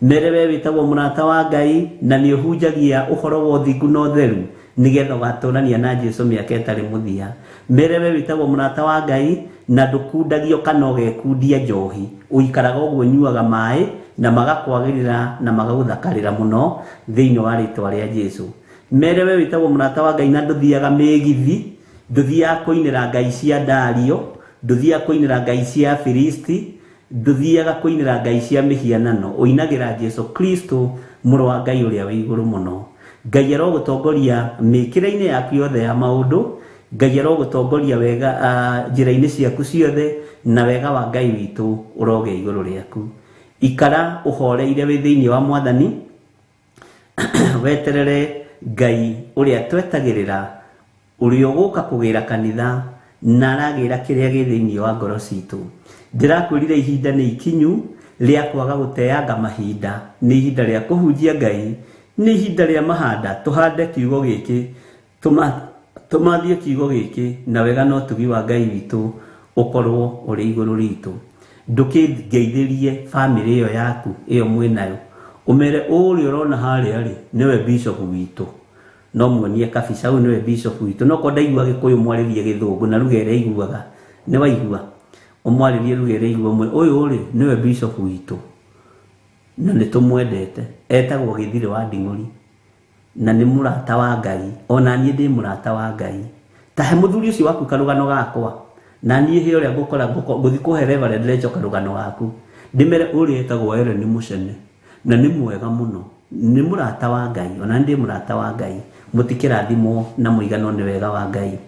Mere we wĩtagwo mũrata wa Ngai na nĩ ũhunjagia ũhoro wa ũthingu na ũtheru nĩgetha ũgatũrania na Jesu mĩaka ĩtarĩ mũthia. Mere we wĩtagwo mũrata wa Ngai na ndũkundagio kana ũgekundia njohi, ũikaraga ũguo ũnyuaga maĩ na magakwagĩrĩra na magagũthakarĩra mũno thĩinĩ wa rĩtwa rĩa Jesu. Mere we wĩtagwo mũrata wa Ngai na ndũthiaga mĩgithi, ndũthiaga kũinĩra ngai cia Dario, ndũthiaga kũinĩra ngai cia Filisti, ndũthiaga kũinĩra ngai cia mĩhianano, ũinagĩra Jesu Kristo mũrũ wa Ngai ũrĩa wĩ igũrũ mũno. Ngai arogũtongoria mĩkĩre-inĩ yaku yothe ya maũndũ, Ngai arogũtongoria wega njĩra-inĩ ciaku ciothe, na wega wa Ngai witũ ũrogĩa igũrũ rĩaku. Ikara ũhoreire wĩ thĩinĩ wa Mwathani, weterere Ngai ũrĩa twetagĩrĩra, ũrĩa ũgũka kũgĩra kanitha na aragĩra kĩrĩa gĩ thĩinĩ wa ngoro citũ. Ndĩrakwĩrire ihinda nĩ ikinyu rĩa kwaga gũteanga mahinda, nĩ ihinda rĩa kũhunjia Ngai, nĩ ihinda rĩa mahanda, tũhande kiugo gĩkĩ, tũmathie kiugo gĩkĩ, na wega na ũtugi wa Ngai witũ ũkorwo ũrĩ igũrũ ritũ. Ndũkĩngeithĩrie bamĩrĩ ĩyo yaku ĩyo mwĩnayo, ũmere ũrĩa ũrona harĩa rĩ nĩwe bishop witũ, no muonie kabica ũyũ nĩwe bishop witũ. No korwo ndaigua Gĩkũyũ mwarĩrie Gĩthũngũ na lugha ĩrĩa aiguaga, nĩ waigua ũmwarĩrie lugha ĩrĩa aigua, ũmwĩre ũyũ rĩ nĩwe bishop witũ na nĩ tũmwendete, etagwo Gĩthirĩ wa Nding'ũri na nĩ mũrata wa Ngai, ona niĩ ndĩ mũrata wa Ngai. Ta he mũthuri ũcio waku karũgano gakwa, na niĩ he ũrĩa ngũkora ngũthiĩ kũhe Reverend Rachel karũgano gaku, ndĩmere ũrĩa etagwo Ellen Mũcene na nĩ mwega mũno, nĩ mũrata wa Ngai, ona ndĩ mũrata wa Ngai. Mũtikĩrathimwo na mũiganwo nĩ wega wa Ngai.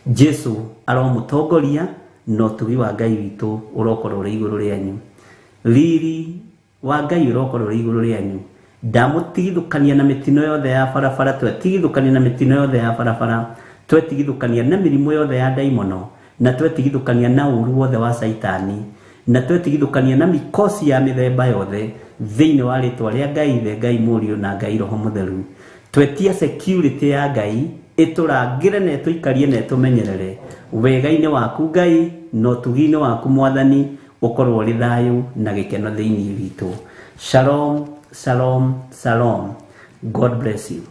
Jesu aromũtongoria na ũtugi wa Ngai witũ ũrokorwo ũrĩ igũrũ rĩanyu. Riri wa Ngai ũrokorwo ũrĩ igũrũ rĩanyu. Ndamũtigithũkania na mĩtino yothe ya barabara, twetigithũkania na mĩtino yothe ya barabara, twetigithũkania na mĩrimũ yothe ya ndaimono, na twetigithũkania na ũru wothe wa Caitani, na twetigithũkania na mikosi ya mĩthemba yothe thĩinĩ wa rĩtwa rĩa Ngai Ithe, Ngai Mũriũ na Ngai Roho Mũtheru. Twetia security ya Ngai ĩtũrangĩre na ĩtũikarie na ĩtũmenyerere wega-inĩ waku Ngai na ũtugi-inĩ waku Mwathani, ũkorwo ũrĩ thayũ na gĩkeno thĩinĩ witũ. Shalom, shalom, shalom. God bless you.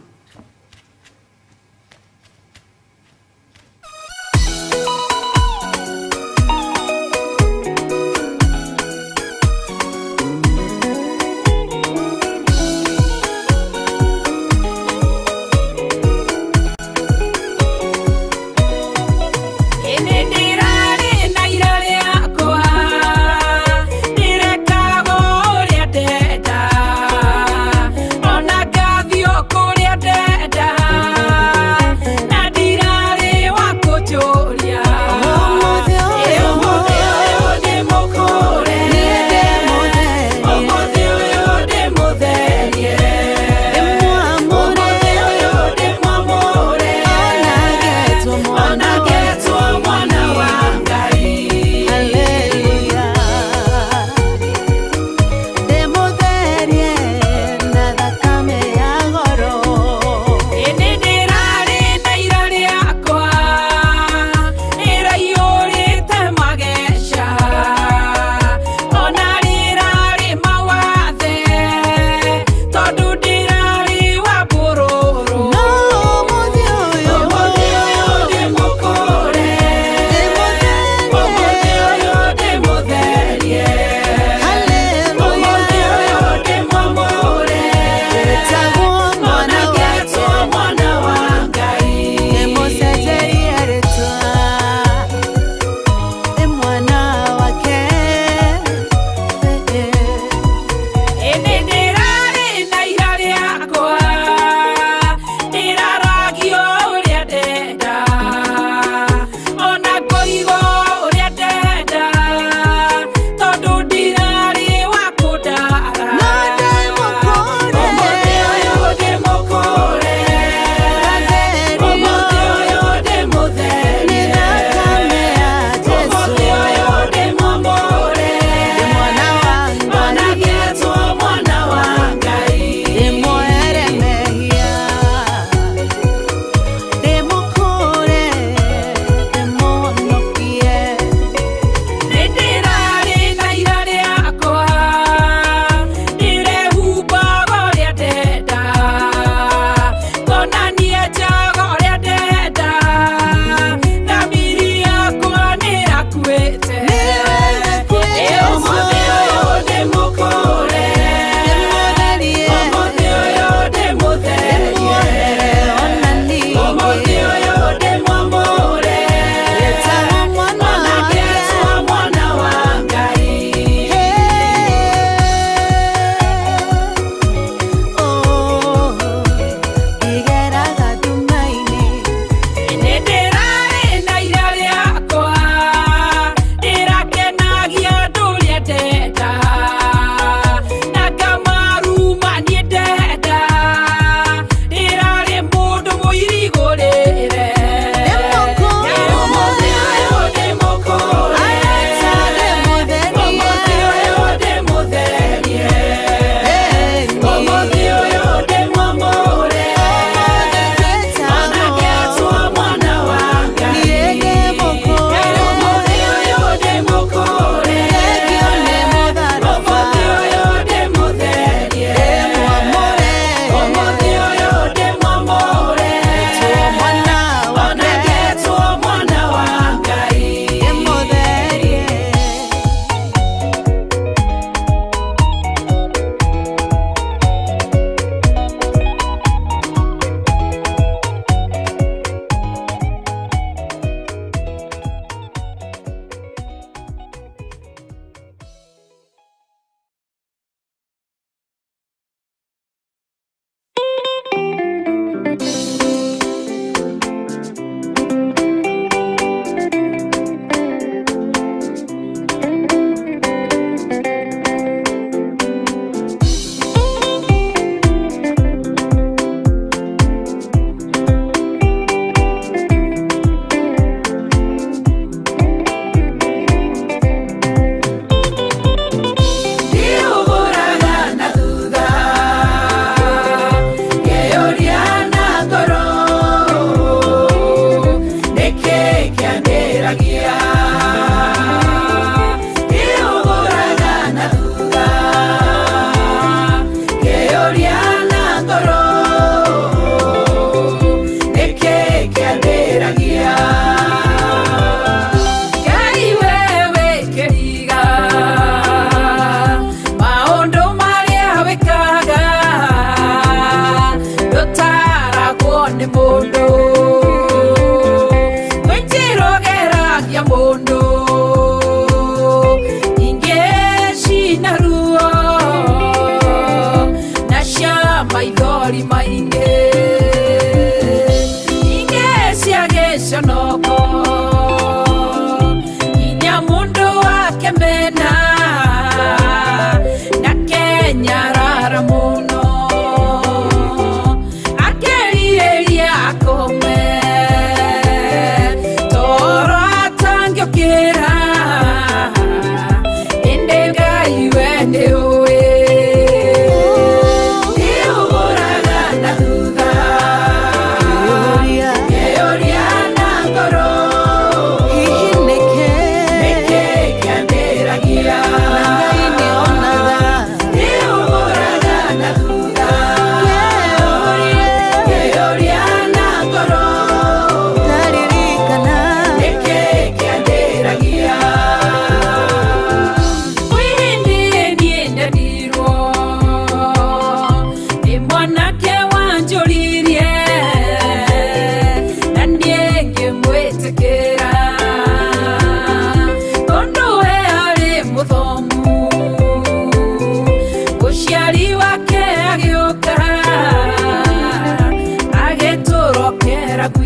Ona ngathiĩ o kũrĩa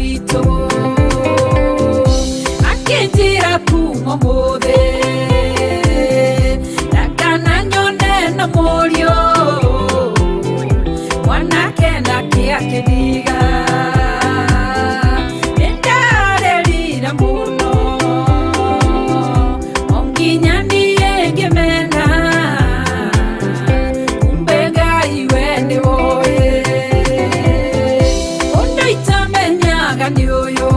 gwitũ akĩnjĩra kuma ũmũthĩ ndakana nyone na mũriũ mwanake nake akĩndiga nĩndarĩrire mũno o nginya niĩ ngĩmena kumbe Ngai we nĩwoĩ ũndũ itamenyaga nĩ ũyũ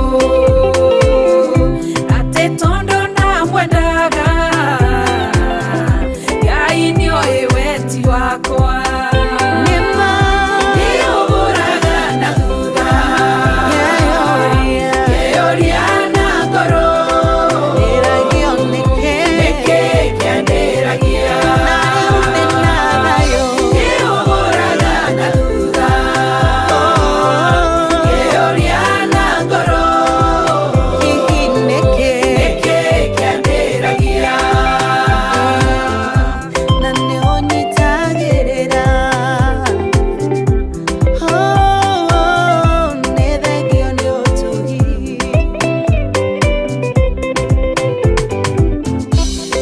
atĩ tondũ ndamwendaga Ngai nĩoĩ weti wakwa nĩũhũraga na thutha ngeyũria na ngoro nĩkĩ kĩandĩragia nĩũhũraga na thutha ngeyũria na ngoro nĩkĩ kĩandĩragia. Na nĩũnyitagĩrĩra nĩ thengio nĩ ũtugi.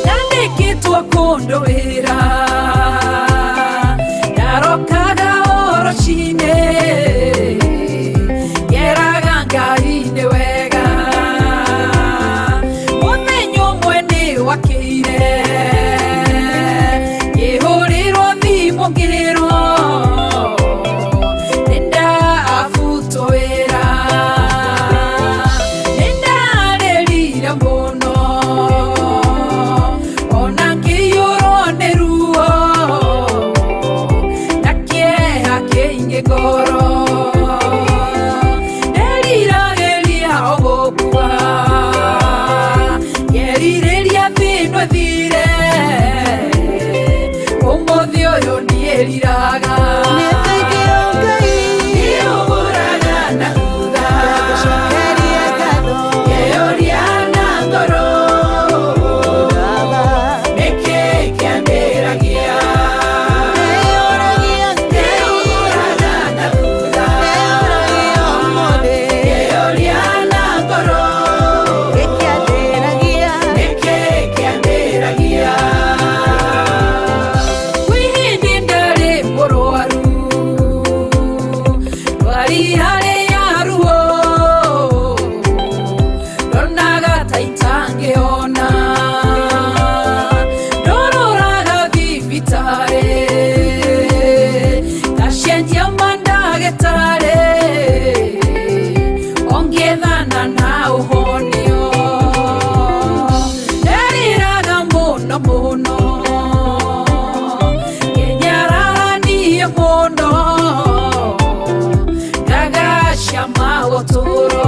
Ndandĩkĩtwo kũndũ wĩra ndarokaga o rũcinĩ ngeraga Ngai nĩ wega mũthenya ũmwe nĩ wakĩire ngĩhũrĩrwo thimũ ngĩrwo nĩndabutwo wĩra nĩndarĩrire mũno ona ngĩiyũrwo nĩ ruo na kĩeha kĩingĩ ngoro nderiragĩria o gũkua ngerirĩria thĩno ĩthire ũmũthĩ ũyũ niĩriraga. Nĩ thengio Ngai Nĩũhũraga na thutha ngũcokeria ngatho ngeyũria na ngoro Baba. Nĩkĩ kĩandĩragia Nĩũragia Ngai nĩũhũraga na thutha nĩũragia ũmũthĩ ngeyũria na ngoro gĩkĩandĩragia. Nĩkĩ kĩandĩragia. Kwĩ hĩndĩ ndarĩ mũrwaru ndwari harĩ ya ruo ndonaga ta itangĩona ndororaga thibitarĩ ngacenjia mandagĩtarĩ ongĩethana na ũhonio nderiraga mũno mũno ngenyararanie mũno ngagaca maũtũro.